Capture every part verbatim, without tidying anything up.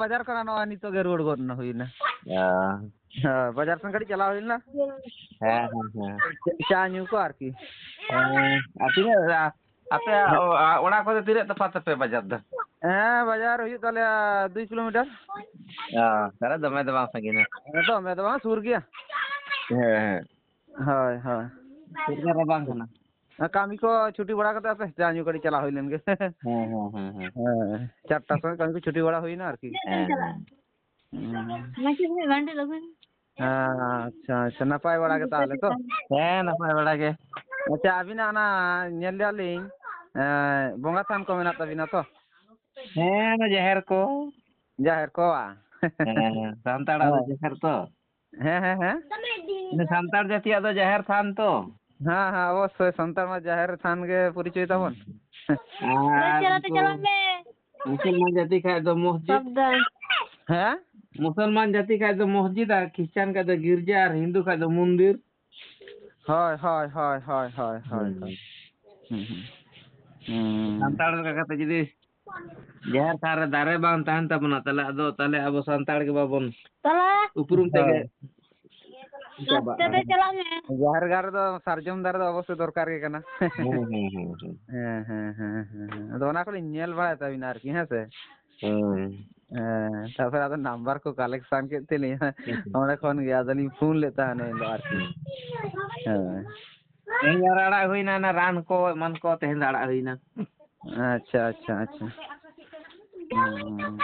ᱵᱟᱡᱟᱨ ᱠᱷᱚᱱᱟᱜ ᱱᱚᱜᱼᱚᱭ ᱱᱤᱛᱚᱜ ᱜᱮ ᱨᱩᱣᱟᱹᱲ ᱜᱚᱫ ᱦᱩᱭᱱᱟ᱾ ᱚ᱾ ᱦᱳᱭ, ᱵᱟᱡᱟᱨ ᱥᱮᱱ ᱠᱟᱹᱴᱤᱡ ᱪᱟᱞᱟᱣ ᱦᱩᱭ ᱞᱮᱱᱟ᱾ ᱦᱮᱸ, ᱦᱮᱸ, ᱦᱮᱸ᱾ ᱪᱟ ᱧᱩ ᱠᱚ ᱟᱨᱠᱤ᱾ ᱦᱮᱸ, ᱟᱨ ᱛᱤᱱᱟᱹᱜ, ᱟ, ᱟᱯᱮ ᱚ, ᱟ, ᱚᱲᱟᱜ ᱠᱷᱚᱱ ᱫᱚ ᱛᱤᱱᱟᱹᱜ ᱛᱚᱯᱷᱟᱛ ᱛᱟᱯᱮ ᱵᱟᱡᱟᱨ ᱫᱚ? ᱦᱮᱸ, ᱵᱟᱡᱟᱨ ᱦᱩᱭᱩᱜ ᱛᱟᱞᱮᱭᱟ ᱫᱩᱭ ᱠᱤᱞᱳᱢᱤᱴᱟᱨ᱾ ᱚ, ᱛᱟᱦᱞᱮ ᱫᱚᱢᱮ ᱫᱚ ᱵᱟᱝ ᱥᱟᱺᱜᱤᱧᱟ᱾ ᱦᱮᱸ, ᱫᱚᱢᱮ ᱫᱚ ᱵᱟᱝ, ᱥᱩᱨ ᱜᱮᱭᱟ᱾ ᱦᱮᱸ, ᱦᱮᱸ᱾ ᱦᱳᱭ, ᱦᱳᱭ᱾ ᱥᱩᱨ ᱜᱮ ᱨᱟᱵᱟᱝ ᱠᱟᱱᱟ᱾ ᱟᱨ ᱠᱟᱹᱢᱤ ᱠᱚ ᱪᱷᱩᱴᱤ ᱵᱟᱲᱟ ᱠᱟᱛᱮ ᱟᱯᱮ ᱪᱟ ᱧᱩ ᱠᱟᱹᱴᱤᱡ ᱪᱟᱞᱟᱣ ᱦᱩᱭ ᱞᱮᱱ ᱜᱮ᱾ ᱦᱮᱸ, ᱦᱮᱸ, ᱦᱮᱸ, ᱦᱮᱸ᱾ ᱦᱮᱸ, ᱪᱟᱨᱴᱟ ᱥᱚᱢᱚᱭ ᱠᱟᱹᱢᱤ ᱠᱚ ᱪᱷᱩᱴᱤ ᱵᱟᱲᱟ ᱦᱩᱭᱱᱟ ᱟᱨᱠᱤ᱾ ᱦᱮᱸ, ᱦᱮᱸ᱾ ᱦᱩᱸ᱾ ᱢᱟᱪᱮᱫ ᱵᱷᱟᱭ ᱵᱟᱱᱰᱮ ᱞᱟᱹᱜᱩᱭ ᱢᱮ᱾ ᱦᱮᱸ, ᱟᱪᱪᱷᱟ, ᱟᱪᱪᱷᱟ, ᱱᱟᱯᱟᱭ ᱵᱟᱲᱟ ᱜᱮ ᱛᱟᱦᱚᱞᱮ ᱛᱚ? ᱦᱮᱸ, ᱱᱟᱯᱟᱭ ᱵᱟᱲᱟ ᱜᱮ᱾ ᱟᱪᱪᱷᱟ, ᱟᱹᱵᱤᱱᱟᱜ ᱚᱱᱟ ᱧᱮᱞ ᱞᱮᱫᱟ ᱞᱤᱧ, ᱮᱸ, ᱵᱚᱸᱜᱟ ᱛᱷᱟᱱ ᱠᱚ ᱢᱮᱱᱟᱜ ᱛᱟᱹᱵᱤᱱᱟ ᱛᱚ? ᱦᱮᱸ, ᱚᱱᱟ ᱡᱟᱦᱮᱨ ᱠᱚ᱾ ᱡᱟᱦᱮᱨ ᱠᱚ, ᱵᱟᱝ? ᱦᱮᱸ, ᱥᱟᱱᱛᱟᱲᱟᱜ ᱫᱚ ᱦᱳᱭ᱾ ᱡᱟᱦᱮᱨ ᱛᱚ᱾ ᱦᱮᱸ, ᱦᱮᱸ, ᱦᱮᱸ᱾ ᱥᱟᱱᱛᱟᱲ ᱡᱟᱹᱛᱤᱭᱟᱜ ᱫᱚ ᱡᱟᱦᱮᱨ ᱛᱷᱟᱱ ᱛᱚ᱾ ᱦᱮᱸ, ᱦᱮᱸ, ᱚᱵᱚᱥᱥᱳᱭ, ᱥᱟᱱᱛᱟᱲ ᱢᱟ ᱡᱟᱦᱮᱨ ᱛᱷᱟᱱ ᱜᱮ ᱯᱚᱨᱤᱪᱚᱭ ᱛᱟᱵᱚᱱ᱾ ᱟᱨ ᱪᱟᱞᱟᱜ ᱛᱮ ᱩᱱᱠᱩ ᱪᱟᱞᱟᱜ ᱢᱮ᱾ ᱢᱩᱥᱚᱞᱢᱟᱱ ᱡᱟᱹᱛᱤ ᱠᱷᱟᱡ ᱫᱚ ᱢᱚᱥᱡᱤᱫ᱾ ᱥᱟᱵᱫᱷᱟᱱ᱾ ᱦᱮᱸ? ᱢᱩᱥᱚᱞᱢᱟᱱ ᱡᱟᱹᱛᱤ ᱠᱷᱟᱡ ᱫᱚ ᱢᱚᱥᱡᱤᱫ, ᱟᱨ ᱠᱷᱨᱤᱥᱪᱟᱱ ᱠᱷᱟᱡ ᱫᱚ ᱜᱤᱨᱡᱟ, ᱟᱨ ᱦᱤᱱᱫᱩ ᱠᱷᱟᱡ ᱫᱚ ᱢᱚᱱᱫᱤᱨ᱾ ᱦᱳᱭ, ᱦᱳᱭ, ᱦᱳᱭ, ᱦᱳᱭ, ᱦᱳᱭ, ᱦᱳᱭ, ᱦᱩᱸ᱾ ᱦᱳᱭ᱾ ᱦᱩᱸ, ᱦᱩᱸ᱾ ᱦᱩᱸ᱾ ᱥᱟᱱᱛᱟᱲ ᱞᱮᱠᱟ ᱠᱟᱛᱮ ᱡᱩᱫᱤ ᱡᱟᱦᱮᱨ ᱛᱷᱟᱱ ᱨᱮ ᱫᱟᱨᱮ ᱵᱟᱝ ᱛᱟᱦᱮᱱ ᱛᱟᱵᱚᱱᱟ, ᱛᱟᱦᱞᱮ ᱟᱫᱚ, ᱛᱟᱦᱞᱮ ᱟᱵᱚ ᱥᱟᱱᱛᱟᱲ ᱜᱮ ᱵᱟᱵᱚᱱ ᱛᱟᱦᱞᱮ ᱩᱯᱨᱩᱢ ᱛᱮᱜᱮ ᱦᱳᱭ᱾ ᱪᱟᱵᱟᱜᱼᱟ᱾ ᱟᱥᱛᱮ ᱛᱮ ᱪᱟᱞᱟᱜ ᱢᱮ᱾ ᱡᱟᱦᱮᱨ ᱜᱟᱲ ᱨᱮᱫᱚ ᱥᱟᱨᱡᱚᱢ ᱫᱟᱨᱮ ᱫᱚ ᱚᱵᱚᱥᱥᱳᱭ ᱫᱚᱨᱠᱟᱨ ᱜᱮ ᱠᱟᱱᱟ᱾ ᱦᱮᱸ, ᱦᱮᱸ, ᱦᱮᱸ, ᱦᱮᱸ᱾ ᱦᱮᱸ, ᱦᱮᱸ, ᱦᱮᱸ, ᱦᱮᱸ᱾ ᱟᱫᱚ ᱚᱱᱟ ᱠᱚᱞᱤᱧ ᱧᱮᱞ ᱵᱟᱲᱟᱭ ᱛᱟᱵᱤᱱᱟ ᱟᱨᱠᱤ, ᱦᱮᱸ ᱥᱮ? ᱦᱮᱸ᱾ ᱦᱮᱸ, ᱛᱟᱨᱯᱚᱨᱮ ᱟᱫᱚ ᱱᱟᱢᱵᱟᱨ ᱠᱚ ᱠᱟᱞᱮᱠᱥᱚᱱ ᱠᱮᱫ ᱛᱮᱞᱤᱧ, ᱦᱮᱸ, ᱦᱮᱸ᱾ ᱚᱸᱰᱮ ᱠᱷᱚᱱ ᱜᱮ ᱟᱫᱚᱞᱤᱧ ᱯᱷᱳᱱ ᱞᱮᱫ ᱛᱟᱦᱮᱱ ᱩᱱ ᱦᱤᱞᱳᱜ ᱟᱨᱠᱤ᱾ ᱦᱮᱸ᱾ ᱛᱮᱦᱮᱧ ᱟᱨ ᱟᱲᱟᱜ ᱦᱩᱭᱱᱟ, ᱚᱱᱟ ᱨᱟᱱ ᱠᱚ ᱮᱢᱟᱱ ᱠᱚ ᱛᱮᱦᱮᱧ ᱫᱚ ᱟᱲᱟᱜ ᱦᱩᱭᱱᱟ᱾ ᱟᱪᱪᱷᱟ, ᱟᱪᱪᱷᱟ, ᱟᱪᱪᱷᱟ᱾ ᱦᱩᱸ᱾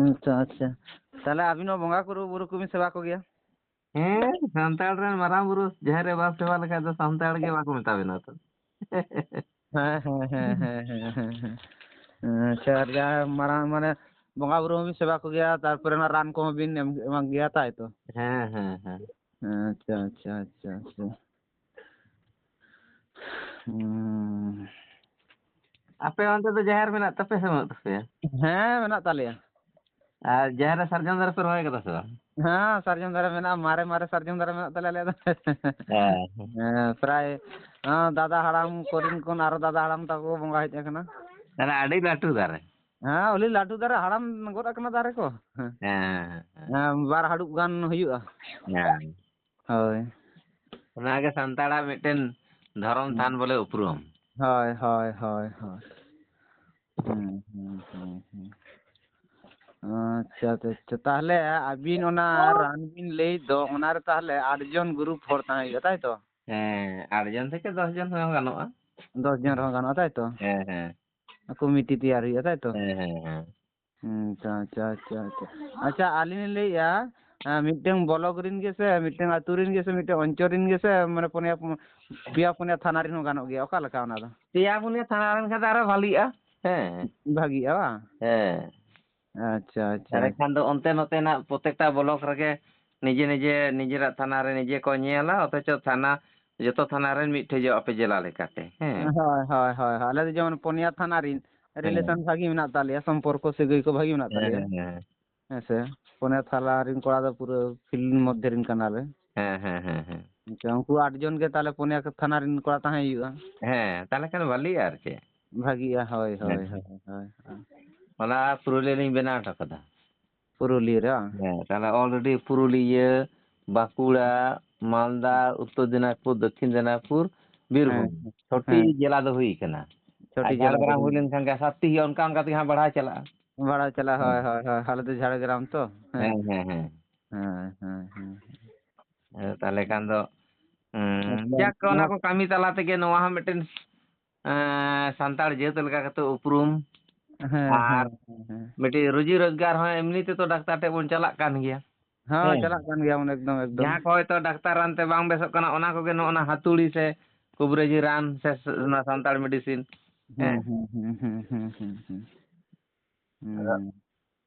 ᱟᱪᱪᱷᱟ, ᱟᱪᱪᱷᱟ᱾ ᱛᱟᱦᱞᱮ ᱟᱹᱵᱤᱱ ᱦᱚᱸ ᱵᱚᱸᱜᱟ ᱠᱚᱨᱩ-, ᱵᱩᱨᱩ ᱠᱚᱵᱤᱱ ᱥᱮᱵᱟ ᱠᱚᱜᱮᱭᱟ? ᱦᱮᱸ, ᱥᱟᱱᱛᱟᱲ ᱨᱮᱱ ᱢᱟᱨᱟᱝ ᱵᱩᱨᱩ ᱡᱟᱦᱮᱨ ᱨᱮ ᱵᱟᱢ ᱥᱮᱵᱟ ᱞᱮᱠᱷᱟᱡ ᱫᱚ ᱥᱟᱱᱛᱟᱲ ᱜᱮ ᱵᱟᱠᱚ ᱢᱮᱛᱟ ᱵᱤᱱᱟ ᱛᱚ᱾ ᱦᱮᱸ, ᱦᱮᱸ, ᱦᱮᱸ, ᱦᱮᱸ, ᱦᱮᱸ, ᱦᱮᱸ, ᱦᱮᱸ᱾ ᱟᱪᱪᱷᱟ, ᱟᱨ ᱡᱟᱦᱟᱸ ᱢᱟᱨᱟᱝ, ᱢᱟᱱᱮ, ᱵᱚᱸᱜᱟ ᱵᱩᱨᱩ ᱦᱚᱸᱵᱤᱱ ᱥᱮᱵᱟ ᱠᱚᱜᱮᱭᱟ, ᱛᱟᱨᱯᱚᱨᱮ ᱚᱱᱟ ᱨᱟᱱ ᱠᱚᱦᱚᱸ ᱵᱤᱱ ᱮᱢ, ᱮᱢᱟ ᱜᱮᱭᱟ, ᱛᱟᱭ ᱛᱚ? ᱦᱮᱸ, ᱦᱮᱸ, ᱦᱮᱸ᱾ ᱟᱪᱪᱷᱟ, ᱟᱪᱪᱷᱟ, ᱟᱪᱪᱷᱟ, ᱟᱪᱪᱷᱟ᱾ ᱦᱩᱸ᱾ ᱟᱯᱮ ᱚᱱᱛᱮ ᱫᱚ ᱡᱟᱦᱮᱨ ᱢᱮᱱᱟᱜ ᱛᱟᱯᱮᱭᱟ ᱥᱮ ᱵᱟᱹᱱᱩᱜ ᱛᱟᱯᱮᱭᱟ? ᱦᱮᱸ, ᱢᱮᱱᱟᱜ ᱛᱟᱞᱮᱭᱟ᱾ ᱟᱨ ᱡᱟᱦᱮᱨ ᱨᱮ ᱥᱟᱨᱡᱚᱢ ᱫᱟᱨᱮ ᱯᱮ ᱨᱚᱦᱚᱭ ᱠᱟᱫᱟ ᱥᱮ ᱵᱟᱝ? ᱦᱮᱸ, ᱥᱟᱨᱡᱚᱢ ᱫᱟᱨᱮ ᱢᱮᱱᱟᱜᱼᱟ, ᱢᱟᱨᱮ, ᱢᱟᱨᱮ ᱥᱟᱨᱡᱚᱢ ᱫᱟᱨᱮ ᱢᱮᱱᱟᱜ ᱛᱟᱞᱮᱭᱟ ᱟᱞᱮᱭᱟᱜ ᱫᱚ᱾ ᱦᱮᱸ᱾ ᱦᱮᱸ, ᱯᱨᱟᱭ, ᱦᱮᱸ, ᱫᱟᱫᱟ ᱦᱟᱲᱟᱢ ᱠᱚᱨᱮᱱ ᱠᱷᱚᱱ ᱟᱨᱚ ᱫᱟᱫᱟ ᱦᱟᱲᱟᱢ ᱛᱟᱠᱚ ᱠᱚ ᱵᱚᱸᱜᱟ ᱦᱮᱡ ᱟᱠᱟᱱᱟ᱾ ᱛᱟᱦᱞᱮ ᱟᱹᱰᱤ ᱞᱟᱹᱴᱩ ᱫᱟᱨᱮ᱾ ᱦᱮᱸ, ᱟᱹᱰᱤ ᱞᱟᱹᱴᱩ ᱫᱟᱨᱮ, ᱦᱟᱲᱟᱢ ᱜᱚᱫ ᱟᱠᱟᱱᱟ ᱫᱟᱨᱮ ᱠᱚ᱾ ᱦᱮᱸ, ᱦᱮᱸ, ᱵᱟᱨ ᱦᱟᱹᱰᱩᱵ ᱜᱟᱱ ᱦᱩᱭᱩᱜᱼᱟ᱾ ᱦᱮᱸ᱾ ᱦᱳᱭ᱾ ᱚᱱᱟᱜᱮ ᱥᱟᱱᱛᱟᱲᱟᱜ ᱢᱤᱫᱴᱮᱱ ᱫᱷᱚᱨᱚᱢ ᱛᱷᱟᱱ ᱵᱚᱞᱮ ᱩᱯᱨᱩᱢ᱾ ᱦᱳᱭ, ᱦᱳᱭ, ᱦᱳᱭ, ᱦᱳᱭ᱾ ᱦᱩᱸ, ᱦᱩᱸ, ᱦᱩᱸ, ᱦᱩᱸ᱾ ᱟᱪᱪᱷᱟ, ᱟᱪᱪᱷᱟ, ᱟᱪᱪᱷᱟ᱾ ᱛᱟᱦᱞᱮ ᱟᱹᱵᱤᱱ ᱚᱱᱟ ᱨᱟᱱ ᱵᱤᱱ ᱞᱟᱹᱭ ᱫᱚ, ᱚᱱᱟᱨᱮ ᱛᱟᱦᱞᱮ ᱟᱴ ᱡᱚᱱ ᱜᱨᱩᱯ ᱦᱚᱲ ᱛᱟᱦᱮᱸ ᱦᱩᱭᱩᱜᱼᱟ, ᱛᱟᱭ ᱛᱚ? ᱦᱮᱸ, ᱟᱴ ᱡᱚᱱ ᱛᱷᱮᱠᱮ ᱫᱚᱥ ᱡᱚᱱ ᱦᱚᱸ ᱜᱟᱱᱚᱜᱼᱟ᱾ ᱫᱚᱥ ᱡᱚᱱ ᱨᱮᱦᱚᱸ ᱜᱟᱱᱚᱜᱼᱟ, ᱛᱟᱭ ᱛᱚ? ᱦᱮᱸ, ᱦᱮᱸ᱾ ᱠᱚᱢᱤᱴᱤ ᱛᱮᱭᱟᱨ ᱦᱩᱭᱩᱜᱼᱟ, ᱛᱟᱭ ᱛᱚ? ᱦᱮᱸ, ᱦᱮᱸ, ᱦᱮᱸ᱾ ᱦᱩᱸ, ᱟᱪᱪᱷᱟ, ᱟᱪᱪᱷᱟ, ᱟᱪᱪᱷᱟ, ᱟᱪᱪᱷᱟ᱾ ᱟᱪᱪᱷᱟ, ᱟᱹᱞᱤᱧ ᱞᱤᱧ ᱞᱟᱹᱭᱮᱜᱼᱟ, ᱮᱸ, ᱢᱤᱫᱴᱟᱝ ᱵᱞᱚᱠ ᱨᱮᱱ ᱜᱮ ᱥᱮ ᱢᱤᱫᱴᱟᱝ ᱟᱹᱛᱩ ᱨᱮᱱ ᱜᱮ ᱥᱮ ᱢᱤᱫᱴᱟᱝ ᱚᱧᱪᱚᱞ ᱨᱮᱱ ᱜᱮ ᱥᱮ, ᱢᱟᱱᱮ, ᱯᱩᱱᱭᱟ, ᱯᱮᱭᱟ ᱯᱩᱱᱭᱟ ᱛᱷᱟᱱᱟ ᱨᱮᱱ ᱦᱚᱸ ᱜᱟᱱᱚᱜ ᱜᱮᱭᱟ? ᱚᱠᱟ ᱞᱮᱠᱟ ᱚᱱᱟ ᱫᱚ? ᱯᱮᱭᱟ ᱯᱩᱱᱭᱟ ᱛᱷᱟᱱᱟ ᱨᱮᱱ ᱠᱷᱟᱱ ᱫᱚ ᱟᱨᱚ ᱵᱷᱟᱞᱤᱜᱼᱟ᱾ ᱦᱮᱸ᱾ ᱵᱷᱟᱜᱤᱜᱼᱟ, ᱵᱟᱝ? ᱦᱮᱸ᱾ ᱟᱪᱪᱷᱟ, ᱟᱪᱪᱷᱟ᱾ ᱮᱸᱰᱮᱠᱷᱟᱱ ᱫᱚ ᱚᱱᱛᱮ ᱱᱚᱛᱮᱱᱟᱜ ᱯᱨᱚᱛᱮᱠᱴᱟ ᱵᱞᱚᱠ ᱨᱮᱜᱮ ᱱᱤᱡᱮ, ᱱᱤᱡᱮ, ᱱᱤᱡᱮᱨᱟᱜ ᱛᱷᱟᱱᱟ ᱨᱮ ᱱᱤᱡᱮ ᱠᱚ ᱧᱮᱞᱟ, ᱚᱛᱷᱚᱪᱚ ᱛᱷᱟᱱᱟ, ᱡᱚᱛᱚ ᱛᱷᱟᱱᱟ ᱨᱮᱱ ᱢᱤᱫ ᱴᱷᱮᱡᱚᱜ ᱟᱯᱮ ᱡᱮᱞᱟ ᱞᱮᱠᱟᱛᱮ᱾ ᱦᱮᱸ᱾ ᱦᱳᱭ, ᱦᱳᱭ, ᱦᱳᱭ, ᱦᱳᱭ᱾ ᱟᱞᱮ ᱫᱚ ᱡᱮᱢᱚᱱ ᱯᱩᱱᱭᱟ ᱛᱷᱟᱱᱟ ᱨᱮᱱ ᱦᱮᱸ᱾ ᱨᱤᱞᱮᱥᱚᱱ ᱵᱷᱟᱜᱤ ᱢᱮᱱᱟᱜ ᱛᱟᱞᱮᱭᱟ, ᱥᱚᱢᱯᱚᱨᱠᱚ ᱥᱟᱹᱜᱟᱹᱭ ᱠᱚ ᱵᱷᱟᱜᱤ ᱢᱮᱱᱟᱜ ᱦᱮᱸ, ᱛᱟᱞᱮᱭᱟ᱾ ᱦᱮᱸ, ᱦᱮᱸ᱾ ᱦᱮᱸ ᱥᱮ? ᱯᱩᱱᱭᱟ ᱛᱷᱟᱱᱟ ᱨᱮᱱ ᱠᱚᱲᱟ ᱫᱚ ᱯᱩᱨᱟᱹ ᱯᱷᱤᱞᱰ ᱢᱚᱫᱽᱫᱷᱮ ᱨᱮᱱ ᱠᱟᱱᱟᱞᱮ᱾ ᱦᱮᱸ, ᱦᱮᱸ, ᱦᱮᱸ, ᱦᱮᱸ᱾ ᱟᱪᱪᱷᱟ, ᱩᱱᱠᱩ ᱟᱴ ᱡᱚᱱ ᱜᱮ ᱛᱟᱦᱞᱮ ᱯᱩᱱᱭᱟ ᱛᱷᱟᱱᱟ ᱨᱮᱱ ᱠᱚᱲᱟ ᱛᱟᱦᱮᱸ ᱦᱩᱭᱩᱜᱼᱟ᱾ ᱦᱮᱸ, ᱛᱟᱦᱞᱮ ᱠᱷᱟᱱ ᱵᱷᱟᱞᱤᱜᱼᱟ ᱟᱨ ᱪᱮᱫ᱾ ᱵᱷᱟᱜᱤᱜᱼᱟ, ᱦᱳᱭ, ᱦᱳᱭ, ᱦᱮᱸ᱾ ᱦᱳᱭ, ᱦᱳᱭ, ᱦᱳᱭ᱾ ᱚᱱᱟ ᱯᱩᱨᱩᱞᱤᱭᱟᱹ ᱞᱤᱧ ᱵᱮᱱᱟᱣ ᱦᱚᱴᱚ ᱠᱟᱫᱟ᱾ ᱯᱩᱨᱩᱞᱤᱭᱟᱹ ᱨᱮ, ᱵᱟᱝ? ᱦᱮᱸ, ᱛᱟᱦᱞᱮ already ᱯᱩᱨᱩᱞᱤᱭᱟᱹ, ᱵᱟᱸᱠᱩᱲᱟ, ᱢᱟᱞᱫᱟ, ᱩᱛᱛᱚᱨ ᱫᱤᱱᱟᱡᱽᱯᱩᱨ, ᱫᱚᱠᱠᱷᱤᱱ ᱫᱤᱱᱟᱡᱽᱯᱩᱨ, ᱵᱤᱨᱵᱷᱩᱢ, ᱦᱮᱸ, ᱪᱷᱚᱴᱤ ᱦᱮᱸ᱾ ᱡᱮᱞᱟ ᱫᱚ ᱦᱩᱭ ᱠᱟᱱᱟ᱾ ᱟᱨ ᱪᱷᱚᱴᱤ ᱡᱮᱞᱟ ᱫᱚ ᱡᱷᱟᱲᱜᱨᱟᱢ ᱦᱩᱭ ᱦᱩᱭ᱾ ᱞᱮᱱᱠᱷᱟᱱ ᱜᱮ ᱥᱟᱛᱴᱤ ᱦᱩᱭᱩᱜᱼᱟ, ᱚᱱᱠᱟ ᱚᱱᱠᱟ ᱛᱮᱜᱮ ᱦᱟᱸᱜ ᱵᱟᱲᱦᱟᱣ ᱪᱟᱞᱟᱜᱼᱟ᱾ ᱵᱟᱲᱦᱟᱣ ᱪᱟᱞᱟᱜᱼᱟ, ᱦᱮᱸ᱾ ᱦᱳᱭ, ᱦᱳᱭ, ᱦᱳᱭ, ᱟᱞᱮ ᱫᱚ ᱡᱷᱟᱲᱜᱨᱟᱢ ᱛᱚ, ᱦᱮᱸ᱾ ᱦᱮᱸ, ᱦᱮᱸ, ᱦᱮᱸ᱾ ᱦᱮᱸ, ᱦᱮᱸ, ᱦᱮᱸ᱾ ᱟᱫᱚ ᱛᱟᱦᱞᱮ ᱠᱷᱟᱱ ᱫᱚ, ᱩᱸ, ᱟᱪᱪᱷᱟ, ᱡᱟᱠ, ᱚᱱᱟ ᱱᱚᱣᱟ ᱠᱚ ᱠᱟᱹᱢᱤ ᱛᱟᱞᱟ ᱛᱮᱜᱮ ᱱᱚᱣᱟ ᱦᱚᱸ ᱢᱤᱫᱴᱮᱱ, ᱮᱸ, ᱥᱟᱱᱛᱟᱲ ᱡᱟᱹᱛ ᱞᱮᱠᱟ ᱠᱟᱛᱮ ᱩᱯᱨᱩᱢ ᱦᱮᱸ, ᱟᱨ ᱦᱮᱸ, ᱦᱮᱸ, ᱦᱮᱸ᱾ ᱢᱤᱫᱴᱤᱡ ᱨᱩᱡᱤ ᱨᱳᱡᱽᱜᱟᱨ ᱦᱚᱸ ᱮᱢᱱᱤ ᱛᱮᱫᱚ ᱰᱟᱠᱛᱟᱨ ᱴᱷᱮᱡ ᱵᱚᱱ ᱪᱟᱞᱟᱜ ᱠᱟᱱ ᱜᱮᱭᱟ᱾ ᱦᱮᱸ, ᱦᱮᱸ᱾ ᱪᱟᱞᱟᱜ ᱠᱟᱱ ᱜᱮᱭᱟ ᱵᱚᱱ, ᱮᱠᱫᱚᱢ, ᱮᱠᱫᱚᱢ᱾ ᱡᱟᱦᱟᱸ ᱠᱚ ᱦᱚᱭᱛᱳ ᱰᱟᱠᱛᱟᱨ ᱨᱟᱱ ᱛᱮ ᱵᱟᱝ ᱵᱮᱥᱚᱜ ᱠᱟᱱᱟ, ᱚᱱᱟ ᱠᱚᱜᱮ ᱱᱚᱜᱼᱚ ᱱᱟ ᱦᱟᱹᱛᱩᱲᱤ ᱥᱮ ᱠᱩᱵᱨᱟᱹᱡᱤ ᱨᱟᱱ ᱥᱮ ᱥ-, ᱚᱱᱟ ᱥᱟᱱᱛᱟᱲ medicine᱾ ᱦᱮᱸ᱾ ᱦᱩᱸ, ᱦᱩᱸ, ᱦᱩᱸ, ᱦᱩᱸ, ᱦᱩᱸ, ᱦᱩᱸ᱾ ᱟᱫᱚ ᱦᱩᱸ᱾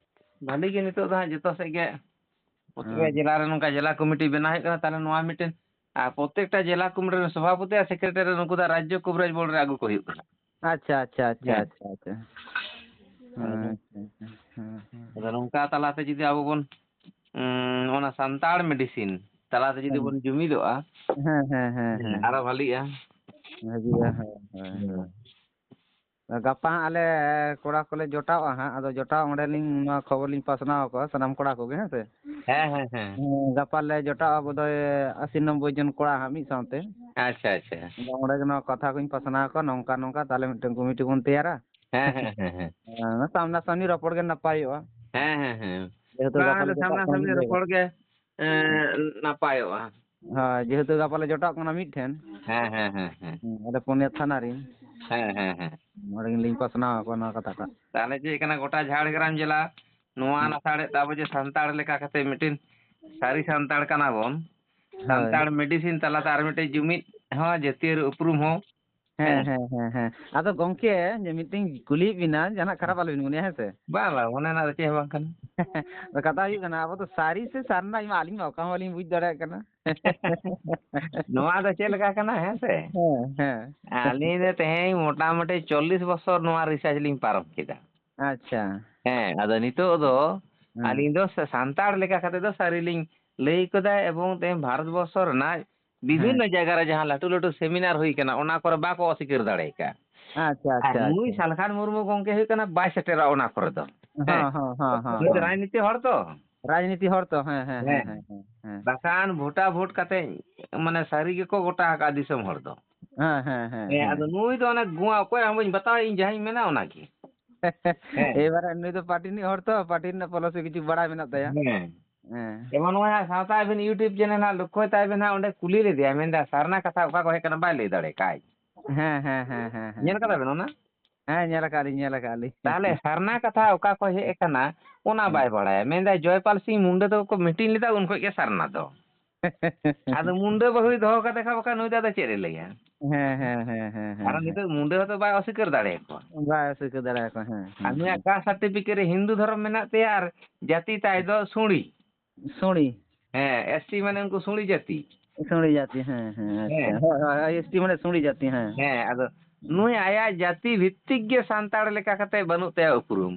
ᱵᱷᱟᱞᱤ ᱜᱮ ᱱᱤᱛᱚᱜ ᱫᱚ ᱦᱟᱸᱜ ᱡᱚᱛᱚ ᱥᱮᱫ ᱜᱮ, ᱯᱨᱚᱛᱮᱠ ᱦᱮᱸ᱾ ᱡᱮᱞᱟ ᱨᱮ ᱱᱚᱝᱠᱟ ᱡᱮᱞᱟ ᱠᱚᱢᱤᱴᱤ ᱵᱮᱱᱟᱣ ᱦᱩᱭᱩᱜ ᱠᱟᱱᱟ, ᱛᱟᱦᱞᱮ ᱱᱚᱣᱟ ᱢᱤᱫᱴᱮᱱ, ᱟᱨ ᱯᱨᱚᱛᱮᱠᱴᱟ ᱡᱮᱞᱟ ᱠᱚᱢᱤᱴᱤ ᱨᱮᱱ ᱥᱚᱵᱷᱟᱯᱚᱛᱤ ᱟᱨ secretary ᱱᱩᱠᱩ ᱫᱚ ᱨᱟᱡᱽᱡᱚ ᱠᱚᱵᱨᱟᱡᱽ ᱵᱳᱨᱰ ᱨᱮ ᱟᱹᱜᱩ ᱠᱚ ᱦᱩᱭᱩᱜ ᱠᱟᱱᱟ᱾ ᱟᱪᱪᱷᱟ, ᱟᱪᱪᱷᱟ, ᱟᱪᱪᱷᱟ, ᱦᱮᱸ᱾ ᱟᱪᱪᱷᱟ, ᱟᱪᱪᱷᱟ᱾ ᱦᱮᱸ, ᱟᱫᱚ ᱟᱪᱪᱷᱟ, ᱟᱪᱪᱷᱟ᱾ ᱦᱮᱸ, ᱦᱮᱸ, ᱦᱮᱸ᱾ ᱟᱫᱚ ᱱᱚᱝᱠᱟ ᱛᱟᱞᱟᱛᱮ ᱡᱩᱫᱤ ᱟᱵᱚ ᱵᱚᱱ, ᱩᱸ, ᱚᱱᱟ ᱥᱟᱱᱛᱟᱲ medicine ᱛᱟᱞᱟᱛᱮ ᱡᱩᱫᱤ ᱦᱮᱸ᱾ ᱵᱚᱱ ᱡᱩᱢᱤᱫᱚᱜᱼᱟ, ᱦᱮᱸ, ᱦᱮᱸ, ᱦᱮᱸ, ᱦᱮᱸ, ᱦᱮᱸ᱾ ᱟᱨᱚ ᱵᱷᱟᱞᱤᱜᱼᱟ᱾ ᱵᱷᱟᱞᱤᱜᱼᱟ, ᱦᱮᱸ, ᱦᱮᱸ, ᱦᱮᱸ᱾ ᱦᱮᱸ᱾ ᱜᱟᱯᱟ ᱦᱟᱸᱜ ᱟᱞᱮ ᱠᱚᱲᱟ ᱠᱚᱞᱮ ᱡᱚᱴᱟᱣᱚᱜᱼᱟ ᱦᱟᱸᱜ, ᱟᱫᱚ ᱡᱚᱴᱟᱣ ᱚᱸᱰᱮ ᱞᱤᱧ ᱱᱚᱣᱟ ᱠᱷᱚᱵᱚᱨ ᱞᱤᱧ ᱯᱟᱥᱱᱟᱣ ᱟᱠᱚᱣᱟ ᱥᱟᱱᱟᱢ ᱠᱚᱲᱟ ᱠᱚᱜᱮ, ᱦᱮᱸ ᱥᱮ? ᱦᱮᱸ, ᱦᱮᱸ, ᱦᱮᱸ᱾ ᱦᱮᱸ, ᱜᱟᱯᱟ ᱞᱮ ᱡᱚᱴᱟᱣᱚᱜᱼᱟ ᱵᱚᱫᱷᱚᱭ ᱟᱥᱤ ᱱᱚᱵᱵᱳᱭ ᱡᱚᱱ ᱠᱚᱲᱟ ᱦᱟᱸᱜ ᱢᱤᱫ ᱥᱟᱶᱛᱮ᱾ ᱟᱪᱪᱷᱟ, ᱟᱪᱪᱷᱟ᱾ ᱟᱫᱚ ᱚᱸᱰᱮ ᱜᱮ ᱱᱚᱣᱟ ᱠᱟᱛᱷᱟ ᱠᱚᱧ ᱯᱟᱥᱱᱟᱣ ᱟᱠᱚᱣᱟ, ᱱᱚᱝᱠᱟ ᱱᱚᱝᱠᱟ ᱛᱟᱦᱚᱞᱮ ᱢᱤᱫᱴᱮᱱ ᱠᱚᱢᱤᱴᱤ ᱵᱚᱱ ᱛᱮᱭᱟᱨᱟ᱾ ᱦᱮᱸ, ᱦᱮᱸ, ᱦᱮᱸ, ᱦᱮᱸ᱾ ᱦᱮᱸ, ᱥᱟᱢᱱᱟ ᱥᱟᱢᱱᱤ ᱨᱚᱯᱚᱲ ᱜᱮ ᱱᱟᱯᱟᱭᱚᱜᱼᱟ᱾ ᱦᱮᱸ, ᱦᱮᱸ, ᱦᱮᱸ᱾ ᱡᱮᱦᱮᱛᱩ ᱵᱟᱝ, ᱜᱟᱯᱟ ᱞᱮ ᱟᱫᱚ ᱡᱚᱴᱟᱜ ᱥᱟᱢᱱᱟ ᱠᱟᱱᱟ ᱥᱟᱢᱱᱤ ᱢᱤᱫ ᱡᱟᱭᱜᱟ᱾ ᱨᱚᱯᱚᱲ ᱜᱮ, ᱮᱸ, ᱱᱟᱯᱟᱭᱚᱜᱼᱟ᱾ ᱦᱳᱭ, ᱡᱮᱦᱮᱛᱩ ᱜᱟᱯᱟ ᱞᱮ ᱡᱚᱴᱟᱜ ᱠᱟᱱᱟ ᱢᱤᱫ ᱴᱷᱮᱱ᱾ ᱦᱮᱸ, ᱦᱮᱸ, ᱦᱮᱸ, ᱦᱮᱸ᱾ ᱦᱩᱸ, ᱟᱞᱮ ᱯᱩᱱᱭᱟᱹ ᱛᱷᱟᱱᱟ ᱨᱮᱱ᱾ ᱦᱮᱸ, ᱦᱮᱸ, ᱦᱮᱸ᱾ ᱱᱚᱰᱮ ᱜᱮᱞᱤᱧ ᱯᱟᱥᱱᱟᱣ ᱟᱠᱚᱣᱟ ᱱᱚᱣᱟ ᱠᱟᱛᱷᱟ ᱴᱟᱜ᱾ ᱛᱟᱦᱚᱞᱮ ᱪᱮᱫ ᱠᱟᱱᱟ, ᱜᱚᱴᱟ ᱡᱷᱟᱲᱜᱨᱟᱢ ᱡᱮᱞᱟ ᱱᱚᱣᱟ ᱦᱩᱸ᱾ ᱞᱟᱥᱟᱲᱦᱮᱫ ᱛᱮ ᱟᱵᱚ ᱡᱮ ᱥᱟᱱᱛᱟᱲ ᱞᱮᱠᱟ ᱠᱟᱛᱮ ᱢᱤᱫᱴᱤᱱ ᱥᱟᱹᱨᱤ ᱥᱟᱱᱛᱟᱲ ᱠᱟᱱᱟ ᱵᱚᱱ, ᱦᱳᱭ᱾ ᱥᱟᱱᱛᱟᱲ medicine ᱛᱟᱞᱟᱛᱮ ᱟᱨ ᱢᱤᱫᱴᱮᱱ ᱡᱩᱢᱤᱫ ᱦᱚᱸ, ᱡᱟᱹᱛᱤᱭᱟᱹᱨᱤ ᱩᱯᱨᱩᱢ ᱦᱚᱸ᱾ ᱦᱮᱸ, ᱦᱮᱸ᱾ ᱦᱮᱸ, ᱦᱮᱸ, ᱦᱮᱸ᱾ ᱟᱫᱚ ᱜᱚᱝᱠᱮ, ᱡᱮ ᱢᱤᱫᱴᱮᱱ ᱠᱩᱞᱤᱭᱮᱫ ᱵᱤᱱᱟ, ᱡᱟᱦᱟᱱᱟᱜ ᱠᱷᱟᱨᱟᱯ ᱟᱞᱚ ᱵᱤᱱ ᱢᱚᱱᱮᱭᱟ, ᱦᱮᱸ ᱥᱮ? ᱵᱟᱝ, ᱵᱟᱝ, ᱢᱚᱱᱮ ᱨᱮᱱᱟᱜ ᱫᱚ ᱪᱮᱫ ᱦᱚᱸ ᱵᱟᱝ ᱠᱟᱱᱟ᱾ ᱟᱫᱚ ᱠᱟᱛᱷᱟ ᱦᱩᱭᱩᱜ ᱠᱟᱱᱟ, ᱟᱵᱚ ᱫᱚ ᱥᱟᱹᱨᱤ ᱥᱮ ᱥᱟᱨᱱᱟ, ᱤᱧ ᱢᱟ ᱟᱹᱞᱤᱧ ᱢᱟ ᱚᱠᱟ ᱦᱚᱸ ᱵᱟᱹᱞᱤᱧ ᱵᱩᱡᱽ ᱫᱟᱲᱮᱭᱟᱜ ᱠᱟᱱᱟ᱾ ᱱᱚᱣᱟ ᱫᱚ ᱪᱮᱫ ᱞᱮᱠᱟ ᱠᱟᱱᱟ, ᱦᱮᱸ ᱥᱮ? ᱦᱮᱸ, ᱦᱮᱸ᱾ ᱟᱹᱞᱤᱧ ᱫᱚ ᱛᱮᱦᱮᱧ ᱢᱚᱴᱟᱢᱩᱴᱤ ᱪᱚᱞᱞᱤᱥ ᱵᱚᱪᱷᱚᱨ ᱱᱚᱣᱟ research ᱞᱤᱧ ᱯᱟᱨᱚᱢ ᱠᱮᱫᱟ᱾ ᱟᱪᱪᱷᱟ᱾ ᱦᱮᱸ, ᱟᱫᱚ ᱱᱤᱛᱚᱜ ᱫᱚ ᱦᱮᱸ᱾ ᱟᱹᱞᱤᱧ ᱫᱚ ᱥᱟ-, ᱥᱟᱱᱛᱟᱲ ᱞᱮᱠᱟ ᱠᱟᱛᱮ ᱫᱚ ᱥᱟᱹᱨᱤ ᱞᱤᱧ ᱞᱟᱹᱭ ᱠᱮᱫᱟ, ᱮᱵᱚᱝ ᱛᱮᱦᱮᱧ ᱵᱷᱟᱨᱚᱛ ᱵᱚᱨᱥᱚ ᱨᱮᱱᱟᱜ ᱵᱤᱵᱷᱤᱱᱱᱚ ᱦᱮᱸ᱾ ᱡᱟᱭᱜᱟ ᱨᱮ ᱡᱟᱦᱟᱸ ᱞᱟᱹᱴᱩ ᱞᱟᱹᱴᱩ seminar ᱦᱩᱭ ᱠᱟᱱᱟ, ᱚᱱᱟ ᱠᱚᱨᱮ ᱵᱟᱠᱚ ᱚᱥᱤᱠᱟᱹᱨ ᱫᱟᱲᱮ ᱟᱠᱟᱫ᱾ ᱟᱪᱪᱷᱟ, ᱟᱨ ᱟᱪᱪᱷᱟ, ᱱᱩᱭ ᱟᱪᱪᱷᱟ᱾ ᱥᱟᱞᱠᱷᱟᱱ ᱢᱩᱨᱢᱩ ᱜᱚᱢᱠᱮ ᱦᱩᱭᱩᱜ ᱠᱟᱱᱟ, ᱵᱟᱭ ᱥᱮᱴᱮᱨᱚᱜᱼᱟ ᱚᱱᱟ ᱠᱚᱨᱮ ᱫᱚ᱾ ᱦᱮᱸ᱾ ᱦᱚᱸ, ᱦᱚᱸ, ᱦᱚᱸ, ᱦᱚᱸ, ᱱᱩᱭ ᱫᱚ ᱦᱚᱸ᱾ ᱨᱟᱡᱽᱱᱤᱛᱤ ᱦᱚᱲ ᱛᱚ᱾ ᱨᱟᱡᱽᱱᱤᱛᱤ ᱦᱚᱲ ᱛᱚ, ᱦᱮᱸ, ᱦᱮᱸ, ᱦᱮᱸ, ᱦᱮᱸ᱾ ᱦᱮᱸ, ᱦᱮᱸ, ᱦᱮᱸ᱾ ᱵᱟᱠᱷᱟᱱ ᱵᱷᱳᱴᱟ ᱵᱷᱳᱴ ᱠᱟᱛᱮ, ᱢᱟᱱᱮ, ᱥᱟᱹᱨᱤ ᱜᱮᱠᱚ ᱜᱚᱴᱟ ᱟᱠᱟᱫ ᱫᱤᱥᱚᱢ ᱦᱚᱲ ᱫᱚ᱾ ᱦᱮᱸ, ᱦᱮᱸ, ᱦᱮᱸ, ᱦᱮᱸ, ᱦᱮᱸ᱾ ᱟᱫᱚ ᱱᱩᱭ ᱫᱚ ᱚᱱᱮ ᱜᱩᱣᱟ, ᱚᱠᱚᱭ ᱟᱢ ᱵᱟᱹᱧ ᱵᱟᱛᱟᱣᱟ, ᱤᱧ ᱡᱟᱦᱟᱸᱧ ᱢᱮᱱᱟ ᱚᱱᱟᱜᱮ᱾ ᱦᱮᱸ᱾ ᱮᱵᱟᱨᱮ ᱱᱩᱭ ᱫᱚ ᱯᱟᱨᱴᱤ ᱨᱤᱱᱤᱡ ᱦᱚᱲ ᱛᱚ, ᱯᱟᱨᱴᱤ ᱨᱮᱱᱟᱜ policy ᱠᱤᱪᱷᱩ ᱵᱟᱲᱟᱭ ᱢᱮᱱᱟᱜ ᱛᱟᱭᱟ᱾ ᱦᱮᱸ᱾ ᱦᱮᱸ᱾ ᱡᱮᱢᱚᱱ ᱱᱚᱜᱼᱚᱭ ᱦᱟᱸᱜ ᱥᱟᱶᱛᱟ ᱟᱹᱵᱤᱱ YouTube channel ᱦᱟᱸᱜ ᱞᱚᱠᱠᱷᱚᱭ ᱛᱟᱭ ᱵᱮᱱ ᱦᱟᱸᱜ, ᱚᱸᱰᱮ ᱠᱩᱞᱤ ᱞᱮᱫᱮᱭᱟ, ᱢᱮᱱᱫᱟ ᱥᱟᱨᱱᱟ ᱠᱟᱛᱷᱟ ᱚᱠᱟ ᱠᱚ ᱦᱮᱡ ᱠᱟᱱᱟ ᱵᱟᱭ ᱞᱟᱹᱭ ᱫᱟᱲᱮ ᱠᱟᱭ᱾ ᱦᱮᱸ, ᱦᱮᱸ, ᱦᱮᱸ, ᱦᱮᱸ, ᱦᱮᱸ, ᱧᱮᱞ ᱠᱟᱫᱟ ᱦᱮᱸ᱾ ᱵᱮᱱ ᱚᱱᱟ? ᱦᱮᱸ, ᱧᱮᱞ ᱟᱠᱟᱫ ᱞᱤᱧ, ᱧᱮᱞ ᱟᱠᱟᱫ ᱞᱤᱧ᱾ ᱛᱟᱦᱞᱮ ᱥᱟᱨᱱᱟ ᱠᱟᱛᱷᱟ ᱚᱠᱟ ᱠᱷᱚᱡ ᱦᱮᱡ ᱟᱠᱟᱱᱟ, ᱚᱱᱟ ᱦᱮᱸ᱾ ᱵᱟᱭ ᱵᱟᱲᱟᱭᱟ᱾ ᱢᱮᱱᱫᱟᱭ ᱡᱚᱭᱯᱟᱞ ᱥᱤᱝ ᱢᱩᱱᱰᱟᱹ ᱛᱟᱠᱚ ᱠᱚ meeting ᱞᱮᱫᱟ, ᱩᱱ ᱠᱷᱚᱡ ᱜᱮ ᱥᱟᱨᱱᱟ ᱫᱚ᱾ ᱟᱫᱚ ᱢᱩᱱᱰᱟᱹ ᱵᱟᱹᱦᱩᱭ ᱫᱚᱦᱚ ᱠᱟᱫᱮ ᱠᱷᱟᱱ, ᱵᱟᱠᱷᱟᱱ ᱱᱩᱭ ᱫᱚ ᱟᱫᱚ ᱪᱮᱫ ᱮ ᱞᱟᱹᱭᱟ? ᱦᱮᱸ, ᱦᱮᱸ, ᱦᱮᱸ, ᱦᱮᱸ, ᱦᱮᱸ, ᱠᱟᱨᱚᱱ ᱦᱮᱸ᱾ ᱱᱤᱛᱚᱜ ᱢᱩᱱᱰᱟᱹ ᱦᱚᱸᱛᱚ ᱵᱟᱭ ᱚᱥᱤᱠᱟᱹᱨ ᱫᱟᱲᱮᱭᱟᱠᱚᱣᱟ᱾ ᱵᱟᱭ ᱚᱥᱤᱠᱟᱹᱨ ᱫᱟᱲᱮᱭᱟᱠᱚᱣᱟ, ᱦᱮᱸ, ᱟᱨ ᱦᱮᱸ, ᱱᱩᱭᱟᱜ ᱦᱮᱸ᱾ Caste certificate ᱨᱮ ᱦᱤᱱᱫᱩ ᱫᱷᱚᱨᱚᱢ ᱢᱮᱱᱟᱜ ᱛᱟᱭᱟ ᱟᱨ ᱡᱟᱹᱛᱤ ᱛᱟᱭ ᱫᱚ ᱥᱩᱬᱤ᱾ ᱥᱩᱬᱤ᱾ ᱦᱮᱸ, ST ᱢᱟᱱᱮ ᱩᱱᱠᱩ ᱥᱩᱬᱤ ᱡᱟᱹᱛᱤ᱾ ᱥᱩᱬᱤ ᱡᱟᱹᱛᱤ, ᱦᱮᱸ, ᱦᱮᱸ, ᱟᱪᱪᱷᱟ᱾ ᱦᱮᱸ᱾ ᱦᱳᱭ, ᱦᱳᱭ, ST ᱢᱟᱱᱮ ᱥᱩᱬᱤ ᱡᱟᱹᱛᱤ, ᱦᱮᱸ᱾ ᱦᱮᱸ, ᱟᱫᱚ ᱦᱮᱸ᱾ ᱱᱩᱭ ᱟᱭᱟᱜ ᱡᱟᱹᱛᱤ ᱵᱷᱤᱛᱛᱤᱠ ᱜᱮ ᱥᱟᱱᱛᱟᱲ ᱞᱮᱠᱟ ᱠᱟᱛᱮ ᱵᱟᱹᱱᱩᱜ ᱛᱟᱭᱟ ᱩᱯᱨᱩᱢ᱾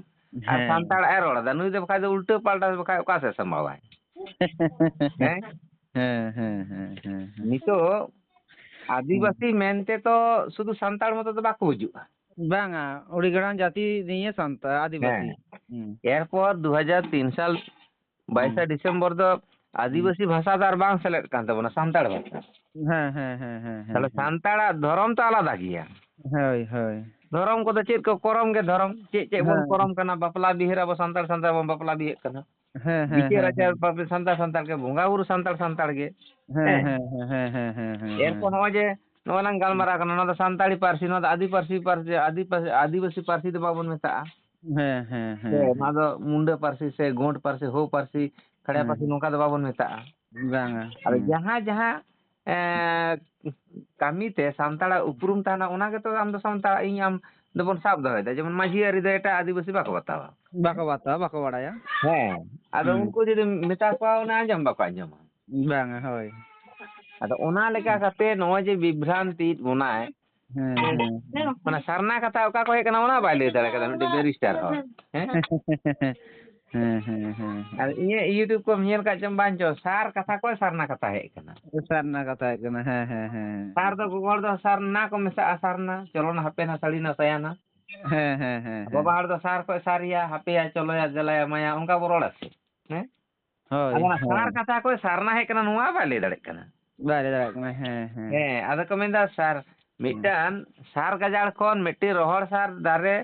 ᱟᱨ ᱦᱮᱸ᱾ ᱥᱟᱱᱛᱟᱲ ᱟᱭ ᱨᱚᱲ ᱮᱫᱟ᱾ ᱱᱩᱭ ᱫᱚ ᱵᱟᱠᱷᱟᱡ ᱫᱚ ᱩᱞᱴᱟᱹ ᱯᱟᱞᱴᱟ, ᱵᱟᱠᱷᱟᱡ ᱚᱠᱟ ᱥᱮᱫ ᱥᱟᱢᱵᱟᱣᱟᱭ? ᱦᱮᱸ? ᱦᱮᱸ, ᱦᱮᱸ, ᱦᱮᱸ, ᱦᱮᱸ, ᱦᱮᱸ᱾ ᱱᱤᱛᱚᱜ ᱦᱮᱸ᱾ ᱟᱹᱫᱤᱵᱟᱹᱥᱤ ᱢᱮᱱᱛᱮ ᱛᱚ ᱥᱩᱫᱷᱩ ᱥᱟᱱᱛᱟᱲ ᱢᱚᱛᱚ ᱫᱚ ᱵᱟᱠᱚ ᱵᱩᱡᱩᱜᱼᱟ᱾ ᱵᱟᱝᱟ, ᱩᱲᱤ ᱜᱟᱲᱟᱝ ᱡᱟᱹᱛᱤ ᱱᱤᱭᱮ ᱥᱟᱱᱛᱟᱲ, ᱟᱹᱫᱤᱵᱟᱹᱥᱤ᱾ ᱦᱮᱸ᱾ ᱦᱩᱸ᱾ ᱮᱨᱯᱚᱨ ᱫᱩ ᱦᱟᱡᱟᱨ ᱛᱤᱱ ᱥᱟᱞ ᱵᱟᱭᱤᱥᱟ ᱦᱩᱸ᱾ ᱰᱤᱥᱮᱢᱵᱚᱨ ᱫᱚ ᱟᱹᱫᱤᱵᱟᱹᱥᱤ ᱦᱩᱸ᱾ ᱵᱷᱟᱥᱟ ᱫᱚ ᱟᱨ ᱵᱟᱝ ᱥᱮᱞᱮᱫ ᱠᱟᱱ ᱛᱟᱵᱚᱱᱟ, ᱥᱟᱱᱛᱟᱲ ᱵᱷᱟᱥᱟ᱾ ᱦᱮᱸ, ᱦᱮᱸ, ᱦᱮᱸ, ᱦᱮᱸ, ᱦᱮᱸ, ᱛᱟᱦᱞᱮ ᱦᱮᱸ᱾ ᱥᱟᱱᱛᱟᱲᱟᱜ ᱫᱷᱚᱨᱚᱢ ᱛᱚ ᱟᱞᱟᱫᱟ ᱜᱮᱭᱟ᱾ ᱦᱳᱭ, ᱦᱳᱭ᱾ ᱫᱷᱚᱨᱚᱢ ᱠᱚᱫᱚ ᱪᱮᱫ ᱠᱚ? ᱠᱚᱨᱚᱢ ᱜᱮ ᱫᱷᱚᱨᱚᱢ᱾ ᱪᱮᱫ ᱪᱮᱫ ᱵᱚᱱ ᱦᱮᱸ᱾ ᱠᱚᱨᱚᱢ ᱠᱟᱱᱟ? ᱵᱟᱯᱞᱟ ᱵᱤᱦᱟᱹᱨ ᱟᱵᱚ ᱥᱟᱱᱛᱟᱲ, ᱥᱟᱱᱛᱟᱲ ᱵᱚᱱ ᱵᱟᱯᱞᱟ ᱵᱤᱦᱟᱹᱜ ᱠᱟᱱᱟ᱾ ᱦᱮᱸ, ᱦᱮᱸ, ᱵᱤᱪᱟᱹᱨ ᱦᱮᱸ, ᱟᱪᱟᱨ ᱦᱮᱸ᱾ ᱵᱟᱯᱮ ᱥᱟᱱᱛᱟᱲ, ᱥᱟᱱᱛᱟᱲ ᱜᱮ, ᱵᱚᱸᱜᱟ ᱵᱩᱨᱩ ᱥᱟᱱᱛᱟᱲ, ᱥᱟᱱᱛᱟᱲ ᱜᱮ᱾ ᱦᱮᱸ, ᱦᱮᱸ᱾ ᱦᱮᱸ, ᱦᱮᱸ, ᱦᱮᱸ, ᱦᱮᱸ, ᱦᱮᱸ, ᱮᱨᱯᱚᱨ ᱦᱮᱸ᱾ ᱱᱚᱜᱼᱚᱭ ᱡᱮ ᱱᱚᱜᱼᱚᱭ ᱞᱟᱝ ᱜᱟᱞᱢᱟᱨᱟᱣ ᱠᱟᱱᱟ, ᱱᱚᱣᱟ ᱫᱚ ᱥᱟᱱᱛᱟᱲᱤ ᱯᱟᱹᱨᱥᱤ, ᱱᱚᱣᱟ ᱫᱚ ᱟᱹᱫᱤᱵᱟᱹᱥᱤ ᱯᱟᱹᱨᱥᱤ, ᱟᱹᱫᱤᱵᱟᱹᱥᱤ, ᱟᱹᱫᱤᱵᱟᱹᱥᱤ ᱯᱟᱹᱨᱥᱤ ᱫᱚ ᱵᱟᱵᱚᱱ ᱢᱮᱛᱟᱜᱼᱟ᱾ ᱦᱮᱸ, ᱦᱮᱸ, ᱦᱮᱸ, ᱥᱮ ᱦᱮᱸ᱾ ᱱᱚᱣᱟ ᱫᱚ ᱢᱩᱱᱰᱟᱹ ᱯᱟᱹᱨᱥᱤ ᱥᱮ ᱜᱳᱸᱰ ᱯᱟᱹᱨᱥᱤ, ᱦᱳ ᱯᱟᱹᱨᱥᱤ, ᱠᱷᱟᱲᱭᱟ ᱦᱮᱸ, ᱯᱟᱹᱨᱥᱤ, ᱦᱮᱸ᱾ ᱱᱚᱝᱠᱟ ᱫᱚ ᱵᱟᱵᱚᱱ ᱢᱮᱛᱟᱜᱼᱟ᱾ ᱵᱟᱝᱟ᱾ ᱟᱫᱚ ᱦᱮᱸ᱾ ᱡᱟᱦᱟᱸ ᱡᱟᱦᱟᱸ, ᱮᱸ, ᱠᱟᱹᱢᱤ ᱛᱮ ᱥᱟᱱᱛᱟᱲᱟᱜ ᱩᱯᱨᱩᱢ ᱛᱟᱦᱮᱱᱟ, ᱚᱱᱟ ᱜᱮᱛᱚ ᱟᱢ ᱫᱚ ᱥᱟᱱᱛᱟᱲ, ᱤᱧ ᱟᱢ ᱫᱚᱵᱚᱱ ᱥᱟᱵ ᱫᱚᱦᱚᱭᱮᱫᱟ᱾ ᱡᱮᱢᱚᱱ ᱢᱟᱹᱡᱷᱤ ᱟᱹᱨᱤ ᱫᱚ ᱮᱴᱟᱜ ᱟᱹᱫᱤᱵᱟᱹᱥᱤ ᱵᱟᱠᱚ ᱵᱟᱛᱟᱣᱟ᱾ ᱵᱟᱠᱚ ᱵᱟᱛᱟᱣᱟ, ᱵᱟᱠᱚ ᱵᱟᱲᱟᱭᱟ᱾ ᱦᱮᱸ, ᱟᱫᱚ ᱦᱩᱸ᱾ ᱩᱱᱠᱩ ᱡᱩᱫᱤ ᱢᱮᱛᱟ ᱠᱚᱣᱟ, ᱚᱱᱟ ᱟᱸᱡᱚᱢ ᱵᱟᱠᱚ ᱟᱸᱡᱚᱢᱟ᱾ ᱵᱟᱝᱟ, ᱦᱳᱭ᱾ ᱟᱫᱚ ᱚᱱᱟ ᱞᱮᱠᱟ ᱠᱟᱛᱮ ᱱᱚᱜᱼᱚᱭ ᱡᱮ ᱵᱤᱵᱷᱨᱟᱱᱛᱤ ᱵᱚᱱᱟᱭ, ᱦᱮᱸ, ᱦᱮᱸ, ᱦᱮᱸ᱾ ᱢᱟᱱᱮ ᱥᱟᱨᱱᱟ ᱠᱟᱛᱷᱟ ᱚᱠᱟ ᱠᱚ ᱦᱮᱡ ᱠᱟᱱᱟ, ᱚᱱᱟ ᱵᱟᱭ ᱞᱟᱹᱭ ᱫᱟᱲᱮ ᱠᱟᱫᱟ ᱢᱤᱫᱴᱮᱱ ᱵᱮᱨᱤᱥᱴᱟᱨ ᱦᱚᱲ᱾ ᱦᱮᱸ? ᱦᱮᱸ, ᱦᱮᱸ, ᱦᱮᱸ, ᱟᱨ ᱦᱮᱸ᱾ ᱤᱧᱟᱹᱜ YouTube ᱠᱚᱢ ᱧᱮᱞ ᱠᱟᱜ ᱪᱚᱝ ᱵᱟᱝ ᱪᱚ, ᱥᱟᱨ ᱠᱟᱛᱷᱟ ᱠᱚ ᱥᱟᱨᱱᱟ ᱠᱟᱛᱷᱟ ᱦᱮᱡ ᱠᱟᱱᱟ᱾ ᱥᱟᱨᱱᱟ ᱠᱟᱛᱷᱟ ᱦᱮᱡ ᱠᱟᱱᱟ, ᱦᱮᱸ, ᱦᱮᱸ, ᱦᱮᱸ, ᱦᱮᱸ᱾ ᱥᱟᱨ ᱫᱚ ᱜᱚᱜᱚ ᱦᱚᱲ ᱫᱚ ᱥᱟᱨᱱᱟ ᱠᱚ ᱢᱮᱥᱟᱜᱼᱟ, ᱥᱟᱨᱱᱟ, ᱪᱚᱞᱚᱱ ᱦᱟᱯᱮᱱᱟ ᱥᱟᱹᱲᱤᱱᱟ ᱥᱟᱭᱟᱱᱟ᱾ ᱦᱮᱸ, ᱦᱮᱸ, ᱦᱮᱸ, ᱦᱮᱸ᱾ ᱵᱟᱵᱟ ᱦᱚᱲ ᱫᱚ ᱥᱟᱨ ᱠᱚᱭ ᱥᱟᱨᱤᱭᱟ, ᱦᱟᱯᱮᱭᱟ, ᱪᱚᱞᱚᱭᱟ, ᱫᱮᱞᱟᱭᱟ, ᱢᱟᱭᱟ, ᱚᱱᱠᱟ ᱵᱚ ᱨᱚᱲᱟ ᱥᱮ? ᱦᱮᱸ? ᱦᱳᱭ, ᱟᱫᱚ ᱚᱱᱟ ᱦᱳᱭ᱾ ᱥᱟᱨ ᱠᱟᱛᱷᱟ ᱠᱚᱭ ᱥᱟᱨᱱᱟ ᱦᱮᱡ ᱠᱟᱱᱟ, ᱱᱚᱣᱟ ᱵᱟᱭ ᱞᱟᱹᱭ ᱫᱟᱲᱮᱭᱟᱜ ᱠᱟᱱᱟ᱾ ᱵᱟᱭ ᱞᱟᱹᱭ ᱫᱟᱲᱮᱭᱟᱜ ᱠᱟᱱᱟ, ᱦᱮᱸ, ᱦᱮᱸ᱾ ᱦᱮᱸ, ᱟᱫᱚ ᱠᱚ ᱢᱮᱱᱫᱟ, ᱥᱟᱨ, ᱦᱮᱸ᱾ ᱢᱤᱫᱴᱟᱝ ᱥᱟᱨ ᱜᱟᱡᱟᱲ ᱠᱷᱚᱱ ᱢᱤᱫᱴᱤᱡ ᱨᱚᱦᱚᱲ ᱥᱟᱨ ᱫᱟᱨᱮ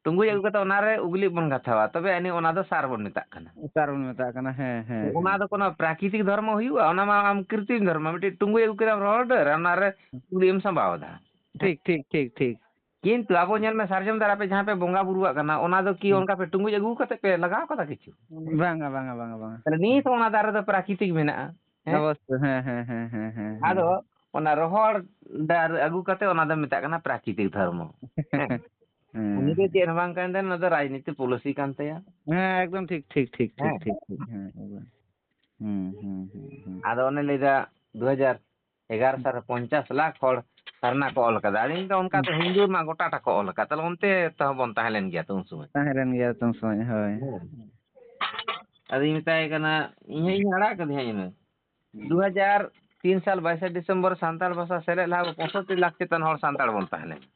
ᱴᱩᱸᱜᱩᱡ ᱟᱹᱜᱩ ᱠᱟᱛᱮ ᱚᱱᱟᱨᱮ ᱩᱜᱽᱞᱤ ᱵᱚᱱ ᱜᱟᱛᱷᱟᱣᱟ, ᱛᱚᱵᱮ ᱟᱹᱱᱤᱡ ᱚᱱᱟ ᱫᱚ ᱥᱟᱨ ᱵᱚᱱ ᱢᱮᱛᱟᱜ ᱠᱟᱱᱟ᱾ ᱥᱟᱨ ᱵᱚᱱ ᱢᱮᱛᱟᱜ ᱠᱟᱱᱟ, ᱦᱮᱸ, ᱦᱮᱸ, ᱚᱱᱟ ᱦᱮᱸ᱾ ᱫᱚ ᱠᱳᱱᱳ ᱯᱨᱟᱠᱨᱤᱛᱤᱠ ᱫᱷᱚᱨᱢᱚ ᱦᱩᱭᱩᱜᱼᱟ? ᱚᱱᱟ ᱢᱟ ᱟᱢ ᱠᱨᱤᱛᱤᱢ ᱫᱷᱚᱨᱢᱚ, ᱢᱤᱫᱴᱤᱡ ᱴᱩᱸᱜᱩᱡ ᱟᱹᱜᱩ ᱠᱮᱫᱟᱢ ᱨᱚᱦᱚᱲ ᱰᱟᱹᱨ, ᱟᱨ ᱚᱱᱟᱨᱮ ᱩᱜᱽᱞᱤ ᱮᱢ ᱥᱟᱢᱵᱟᱣ ᱮᱫᱟ᱾ ᱴᱷᱤᱠ, ᱴᱷᱤᱠ, ᱴᱷᱤᱠ, ᱴᱷᱤᱠ᱾ ᱠᱤᱱᱛᱩ ᱟᱵᱚ ᱧᱮᱞ ᱢᱮ, ᱥᱟᱨᱡᱚᱢ ᱫᱟᱨᱮ ᱯᱮ ᱡᱟᱦᱟᱸ ᱯᱮ ᱵᱚᱸᱜᱟ ᱵᱩᱨᱩᱣᱟᱜ ᱠᱟᱱᱟ, ᱚᱱᱟ ᱫᱚ ᱠᱤ ᱦᱩᱸ᱾ ᱚᱱᱠᱟ ᱯᱮ ᱴᱩᱸᱜᱩᱡ ᱟᱹᱜᱩ ᱠᱟᱛᱮ ᱯᱮ ᱞᱟᱜᱟᱣ ᱠᱟᱫᱟ ᱠᱤᱪᱷᱩ? ᱵᱟᱝᱟ, ᱵᱟᱝᱟ, ᱵᱟᱝᱟ, ᱵᱟᱝᱟ᱾ ᱛᱟᱦᱞᱮ ᱱᱤᱛ ᱦᱚᱸ ᱚᱱᱟ ᱫᱟᱨᱮ ᱫᱚ ᱯᱨᱟᱠᱨᱤᱛᱤᱠ ᱢᱮᱱᱟᱜᱼᱟ᱾ ᱦᱮᱸ? ᱚᱵᱚᱥᱥᱳᱭ, ᱦᱮᱸ, ᱦᱮᱸ, ᱦᱮᱸ, ᱦᱮᱸ, ᱦᱮᱸ᱾ ᱟᱫᱚ ᱚᱱᱟ ᱨᱚᱦᱚᱲ ᱰᱟᱹᱨ ᱟᱹᱜᱩ ᱠᱟᱛᱮ ᱚᱱᱟ ᱫᱚ ᱢᱮᱛᱟᱜ ᱠᱟᱱᱟ ᱯᱨᱟᱠᱨᱤᱛᱤᱠ ᱫᱷᱚᱨᱢᱚ᱾ ᱦᱮᱸ? ᱦᱮᱸ, ᱩᱱᱤ ᱫᱚ ᱦᱮᱸ᱾ ᱪᱮᱫ ᱦᱚᱸ ᱵᱟᱝ ᱠᱟᱱ ᱛᱟᱭᱟ, ᱚᱱᱟ ᱫᱚ ᱨᱟᱡᱽᱱᱤᱛᱤ ᱯᱚᱞᱤᱥᱤ ᱠᱟᱱ ᱛᱟᱭᱟ᱾ ᱦᱮᱸ, ᱮᱠᱫᱚᱢ ᱴᱷᱤᱠ, ᱴᱷᱤᱠ, ᱴᱷᱤᱠ, ᱴᱷᱤᱠ, ᱦᱮᱸ᱾ ᱴᱷᱤᱠ, ᱴᱷᱤᱠ᱾ ᱦᱮᱸ, ᱮᱠᱫᱚᱢ᱾ ᱦᱩᱸ, ᱦᱩᱸ, ᱦᱩᱸ, ᱦᱩᱸ᱾ ᱟᱫᱚ ᱚᱱᱮ ᱞᱟᱹᱭᱫᱟ, ᱫᱩ ᱦᱟᱡᱟᱨ ᱮᱜᱟᱨᱚ ᱥᱟᱞ ᱨᱮ ᱯᱚᱧᱪᱟᱥ ᱞᱟᱠᱷ ᱦᱚᱲ ᱥᱟᱨᱱᱟ ᱠᱚ ᱚᱞ ᱠᱟᱫᱟ᱾ ᱟᱹᱞᱤᱧ ᱫᱚ ᱚᱱᱠᱟ ᱦᱩᱸ᱾ ᱫᱚ ᱦᱤᱱᱫᱩ ᱨᱮᱱᱟᱜ ᱜᱚᱴᱟ ᱴᱟᱜ ᱠᱚ ᱚᱞ ᱠᱟᱫ᱾ ᱛᱟᱦᱞᱮ ᱚᱱᱛᱮ ᱛᱮᱦᱚᱸ ᱵᱚᱱ ᱛᱟᱦᱮᱸ ᱞᱮᱱ ᱜᱮᱭᱟ ᱛᱚ ᱩᱱ ᱥᱚᱢᱚᱭ᱾ ᱛᱟᱦᱮᱸ ᱞᱮᱱ ᱜᱮᱭᱟ ᱛᱚ ᱩᱱ ᱥᱚᱢᱚᱭ, ᱦᱳᱭ᱾ ᱦᱮᱸ᱾ ᱟᱫᱚᱧ ᱢᱮᱛᱟᱭ ᱠᱟᱱᱟ, ᱤᱧ ᱦᱚᱸ, ᱤᱧ ᱦᱚᱸ ᱟᱲᱟᱜ ᱠᱟᱹᱫᱟᱹᱧ ᱦᱟᱸᱜ ᱤᱧ ᱦᱚᱸ᱾ ᱦᱩᱸ᱾ ᱫᱩ ᱦᱟᱡᱟᱨ ᱛᱤᱱ ᱥᱟᱞ ᱵᱟᱭᱤᱥᱮ ᱰᱤᱥᱮᱢᱵᱚᱨ ᱥᱟᱱᱛᱟᱲ ᱵᱷᱟᱥᱟ ᱥᱮᱞᱮᱫ ᱞᱟᱦᱟ ᱯᱚᱸᱭᱥᱚᱴᱴᱤ ᱞᱟᱠᱷ ᱪᱮᱛᱟᱱ ᱦᱚᱲ ᱥᱟᱱᱛᱟᱲ ᱵᱚᱱ ᱛᱟᱦᱮᱸ ᱞᱮᱱᱟ᱾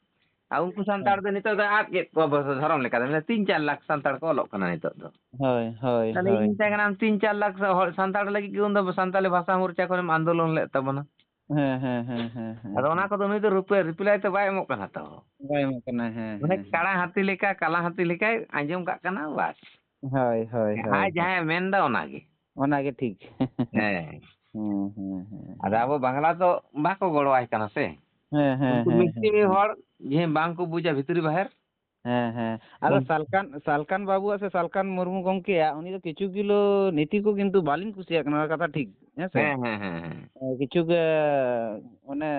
ᱟᱨ ᱩᱱᱠᱩ ᱥᱟᱱᱛᱟᱲ ᱫᱚ ᱱᱤᱛᱚᱜ ᱫᱚ ᱟᱫ ᱠᱮᱫ ᱠᱚᱣᱟ ᱵᱚ ᱫᱷᱚᱨᱚᱢ ᱞᱮᱠᱟ ᱫᱚ᱾ ᱢᱟᱱᱮ ᱛᱤᱱ ᱪᱟᱨ ᱞᱟᱠᱷ ᱥᱟᱱᱛᱟᱲ ᱠᱚ ᱚᱞᱚᱜ ᱠᱟᱱᱟ ᱱᱤᱛᱚᱜ ᱫᱚ᱾ ᱦᱳᱭ, ᱦᱳᱭ, ᱛᱟᱦᱞᱮ ᱤᱧ ᱦᱳᱭ᱾ ᱢᱮᱛᱟᱭ ᱠᱟᱱᱟ, ᱛᱤᱱ ᱪᱟᱨ ᱞᱟᱠᱷ ᱦᱚᱲ ᱥᱟᱱᱛᱟᱲ ᱞᱟᱹᱜᱤᱫ ᱜᱮ ᱩᱱᱫᱚ ᱥᱟᱱᱛᱟᱲᱤ ᱵᱷᱟᱥᱟ ᱢᱳᱨᱪᱟ ᱠᱚᱨᱮᱢ ᱟᱱᱫᱳᱞᱚᱱ ᱞᱮᱫ ᱛᱟᱵᱚᱱᱟ᱾ ᱦᱮᱸ, ᱦᱮᱸ, ᱦᱮᱸ, ᱦᱮᱸ, ᱦᱮᱸ, ᱟᱫᱚ ᱚᱱᱟ ᱦᱮᱸ᱾ ᱠᱚᱫᱚ ᱱᱩᱭ ᱫᱚ ᱨᱩᱯᱮ-, ᱨᱤᱯᱞᱟᱭ ᱛᱚ ᱵᱟᱭ ᱮᱢᱚᱜ ᱠᱟᱱᱟ ᱛᱚ᱾ ᱵᱟᱭ ᱮᱢᱚᱜ ᱠᱟᱱᱟ, ᱦᱮᱸ, ᱢᱟᱱᱮ ᱦᱮᱸ, ᱦᱮᱸ᱾ ᱠᱟᱲᱟ ᱦᱟᱹᱛᱤ ᱞᱮᱠᱟ, ᱠᱟᱞᱟ ᱦᱟᱹᱛᱤ ᱞᱮᱠᱟᱭ ᱟᱸᱡᱚᱢ ᱠᱟᱜ ᱠᱟᱱᱟ, ᱵᱟᱥ᱾ ᱦᱳᱭ, ᱦᱳᱭ, ᱦᱳᱭ, ᱡᱟᱦᱟᱸᱭ, ᱦᱳᱭ᱾ ᱡᱟᱦᱟᱸᱭ ᱢᱮᱱᱫᱟ ᱚᱱᱟᱜᱮ᱾ ᱚᱱᱟᱜᱮ ᱴᱷᱤᱠ᱾ ᱦᱮᱸ᱾ ᱦᱮᱸ, ᱦᱮᱸ, ᱦᱮᱸ, ᱟᱫᱚ ᱦᱮᱸ᱾ ᱟᱵᱚ ᱵᱟᱝᱞᱟ ᱫᱚ ᱵᱟᱠᱚ ᱜᱚᱲᱚᱣᱟᱭ ᱠᱟᱱᱟ ᱥᱮ᱾ ᱦᱮᱸ, ᱦᱮᱸ, ᱩᱱᱠᱩ ᱦᱮᱸ, ᱦᱮᱸ, ᱢᱤᱥᱤᱢᱤ ᱦᱮᱸ᱾ ᱦᱚᱲ ᱡᱮ ᱵᱟᱝ ᱠᱚ ᱵᱩᱡᱟ ᱵᱷᱤᱛᱨᱤ ᱵᱟᱦᱮᱨ᱾ ᱦᱮᱸ, ᱦᱮᱸ᱾ ᱟᱫᱚ ᱩᱱ- ᱥᱟᱞᱠᱷᱟᱱ, ᱥᱟᱞᱠᱷᱟᱱ ᱵᱟᱹᱵᱩᱣᱟᱜ ᱥᱮ ᱥᱟᱞᱠᱷᱟᱱ ᱢᱩᱨᱢᱩ ᱜᱚᱢᱠᱮᱭᱟᱜ ᱩᱱᱤ ᱫᱚ ᱠᱤᱪᱷᱩ ᱜᱤᱞᱳ ᱱᱤᱛᱤ ᱠᱚ ᱠᱤᱱᱛᱩ ᱵᱟᱹᱞᱤᱧ ᱠᱩᱥᱤᱭᱟᱜ ᱠᱟᱱᱟ, ᱚᱱᱟ ᱠᱟᱛᱷᱟ ᱴᱷᱤᱠ, ᱦᱮᱸ ᱥᱮ? ᱦᱮᱸ, ᱦᱮᱸ, ᱦᱮᱸ, ᱦᱮᱸ᱾ ᱮ, ᱠᱤᱪᱷᱩ ᱜᱮ, ᱢᱟᱱᱮ,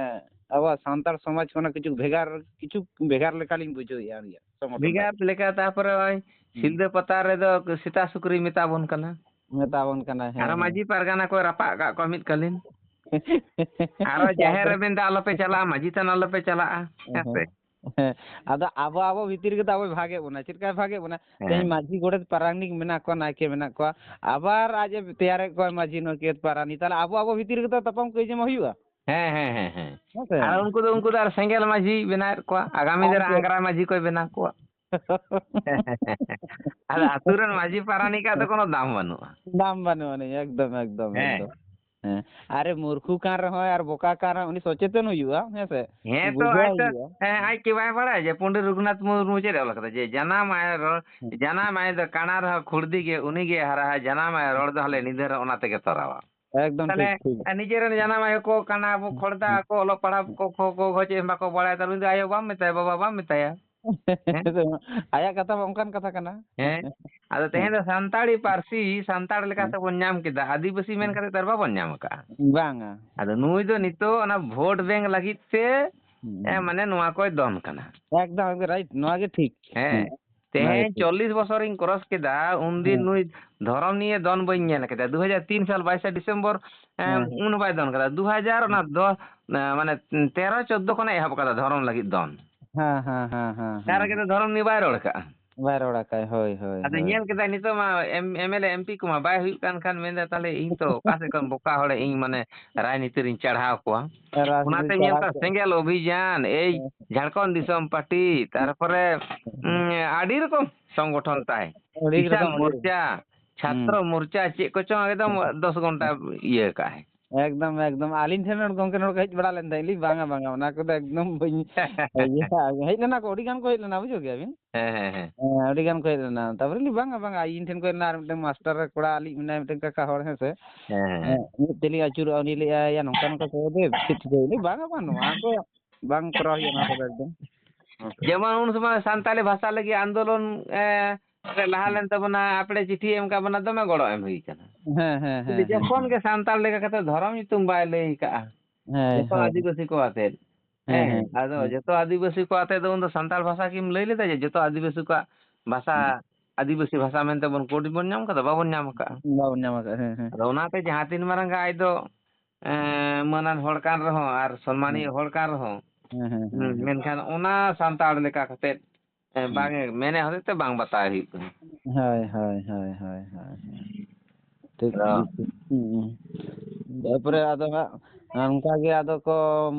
ᱟᱵᱚᱣᱟᱜ ᱥᱟᱱᱛᱟᱲ ᱥᱚᱢᱟᱡᱽ ᱠᱷᱚᱱᱟᱜ ᱠᱤᱪᱷᱩ ᱵᱷᱮᱜᱟᱨ, ᱠᱤᱪᱷᱩ ᱵᱷᱮᱜᱟᱨ ᱞᱮᱠᱟᱞᱤᱧ ᱵᱩᱡᱷᱟᱹᱣᱮᱫᱼᱟ ᱩᱱᱤᱭᱟᱜ ᱥᱚᱝᱜᱚᱴᱷᱚᱱ ᱵᱷᱮᱜᱟᱨ ᱫᱚ᱾ ᱞᱮᱠᱟ, ᱛᱟᱨᱯᱚᱨᱮ ᱱᱚᱜᱼᱚᱭ ᱦᱩᱸ᱾ ᱥᱤᱞᱫᱟᱹ ᱯᱟᱛᱟ ᱨᱮᱫᱚ ᱥᱮᱛᱟ ᱥᱩᱠᱨᱤ ᱢᱮᱛᱟ ᱵᱚᱱ ᱠᱟᱱᱟ᱾ ᱢᱮᱛᱟ ᱵᱚᱱ ᱠᱟᱱᱟ, ᱦᱮᱸ, ᱟᱨᱚ ᱦᱮᱸ᱾ ᱢᱟᱹᱡᱷᱤ ᱯᱟᱨᱜᱟᱱᱟ ᱠᱚᱭ ᱨᱟᱯᱟᱜ ᱟᱠᱟᱫ ᱠᱚᱣᱟ ᱢᱤᱫ ᱠᱟᱹᱞᱤᱱ᱾ ᱟᱨᱚ ᱡᱟᱦᱮᱨ ᱨᱮ ᱛᱟᱨᱯᱚᱨ ᱢᱮᱱᱫᱟ, "ᱟᱞᱚᱯᱮ ᱪᱟᱞᱟᱜᱼᱟ, ᱢᱟᱹᱡᱷᱤ ᱛᱷᱟᱱ ᱟᱞᱚᱯᱮ ᱪᱟᱞᱟᱜᱼᱟ", ᱦᱮᱸ ᱦᱮᱸ, ᱥᱮ? ᱦᱮᱸ᱾ ᱟᱫᱚ ᱟᱵᱚ, ᱟᱵᱚ ᱵᱷᱤᱛᱤᱨ ᱨᱮᱜᱮ ᱛᱚ ᱟᱵᱚᱭ ᱵᱷᱟᱜᱮᱫ ᱵᱚᱱᱟ᱾ ᱪᱮᱫ ᱞᱮᱠᱟᱭ ᱵᱷᱟᱜᱮᱫ ᱵᱚᱱᱟ? ᱦᱮᱸ᱾ ᱛᱮᱦᱮᱧ ᱢᱟᱹᱡᱷᱤ, ᱜᱚᱰᱮᱛ, ᱯᱟᱨᱟᱱᱤᱠ ᱢᱮᱱᱟᱜ ᱠᱚᱣᱟ, ᱱᱟᱭᱠᱮ ᱢᱮᱱᱟᱜ ᱠᱚᱣᱟ, ᱟᱵᱟᱨ ᱟᱡ ᱮ ᱛᱮᱭᱟᱨᱮᱫ ᱠᱚᱣᱟ ᱢᱟᱹᱡᱷᱤ, ᱱᱩᱭ ᱠᱮᱫ ᱯᱟᱨᱟᱱᱤᱠ᱾ ᱛᱟᱦᱞᱮ ᱟᱵᱚ, ᱟᱵᱚ ᱵᱷᱤᱛᱤᱨ ᱨᱮᱜᱮ ᱛᱚ ᱛᱟᱯᱟᱢ ᱠᱟᱹᱭᱡᱟᱹ ᱢᱟ ᱦᱩᱭᱩᱜᱼᱟ᱾ ᱦᱮᱸ, ᱦᱮᱸ, ᱦᱮᱸ, ᱦᱮᱸ᱾ ᱦᱮᱸ ᱥᱮ? ᱟᱨ ᱩᱱᱠᱩ ᱫᱚ, ᱩᱱᱠᱩ ᱫᱚ ᱟᱨ ᱥᱮᱸᱜᱮᱞ ᱢᱟᱹᱡᱷᱤ ᱵᱮᱱᱟᱣᱮᱫ ᱠᱚᱣᱟ, ᱟᱜᱟᱢᱤ ᱟᱨ ᱫᱤᱱ ᱨᱮ ᱪᱮᱫ? ᱟᱝᱜᱽᱨᱟ ᱢᱟᱹᱡᱷᱤ ᱠᱚᱭ ᱵᱮᱱᱟᱣ ᱠᱚᱣᱟ᱾ ᱟᱫᱚ ᱟᱹᱛᱩ ᱨᱮᱱ ᱢᱟᱹᱡᱷᱤ ᱯᱟᱨᱟᱱᱤᱠᱟᱜ ᱫᱚ ᱠᱳᱱᱳ ᱫᱟᱢ ᱵᱟᱹᱱᱩᱜᱼᱟ᱾ ᱫᱟᱢ ᱵᱟᱹᱱᱩᱜ ᱟᱹᱱᱤᱡ, ᱮᱠᱫᱚᱢ, ᱮᱠᱫᱚᱢ, ᱦᱮᱸ᱾ ᱮᱠᱫᱚᱢ᱾ ᱦᱮᱸ, ᱟᱨᱮ ᱢᱩᱨᱠᱷᱩ ᱠᱟᱱ ᱨᱮᱦᱚᱸᱭ ᱟᱨ ᱵᱚᱠᱟ ᱠᱟᱱ ᱨᱮᱦᱚᱸ ᱩᱱᱤ ᱥᱚᱪᱮᱛᱚᱱ ᱦᱩᱭᱩᱜᱼᱟ, ᱦᱮᱸ ᱥᱮ? ᱦᱮᱸ ᱛᱚ, ᱵᱩᱡᱷᱟᱹᱣ ᱟᱡ ᱛᱚ, ᱦᱩᱭᱩᱜᱼᱟ᱾ ᱦᱮᱸ, ᱟᱡ ᱠᱤ ᱵᱟᱭ ᱵᱟᱲᱟᱭᱟ ᱡᱮ ᱯᱚᱱᱰᱤᱛ ᱨᱚᱜᱷᱩᱱᱟᱛᱷ ᱢᱩᱨᱢᱩ ᱪᱮᱫ ᱮ ᱚᱞ ᱠᱟᱫᱟ? ᱡᱮ ᱡᱟᱱᱟᱢ ᱟᱭ ᱨᱚᱲ, ᱦᱮᱸ᱾ ᱡᱟᱱᱟᱢ ᱟᱭ ᱫᱚ ᱠᱟᱬᱟ ᱨᱮᱦᱚᱸ ᱠᱷᱩᱲᱫᱤ ᱜᱮ, ᱩᱱᱤ ᱜᱮ ᱦᱟᱨᱟᱜᱼᱟ, ᱡᱟᱱᱟᱢ ᱟᱭ ᱨᱚᱲ ᱫᱚ ᱦᱟᱞᱮ ᱧᱤᱫᱟᱹ ᱨᱮᱦᱚᱸ ᱚᱱᱟ ᱛᱮᱜᱮ ᱛᱚᱨᱟᱣᱟ᱾ ᱮᱠᱫᱚᱢ ᱛᱟᱦᱞᱮ ᱴᱷᱤᱠ, ᱴᱷᱤᱠ᱾ ᱱᱤᱡᱮᱨᱮᱱ ᱡᱟᱱᱟᱢ ᱟᱭᱳ ᱠᱚ ᱠᱟᱬᱟ ᱟᱵᱚ ᱦᱮᱸ, ᱠᱷᱚᱲᱫᱟ ᱦᱮᱸ, ᱠᱚ, ᱚᱞᱚᱜ ᱯᱟᱲᱦᱟᱣ ᱦᱮᱸ᱾ ᱠᱚ, ᱠᱚ, ᱠᱚ, ᱠᱚ ᱪᱮᱫ ᱦᱚᱸ ᱵᱟᱠᱚ ᱵᱟᱲᱟᱭᱟ, ᱛᱟᱦᱞᱮ ᱩᱱᱤ ᱫᱚ ᱟᱭᱳ ᱵᱟᱢ ᱢᱮᱛᱟᱭᱟ, ᱵᱟᱵᱟ ᱵᱟᱢ ᱢᱮᱛᱟᱭᱟ᱾ ᱦᱮᱸ? ᱟᱭᱟᱜ ᱠᱟᱛᱷᱟ ᱢᱟ ᱚᱱᱠᱟᱱ ᱠᱟᱛᱷᱟ ᱠᱟᱱᱟ᱾ ᱦᱮᱸ᱾ ᱟᱫᱚ ᱦᱮᱸ᱾ ᱛᱮᱦᱮᱧ ᱫᱚ ᱥᱟᱱᱛᱟᱲᱤ ᱯᱟᱹᱨᱥᱤ ᱥᱟᱱᱛᱟᱲ ᱞᱮᱠᱟ ᱦᱮᱸ᱾ ᱛᱮᱵᱚᱱ ᱧᱟᱢ ᱠᱮᱫᱟ, ᱟᱹᱫᱤᱵᱟᱹᱥᱤ ᱢᱮᱱ ᱦᱮᱸ᱾ ᱠᱟᱛᱮ ᱛᱚ ᱟᱨ ᱵᱟᱵᱚᱱ ᱧᱟᱢ ᱟᱠᱟᱫᱼᱟ᱾ ᱵᱟᱝᱟ᱾ ᱟᱫᱚ ᱱᱩᱭ ᱫᱚ ᱱᱤᱛᱚᱜ ᱚᱱᱟ ᱵᱷᱳᱴ ᱵᱮᱝᱠ ᱞᱟᱹᱜᱤᱫ ᱛᱮ, ᱦᱩᱸ, ᱮ, ᱦᱩᱸ᱾ ᱢᱟᱱᱮ ᱱᱚᱣᱟ ᱠᱚᱭ ᱫᱚᱱ ᱠᱟᱱᱟ᱾ ᱮᱠᱫᱚᱢ, ᱮᱠᱫᱚᱢ right, ᱱᱚᱣᱟ ᱜᱮ ᱴᱷᱤᱠ᱾ ᱦᱮᱸ᱾ ᱦᱮᱸ, ᱱᱚᱣᱟ ᱜᱮ ᱛᱮᱦᱮᱧ ᱴᱷᱤᱠ᱾ ᱪᱚᱞᱞᱤᱥ ᱵᱚᱪᱷᱚᱨᱤᱧ cross ᱠᱮᱫᱟ, ᱩᱱᱫᱤᱱ ᱦᱮᱸ᱾ ᱱᱩᱭ ᱫᱷᱚᱨᱚᱢ ᱱᱤᱭᱮ ᱫᱚᱱ ᱵᱟᱹᱧ ᱧᱮᱞ ᱠᱮᱫᱟ᱾ ᱫᱩ ᱦᱟᱡᱟᱨ ᱛᱤᱱ ᱥᱟᱞ ᱵᱟᱭᱤᱥᱮ ᱰᱤᱥᱮᱢᱵᱚᱨ, ᱮ, ᱦᱮᱸ᱾ ᱩᱱ ᱵᱟᱭ ᱫᱚᱱ ᱠᱟᱫᱟ᱾ ᱫᱩ ᱦᱟᱡᱟᱨ ᱚᱱᱟ ᱫᱚ, ᱮ, ᱢᱟᱱᱮ ᱛᱮᱨᱚ ᱪᱳᱫᱽᱫᱳ ᱠᱷᱚᱱᱮ ᱮᱦᱚᱵ ᱠᱟᱫᱟ ᱫᱷᱚᱨᱚᱢ ᱞᱟᱹᱜᱤᱫ ᱫᱚᱱ᱾ ᱦᱮᱸ, ᱦᱮᱸ, ᱦᱮᱸ, ᱦᱮᱸ, ᱚᱠᱟ ᱦᱮᱸ, ᱨᱮᱜᱮ ᱦᱮᱸ᱾ ᱫᱚ ᱫᱷᱚᱨᱚᱢ ᱱᱤᱭᱮ ᱵᱟᱭ ᱨᱚᱲ ᱠᱟᱜᱼᱟ᱾ ᱵᱟᱭ ᱨᱚᱲ ᱟᱠᱟᱫ, ᱦᱳᱭ, ᱦᱳᱭ, ᱟᱫᱚ ᱦᱳᱭ᱾ ᱧᱮᱞ ᱠᱮᱫᱟᱭ ᱱᱤᱛᱚᱜ ᱢᱟ ᱮᱢ-, MLA, MP ᱠᱚᱢᱟ ᱵᱟᱭ ᱦᱩᱭᱩᱜ ᱠᱟᱱ ᱠᱷᱟᱱ ᱢᱮᱱᱫᱟ, "ᱛᱟᱦᱞᱮ ᱤᱧ ᱛᱚ ᱚᱠᱟ ᱥᱮᱫ ᱠᱷᱚᱱ ᱵᱚᱠᱟ ᱦᱚᱲ ᱤᱧ ᱢᱟᱱᱮ ᱨᱟᱡᱽᱱᱤᱛᱤ ᱨᱤᱧ ᱪᱟᱲᱦᱟᱣ ᱠᱚᱣᱟ?" ᱨᱟᱡᱽᱱᱤᱛᱤ ᱚᱱᱟᱛᱮ ᱧᱮᱞ ᱪᱟᱲᱦᱟᱣ ᱠᱟᱜ ᱠᱚ᱾ ᱥᱮᱸᱜᱮᱞ ᱚᱵᱷᱤᱡᱟᱱ, ᱮᱭ ᱦᱮᱸ᱾ ᱡᱷᱟᱲᱠᱷᱚᱸᱰ ᱫᱤᱥᱚᱢ ᱯᱟᱨᱴᱤ, ᱛᱟᱨᱯᱚᱨᱮ, ᱦᱮᱸ᱾ ᱩᱸ, ᱟᱹᱰᱤ ᱨᱚᱠᱚᱢ ᱥᱚᱝᱜᱚᱴᱷᱚᱱ ᱛᱟᱭ᱾ ᱟᱹᱰᱤ ᱠᱤᱥᱟᱱ ᱨᱚᱠᱚᱢ, ᱟᱹᱰᱤ ᱢᱳᱨᱪᱟ, ᱦᱩᱸ᱾ ᱪᱷᱟᱛᱨᱚ ᱢᱳᱨᱪᱟ, ᱪᱮᱫ ᱠᱚᱪᱚᱝ ᱮᱠᱫᱚᱢ ᱫᱚᱥ ᱜᱷᱚᱱᱴᱟ ᱤᱭᱟᱹ ᱠᱟᱜᱼᱟᱭ᱾ ᱮᱠᱫᱚᱢ, ᱮᱠᱫᱚᱢ᱾ ᱟᱹᱞᱤᱧ ᱴᱷᱮᱱ ᱦᱚᱸ ᱜᱚᱝᱠᱮ ᱱᱚᱰᱮ ᱠᱚ ᱦᱮᱡ ᱵᱟᱲᱟ ᱞᱮᱱ ᱛᱟᱦᱮᱸᱫ ᱞᱤᱧ, ᱵᱟᱝᱟ, ᱵᱟᱝᱟ, ᱚᱱᱟ ᱠᱚᱫᱚ ᱮᱠᱫᱚᱢ ᱵᱟᱹᱧ ᱤᱭᱟᱹ, ᱦᱮᱡ ᱞᱮᱱᱟ ᱠᱚ, ᱟᱹᱰᱤ ᱜᱟᱱ ᱠᱚ ᱦᱮᱡ ᱞᱮᱱᱟ, ᱵᱩᱡᱷᱟᱹᱣ ᱠᱮᱜᱼᱟ ᱵᱤᱱ? ᱦᱮᱸ, ᱦᱮᱸ, ᱦᱮᱸ᱾ ᱦᱮᱸ, ᱟᱹᱰᱤ ᱜᱟᱱ ᱠᱚ ᱦᱮᱡ ᱞᱮᱱᱟ᱾ ᱛᱟᱯᱚᱨᱮ ᱞᱤᱧ, ᱵᱟᱝᱟ, ᱵᱟᱝᱟ, ᱤᱧ ᱴᱷᱮᱱ ᱠᱚ ᱦᱮᱡ ᱞᱮᱱᱟ ᱟᱨ ᱢᱤᱫᱴᱮᱱ ᱢᱟᱥᱴᱟᱨ ᱨᱮ ᱠᱚᱲᱟ ᱟᱞᱮᱭᱤᱡ ᱢᱮᱱᱟᱭᱟ, ᱢᱤᱫᱴᱮᱱ ᱠᱟᱠᱟ ᱦᱚᱲ, ᱦᱮᱸ ᱥᱮ? ᱦᱮᱸ, ᱦᱮᱸ, ᱦᱮᱸ᱾ ᱦᱮᱸ, ᱢᱤᱫ ᱛᱮᱞᱤᱧ ᱟᱹᱪᱩᱨᱚᱜᱼᱟ, ᱩᱱᱤ ᱞᱟᱹᱭᱟ, "ᱭᱟ, ᱱᱚᱝᱠᱟ ᱱᱚᱝᱠᱟ ᱠᱚ ᱫᱮ, ᱪᱮᱫ ᱪᱤᱠᱟᱹᱭ?" ᱞᱟᱹᱭ, "ᱵᱟᱝᱟ, ᱵᱟᱝ, ᱱᱚᱣᱟ ᱠᱚ ᱵᱟᱝ ᱠᱚᱨᱟᱣ ᱦᱩᱭᱩᱜᱼᱟ, ᱱᱚᱣᱟ ᱠᱚᱫᱚ ᱮᱠᱫᱚᱢ." ᱦᱮᱸ ᱥᱮ? ᱡᱮᱢᱚᱱ ᱩᱱ ᱥᱚᱢᱚᱭ ᱥᱟᱱᱛᱟᱲᱤ ᱵᱷᱟᱥᱟ ᱞᱟᱹᱜᱤᱫ ᱟᱱᱫᱳᱞᱚᱱ, ᱮ, ᱨᱮ ᱞᱟᱦᱟ ᱦᱩᱸ᱾ ᱞᱮᱱ ᱛᱟᱵᱚᱱᱟ, ᱟᱯᱲᱮ ᱪᱤᱴᱷᱤ ᱮᱢ ᱠᱟᱜ ᱵᱚᱱᱟ, ᱫᱚᱢᱮ ᱜᱚᱲᱚ ᱮᱢ ᱦᱩᱭ ᱠᱟᱱᱟ᱾ ᱦᱮᱸ, ᱦᱮᱸ, ᱦᱮᱸ, ᱠᱤᱱᱛᱩ ᱦᱮᱸ, ᱡᱚᱠᱷᱚᱱ ᱦᱮᱸ᱾ ᱜᱮ ᱥᱟᱱᱛᱟᱲ ᱞᱮᱠᱟ ᱠᱟᱛᱮ ᱫᱷᱚᱨᱚᱢ ᱧᱩᱛᱩᱢ ᱵᱟᱭ ᱞᱟᱹᱭ ᱠᱟᱜᱼᱟ, ᱦᱮᱸ, ᱡᱚᱛᱚ ᱦᱳᱭ᱾ ᱟᱹᱫᱤᱵᱟᱹᱥᱤ ᱠᱚ ᱟᱛᱮᱫ, ᱦᱮᱸ, ᱦᱮᱸ, ᱦᱮᱸ, ᱟᱫᱚ ᱦᱮᱸ᱾ ᱡᱚᱛᱚ ᱟᱹᱫᱤᱵᱟᱹᱥᱤ ᱠᱚ ᱟᱛᱮᱫ ᱫᱚ ᱩᱱ ᱫᱚ ᱥᱟᱱᱛᱟᱲ ᱵᱷᱟᱥᱟ ᱠᱤᱢ ᱞᱟᱹᱭ ᱞᱮᱫᱟ ᱡᱮ ᱡᱚᱛᱚ ᱟᱹᱫᱤᱵᱟᱹᱥᱤ ᱠᱚᱣᱟᱜ ᱵᱷᱟᱥᱟ, ᱦᱩᱸ᱾ ᱟᱹᱫᱤᱵᱟᱹᱥᱤ ᱵᱷᱟᱥᱟ ᱢᱮᱱᱛᱮ ᱵᱚᱱ ᱠᱳᱰ ᱵᱚᱱ ᱧᱟᱢ ᱠᱟᱫᱟ? ᱵᱟᱵᱚᱱ ᱧᱟᱢ ᱠᱟᱜᱼᱟ᱾ ᱵᱟᱵᱚᱱ ᱧᱟᱢ ᱠᱟᱜᱼᱟ, ᱦᱮᱸ, ᱦᱮᱸ᱾ ᱟᱫᱚ ᱚᱱᱟᱛᱮ ᱡᱟᱦᱟᱸ ᱛᱤᱱ ᱢᱟᱨᱟᱝ ᱜᱮ ᱟᱡ ᱫᱚ, ᱮᱸ, ᱢᱟᱹᱱᱟᱱ ᱦᱚᱲ ᱠᱟᱱ ᱨᱮᱦᱚᱸ ᱟᱨ ᱦᱩᱸ᱾ ᱥᱚᱱᱢᱟᱱᱤᱭᱟᱹ ᱦᱚᱲ ᱠᱟᱱ ᱨᱮᱦᱚᱸ, ᱦᱮᱸ, ᱦᱮᱸ, ᱦᱮᱸ, ᱦᱩᱸ, ᱦᱮᱸ᱾ ᱢᱮᱱᱠᱷᱟᱱ ᱚᱱᱟ ᱥᱟᱱᱛᱟᱲ ᱞᱮᱠᱟ ᱠᱟᱛᱮᱫ, ᱮᱸ, ᱦᱩᱸ᱾ ᱵᱟᱝ ᱮ ᱢᱮᱱᱮᱫ ᱦᱚᱛᱮᱡ ᱛᱮ ᱵᱟᱝ ᱵᱟᱛᱟᱣ ᱦᱩᱭᱩᱜ ᱠᱟᱱᱟ᱾ ᱦᱳᱭ, ᱦᱳᱭ, ᱦᱳᱭ, ᱦᱳᱭ, ᱦᱳᱭ, ᱦᱳᱭ᱾ ᱴᱷᱤᱠ, ᱟᱫᱚ ᱴᱷᱤᱠ, ᱴᱷᱤᱠ᱾ ᱦᱩᱸ, ᱦᱩᱸ᱾ ᱛᱟᱨᱯᱚᱨᱮ ᱟᱫᱚ ᱦᱟᱸᱜ ᱚᱱᱠᱟ ᱜᱮ ᱟᱫᱚ ᱠᱚ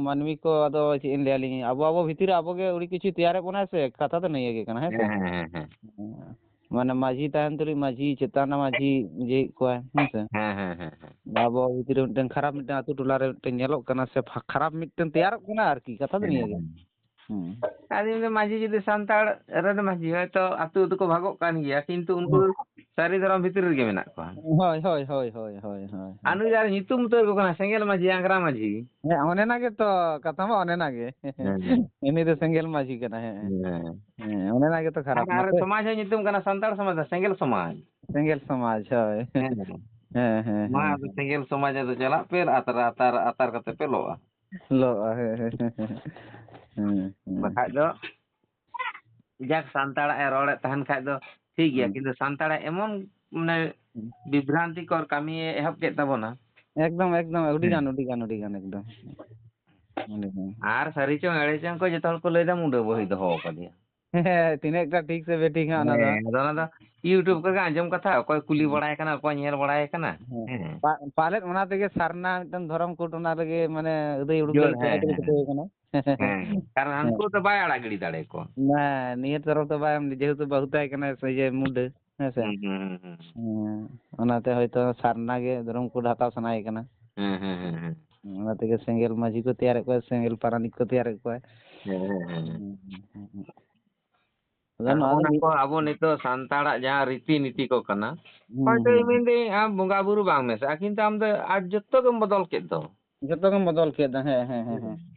ᱢᱟᱹᱱᱢᱤ ᱠᱚ ᱟᱫᱚ ᱪᱮᱫ ᱤᱧ ᱞᱟᱹᱭᱟ ᱞᱤᱧ, ᱟᱵᱚ, ᱟᱵᱚ ᱵᱷᱤᱛᱤᱨ ᱨᱮ ᱟᱵᱚ ᱜᱮ ᱟᱹᱰᱤ ᱠᱤᱪᱷᱩ ᱛᱮᱭᱟᱨᱮᱫ ᱵᱚᱱᱟᱭ ᱥᱮ, ᱠᱟᱛᱷᱟ ᱫᱚ ᱱᱤᱭᱟᱹ ᱜᱮ ᱠᱟᱱᱟ, ᱦᱮᱸ ᱥᱮ? ᱦᱮᱸ, ᱦᱮᱸ, ᱦᱮᱸ, ᱦᱮᱸ᱾ ᱦᱮᱸ᱾ ᱢᱟᱱᱮ ᱢᱟᱹᱡᱷᱤ ᱛᱟᱦᱮᱱ ᱛᱩᱞᱩᱡ ᱢᱟᱹᱡᱷᱤ ᱪᱮᱛᱟᱱ ᱨᱮ ᱢᱟᱹᱡᱷᱤ ᱤᱭᱟᱹᱭᱮᱫ ᱠᱚᱣᱟᱭ, ᱦᱮᱸ ᱥᱮ? ᱦᱮᱸ, ᱦᱮᱸ, ᱦᱮᱸ, ᱦᱮᱸ᱾ ᱟᱵᱚ ᱵᱷᱤᱛᱤᱨ ᱨᱮ ᱢᱤᱫᱴᱮᱱ ᱠᱷᱟᱨᱟᱯ ᱢᱤᱫᱴᱮᱱ ᱟᱹᱛᱩ ᱴᱚᱞᱟ ᱨᱮ ᱢᱤᱫᱴᱮᱱ ᱧᱮᱞᱚᱜ ᱠᱟᱱᱟ ᱥᱮ ᱯᱷᱟ-, ᱠᱷᱟᱨᱟᱯ ᱢᱤᱫᱴᱮᱱ ᱛᱮᱭᱟᱨᱚᱜ ᱠᱟᱱᱟ ᱟᱨᱠᱤ, ᱠᱟᱛᱷᱟ ᱫᱚ ᱦᱮᱸ, ᱱᱤᱭᱟᱹ ᱜᱮ᱾ ᱦᱮᱸ᱾ ᱦᱩᱸ᱾ ᱟᱨ ᱤᱧ ᱫᱚ ᱢᱟᱹᱡᱷᱤ ᱡᱩᱫᱤ ᱥᱟᱱᱛᱟᱲ ᱨᱮᱱ ᱢᱟᱹᱡᱷᱤ, ᱦᱚᱭᱛᱚ ᱟᱹᱛᱩ ᱫᱚᱠᱚ ᱵᱷᱟᱜᱚᱜ ᱠᱟᱱ ᱜᱮᱭᱟ, ᱠᱤᱱᱛᱩ ᱩᱱᱠᱩ ᱦᱩᱸ᱾ ᱫᱚ ᱥᱟᱹᱨᱤ ᱫᱷᱚᱨᱚᱢ ᱵᱷᱤᱛᱤᱨ ᱨᱮᱜᱮ ᱢᱮᱱᱟᱜ ᱠᱚᱣᱟ᱾ ᱦᱳᱭ, ᱦᱳᱭ, ᱦᱳᱭ, ᱦᱳᱭ, ᱦᱳᱭ, ᱦᱳᱭ᱾ ᱟᱨ ᱱᱩᱭ ᱫᱚ ᱟᱨ ᱧᱩᱛᱩᱢ ᱩᱛᱟᱹᱨ ᱠᱚ ᱠᱟᱱᱟ, ᱥᱮᱸᱜᱮᱞ ᱢᱟᱹᱡᱷᱤ, ᱟᱝᱜᱽᱨᱟ ᱢᱟᱹᱡᱷᱤ᱾ ᱦᱮᱸ, ᱚᱱᱮ ᱚᱱᱟ ᱜᱮᱛᱚ ᱠᱟᱛᱷᱟ ᱢᱟ, ᱚᱱᱮ ᱚᱱᱟ ᱜᱮ᱾ ᱦᱮᱸ᱾ ᱩᱱᱤ ᱫᱚ ᱥᱮᱸᱜᱮᱞ ᱢᱟᱹᱡᱷᱤ ᱠᱟᱱᱟ, ᱦᱮᱸ᱾ ᱦᱮᱸ᱾ ᱦᱮᱸ, ᱚᱱᱮ ᱚᱱᱟ ᱜᱮᱛᱚ ᱠᱷᱟᱨᱟᱯ᱾ ᱟᱨ ᱱᱚᱛᱮ ᱥᱚᱢᱟᱡᱽ ᱦᱚᱸ ᱧᱩᱛᱩᱢ ᱠᱟᱱᱟ ᱥᱟᱱᱛᱟᱲ ᱥᱚᱢᱟᱡᱽ ᱫᱚ, ᱥᱮᱸᱜᱮᱞ ᱥᱚᱢᱟᱡᱽ᱾ ᱥᱮᱸᱜᱮᱞ ᱥᱚᱢᱟᱡᱽ, ᱦᱳᱭ᱾ ᱦᱮᱸ᱾ ᱦᱮᱸ, ᱦᱮᱸ, ᱢᱟ ᱦᱮᱸ, ᱟᱫᱚ ᱦᱮᱸ᱾ ᱥᱮᱸᱜᱮᱞ ᱥᱚᱢᱟᱡᱽ ᱟᱫᱚ ᱪᱟᱞᱟᱜ ᱯᱮ, ᱟᱨ ᱟᱛᱟᱨ, ᱟᱛᱟᱨ, ᱟᱛᱟᱨ ᱠᱟᱛᱮ ᱯᱮ ᱞᱚᱜᱼᱟ᱾ ᱞᱚᱜᱼᱟ, ᱦᱮᱸ, ᱦᱮᱸ, ᱦᱮᱸ, ᱦᱮᱸ᱾ ᱦᱮᱸ, ᱦᱮᱸ᱾ ᱵᱟᱠᱷᱟᱡ ᱫᱚ ᱡᱟᱠ ᱥᱟᱱᱛᱟᱲᱟᱜ ᱮ ᱨᱚᱲᱮᱫ ᱛᱟᱦᱮᱱ ᱠᱷᱟᱡ ᱫᱚ ᱴᱷᱤᱠ ᱜᱮᱭᱟ, ᱦᱩᱸ᱾ ᱠᱤᱱᱛᱩ ᱥᱟᱱᱛᱟᱲᱟᱜ ᱮᱢᱚᱱ ᱢᱟᱱᱮ ᱦᱩᱸ᱾ ᱵᱤᱵᱷᱨᱟᱱᱛᱤᱠᱚᱨ ᱠᱟᱹᱢᱤᱭᱮ ᱮᱦᱚᱵ ᱠᱮᱫ ᱛᱟᱵᱚᱱᱟ᱾ ᱮᱠᱫᱚᱢ, ᱮᱠᱫᱚᱢ, ᱟᱹᱰᱤ ᱦᱮᱸ᱾ ᱜᱟᱱ, ᱟᱹᱰᱤ ᱜᱟᱱ, ᱟᱹᱰᱤ ᱜᱟᱱ, ᱮᱠᱫᱚᱢ᱾ ᱟᱹᱰᱤ ᱜᱟᱱ᱾ ᱟᱨ ᱥᱟᱹᱨᱤ ᱪᱚᱝ ᱮᱲᱮ ᱪᱚᱝ ᱠᱚ ᱡᱚᱛᱚ ᱦᱚᱲ ᱠᱚ ᱞᱟᱹᱭᱫᱟ ᱢᱩᱰᱟᱹ ᱵᱚᱦᱤ ᱫᱚᱦᱚ ᱟᱠᱟᱫᱮᱭᱟ᱾ ᱦᱮᱸ, ᱛᱤᱱᱟᱹᱜ ᱴᱟ ᱴᱷᱤᱠ ᱥᱮ ᱵᱮᱴᱷᱤᱠ ᱦᱟᱸᱜ ᱚᱱᱟ ᱫᱚ ᱦᱮᱸ, ᱦᱟᱸᱜ᱾ ᱟᱫᱚ ᱚᱱᱟ ᱫᱚ YouTube ᱠᱚᱨᱮ ᱜᱮ ᱟᱸᱡᱚᱢ ᱠᱟᱛᱷᱟ, ᱚᱠᱚᱭ ᱠᱩᱞᱤ ᱦᱮᱸ᱾ ᱵᱟᱲᱟᱭ ᱠᱟᱱᱟ, ᱚᱠᱚᱭ ᱧᱮᱞ ᱵᱟᱲᱟᱭ ᱠᱟᱱᱟ᱾ ᱦᱮᱸ᱾ ᱦᱮᱸ᱾ ᱯᱟ-, ᱯᱟᱞᱮᱫ ᱚᱱᱟ ᱛᱮᱜᱮ ᱥᱟᱨᱱᱟ ᱢᱤᱫᱴᱟᱝ ᱫᱷᱚᱨᱚᱢ ᱠᱳᱰ ᱚᱱᱟ ᱨᱮᱜᱮ ᱢᱟᱱᱮ ᱟᱹᱫᱟᱹᱭ ᱩᱰᱩᱠ ᱡᱳᱨ, ᱞᱟᱹᱜᱤᱫ ᱛᱮ ᱦᱮᱸ, ᱠᱟᱹᱴᱤᱡ ᱦᱮᱸ, ᱪᱷᱩᱴᱟᱹᱣ ᱦᱮᱸ᱾ ᱠᱟᱱᱟ᱾ ᱦᱮᱸ, ᱠᱟᱨᱚᱱ ᱦᱮᱸ᱾ ᱦᱟᱹᱱᱠᱩ ᱫᱚ ᱵᱟᱭ ᱟᱲᱟᱜ ᱜᱤᱰᱤ ᱫᱟᱲᱮᱭᱟᱠᱚᱣᱟ᱾ ᱱᱟ-, ᱱᱤᱭᱟᱹ ᱛᱚᱨᱚᱯ ᱫᱚ ᱵᱟᱭ ᱮᱢ, ᱡᱮᱦᱮᱛᱩ ᱵᱟᱹᱦᱩ ᱛᱟᱭ ᱠᱟᱱᱟᱭ ᱥᱮ ᱤᱭᱟᱹ ᱢᱩᱰᱟᱹ, ᱦᱮᱸ ᱥᱮ? ᱦᱩᱸ, ᱦᱩᱸ, ᱦᱩᱸ, ᱦᱩᱸ᱾ ᱦᱮᱸ, ᱚᱱᱟᱛᱮ ᱦᱚᱭᱛᱳ ᱥᱟᱨᱱᱟ ᱜᱮ ᱫᱷᱚᱨᱚᱢ ᱠᱳᱰ ᱦᱟᱛᱟᱣ ᱥᱟᱱᱟᱭᱮ ᱠᱟᱱᱟ᱾ ᱦᱮᱸ, ᱦᱮᱸ, ᱦᱮᱸ, ᱦᱮᱸ᱾ ᱚᱱᱟ ᱛᱮᱜᱮ ᱥᱮᱸᱜᱮᱞ ᱢᱟᱹᱡᱷᱤ ᱠᱚ ᱛᱮᱭᱟᱨᱮᱫ ᱠᱚᱣᱟ, ᱥᱮᱸᱜᱮᱞ ᱯᱟᱨᱟᱱᱤᱠ ᱠᱚ ᱛᱮᱭᱟᱨᱮᱫ ᱠᱚᱣᱟ᱾ ᱦᱮᱸ, ᱦᱮᱸ, ᱦᱮᱸ, ᱦᱮᱸ᱾ ᱦᱩᱸ, ᱦᱩᱸ, ᱦᱩᱸ, ᱦᱩᱸ᱾ ᱟᱫᱚ ᱟᱨ ᱱᱚᱣᱟ ᱫᱚ ᱚᱱᱟ ᱢᱤᱫ ᱠᱚ ᱟᱵᱚ ᱱᱤᱛᱚᱜ ᱥᱟᱱᱛᱟᱲᱟᱜ ᱡᱟᱦᱟᱸ ᱨᱤᱛᱤ ᱱᱤᱛᱤ ᱠᱚ ᱠᱟᱱᱟ, ᱦᱩᱸ, ᱦᱚᱭᱛᱳ ᱦᱩᱸ, ᱤᱧ ᱦᱩᱸ᱾ ᱢᱮᱱᱫᱟᱹᱧ ᱟᱢ ᱵᱚᱸᱜᱟ ᱵᱩᱨᱩ ᱵᱟᱝ ᱢᱮᱥᱟᱜᱼᱟ, ᱠᱤᱱᱛᱩ ᱟᱢ ᱫᱚ ᱟᱨ ᱡᱚᱛᱚ ᱜᱮᱢ ᱵᱚᱫᱚᱞ ᱠᱮᱫ ᱫᱚ᱾ ᱡᱚᱛᱚ ᱜᱮᱢ ᱵᱚᱫᱚᱞ ᱠᱮᱫᱟ, ᱦᱮᱸ, ᱦᱮᱸ, ᱦᱮᱸ, ᱦᱮᱸ᱾ ᱦᱩᱸ᱾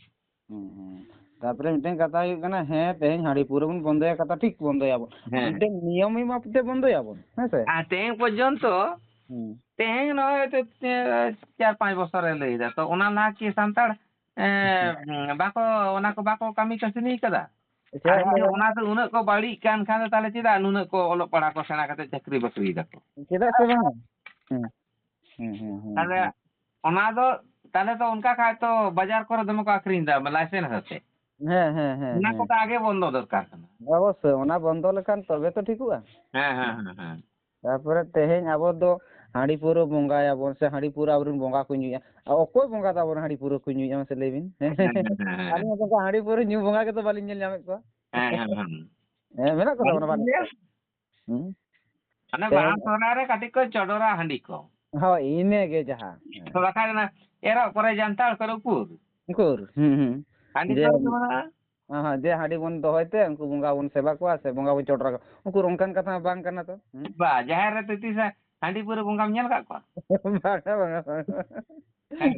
ᱦᱩᱸ, ᱦᱩᱸ᱾ ᱛᱟᱯᱚᱨᱮ ᱢᱤᱫᱴᱮᱱ ᱠᱟᱛᱷᱟ ᱦᱩᱭᱩᱜ ᱠᱟᱱᱟ, ᱦᱮᱸ, ᱛᱮᱦᱮᱧ ᱦᱟᱺᱰᱤ ᱯᱟᱹᱣᱨᱟᱹ ᱵᱚᱱ ᱵᱚᱱᱫᱚᱭᱟ, ᱠᱟᱛᱷᱟ ᱴᱷᱤᱠ, ᱵᱚᱱᱫᱚᱭᱟᱵᱚᱱ᱾ ᱦᱮᱸ᱾ ᱢᱤᱫᱴᱮᱱ ᱱᱤᱭᱚᱢ ᱢᱤᱢᱟᱯ ᱛᱮ ᱵᱚᱱᱫᱚᱭᱟᱵᱚᱱ, ᱦᱮᱸ ᱥᱮ? ᱟᱨ ᱛᱮᱦᱮᱧ ᱯᱚᱨᱡᱚᱱᱛᱚ, ᱦᱩᱸ᱾ ᱛᱮᱦᱮᱧ ᱱᱚᱜᱼᱚᱭ ᱛᱚ, ᱮ, ᱪᱟᱨ ᱯᱟᱸᱪ ᱵᱚᱪᱷᱚᱨᱮ ᱞᱟᱹᱭᱫᱟ, ᱛᱚ ᱚᱱᱟ ᱞᱟᱦᱟ ᱠᱤ ᱥᱟᱱᱛᱟᱲ, ᱮ, ᱦᱩᱸ᱾ ᱵᱟᱠᱚ, ᱚᱱᱟ ᱠᱚ ᱵᱟᱠᱚ ᱠᱟᱹᱢᱤ ᱠᱟᱹᱥᱱᱤ ᱠᱟᱫᱟ? ᱪᱮᱫᱟᱜ ᱟᱨ ᱥᱮ ᱡᱩᱫᱤ ᱵᱟᱝ? ᱚᱱᱟ ᱫᱚ ᱩᱱᱟᱹᱜ ᱠᱚ ᱵᱟᱹᱲᱤᱡ ᱠᱟᱱ ᱠᱷᱟᱱ ᱫᱚ, ᱛᱟᱦᱞᱮ ᱪᱮᱫᱟᱜ ᱱᱩᱱᱟᱹᱜ ᱠᱚ ᱚᱞᱚᱜ ᱯᱟᱲᱦᱟᱜ ᱠᱚ ᱥᱮᱬᱟ ᱠᱟᱛᱮ ᱪᱟᱹᱠᱨᱤ ᱵᱟᱹᱠᱨᱤᱭ ᱫᱟᱠᱚ? ᱪᱮᱫᱟᱜ ᱥᱮ ᱵᱟᱝ? ᱦᱩᱸ᱾ ᱦᱩᱸ, ᱦᱩᱸ, ᱦᱩᱸ, ᱛᱟᱦᱞᱮ ᱦᱩᱸ᱾ ᱚᱱᱟ ᱫᱚ, ᱛᱟᱦᱞᱮ ᱫᱚ ᱚᱱᱠᱟ ᱠᱷᱟᱡ ᱛᱚ ᱵᱟᱡᱟᱨ ᱠᱚᱨᱮ ᱫᱚᱢᱮ ᱠᱚ ᱟᱠᱷᱨᱤᱧ ᱫᱟ, ᱞᱟᱭᱥᱮᱱᱥ ᱟᱛᱮ᱾ ᱦᱮᱸ, ᱦᱮᱸ, ᱦᱮᱸ, ᱚᱱᱟ ᱦᱮᱸ᱾ ᱠᱚᱫᱚ ᱟᱜᱮ ᱵᱚᱱᱫᱚ ᱫᱚᱨᱠᱟᱨ ᱠᱟᱱᱟ᱾ ᱚᱵᱚᱥᱥᱳᱭ, ᱚᱱᱟ ᱵᱚᱱᱫᱚ ᱞᱮᱠᱷᱟᱱ ᱛᱚᱵᱮ ᱛᱚ ᱴᱷᱤᱠᱚᱜᱼᱟ᱾ ᱦᱮᱸ, ᱦᱮᱸ, ᱦᱮᱸ, ᱦᱮᱸ᱾ ᱛᱟᱨᱯᱚᱨᱮ ᱛᱮᱦᱮᱧ ᱟᱵᱚ ᱫᱚ ᱦᱟᱺᱰᱤ ᱯᱟᱹᱣᱨᱟᱹ ᱵᱚᱸᱜᱟᱭᱟᱵᱚᱱ ᱥᱮ ᱦᱟᱺᱰᱤ ᱯᱟᱹᱣᱨᱟᱹ ᱟᱵᱚᱨᱮᱱ ᱵᱚᱸᱜᱟ ᱠᱚ ᱧᱩᱭᱟ᱾ ᱟᱨ ᱚᱠᱚᱭ ᱵᱚᱸᱜᱟ ᱫᱚ ᱟᱵᱚᱨᱮᱱ ᱦᱟᱺᱰᱤ ᱯᱟᱹᱣᱨᱟᱹ ᱠᱚ ᱧᱩᱭᱟ, ᱢᱟᱥᱮ ᱞᱟᱹᱭ ᱵᱤᱱ? ᱦᱮᱸ, ᱦᱮᱸ, ᱦᱮᱸ, ᱦᱮᱸ᱾ ᱟᱹᱞᱤᱧ ᱦᱚᱸ ᱚᱱᱠᱟ ᱦᱟᱺᱰᱤ ᱯᱟᱹᱣᱨᱟᱹ ᱧᱩ ᱵᱚᱸᱜᱟ ᱜᱮᱛᱚ ᱵᱟᱹᱞᱤᱧ ᱧᱮᱞ ᱧᱟᱢᱮᱫ ᱠᱚᱣᱟ᱾ ᱦᱮᱸ, ᱦᱮᱸ, ᱦᱮᱸ᱾ ᱦᱮᱸ, ᱢᱮᱱᱟᱜ ᱠᱚ ᱵᱟᱹᱞᱤᱧ ᱛᱟᱵᱚᱱᱟ ᱵᱟᱝ? ᱧᱮᱞ᱾ ᱦᱩᱸ᱾ ᱢᱟᱱᱮ ᱛᱮᱦᱮᱧ ᱵᱟᱦᱟ ᱥᱚᱦᱨᱟᱭ ᱨᱮ ᱠᱟᱹᱴᱤᱡ ᱠᱚ ᱪᱚᱰᱚᱨᱟ ᱦᱟᱺᱰᱤ ᱠᱚ᱾ ᱦᱳᱭ, ᱤᱱᱟᱹᱜᱮ ᱡᱟᱦᱟᱸ᱾ ᱦᱮᱸ᱾ ᱛᱚ ᱵᱟᱠᱷᱟᱡ ᱚᱱᱟ ᱮᱨᱚᱜ ᱯᱚᱨᱮ ᱡᱟᱱᱛᱷᱟᱲ ᱠᱚᱨᱮ ᱩᱠᱩᱨ? ᱩᱠᱩᱨ? ᱦᱩᱸ, ᱦᱩᱸ᱾ ᱦᱟᱺᱰᱤ ᱡᱮ ᱯᱟᱹᱣᱨᱟᱹ ᱫᱚ ᱢᱮᱱᱟᱜᱼᱟ? ᱦᱮᱸ, ᱦᱮᱸ, ᱡᱮ ᱦᱟᱺᱰᱤ ᱵᱚᱱ ᱫᱚᱦᱚᱭ ᱛᱮ ᱩᱱᱠᱩ ᱵᱚᱸᱜᱟ ᱵᱚᱱ ᱥᱮᱵᱟ ᱠᱚᱣᱟ ᱥᱮ ᱵᱚᱸᱜᱟ ᱵᱚᱱ ᱪᱚᱰᱚᱨ ᱟᱠᱚᱣᱟ᱾ ᱩᱠᱩᱨ, ᱚᱱᱠᱟᱱ ᱠᱟᱛᱷᱟ ᱢᱟ ᱵᱟᱝ ᱠᱟᱱᱟ ᱛᱚ᱾ ᱦᱩᱸ? ᱵᱟ, ᱡᱟᱦᱮᱨ ᱨᱮ ᱛᱤᱥ ᱦᱟᱺᱰᱤ ᱯᱟᱹᱣᱨᱟᱹ ᱵᱚᱸᱜᱟᱢ ᱧᱮᱞ ᱟᱠᱟᱫ ᱠᱚᱣᱟ? ᱵᱟᱝᱟ, ᱵᱟᱝᱟ, ᱵᱟᱝᱟ᱾ ᱦᱮᱸ᱾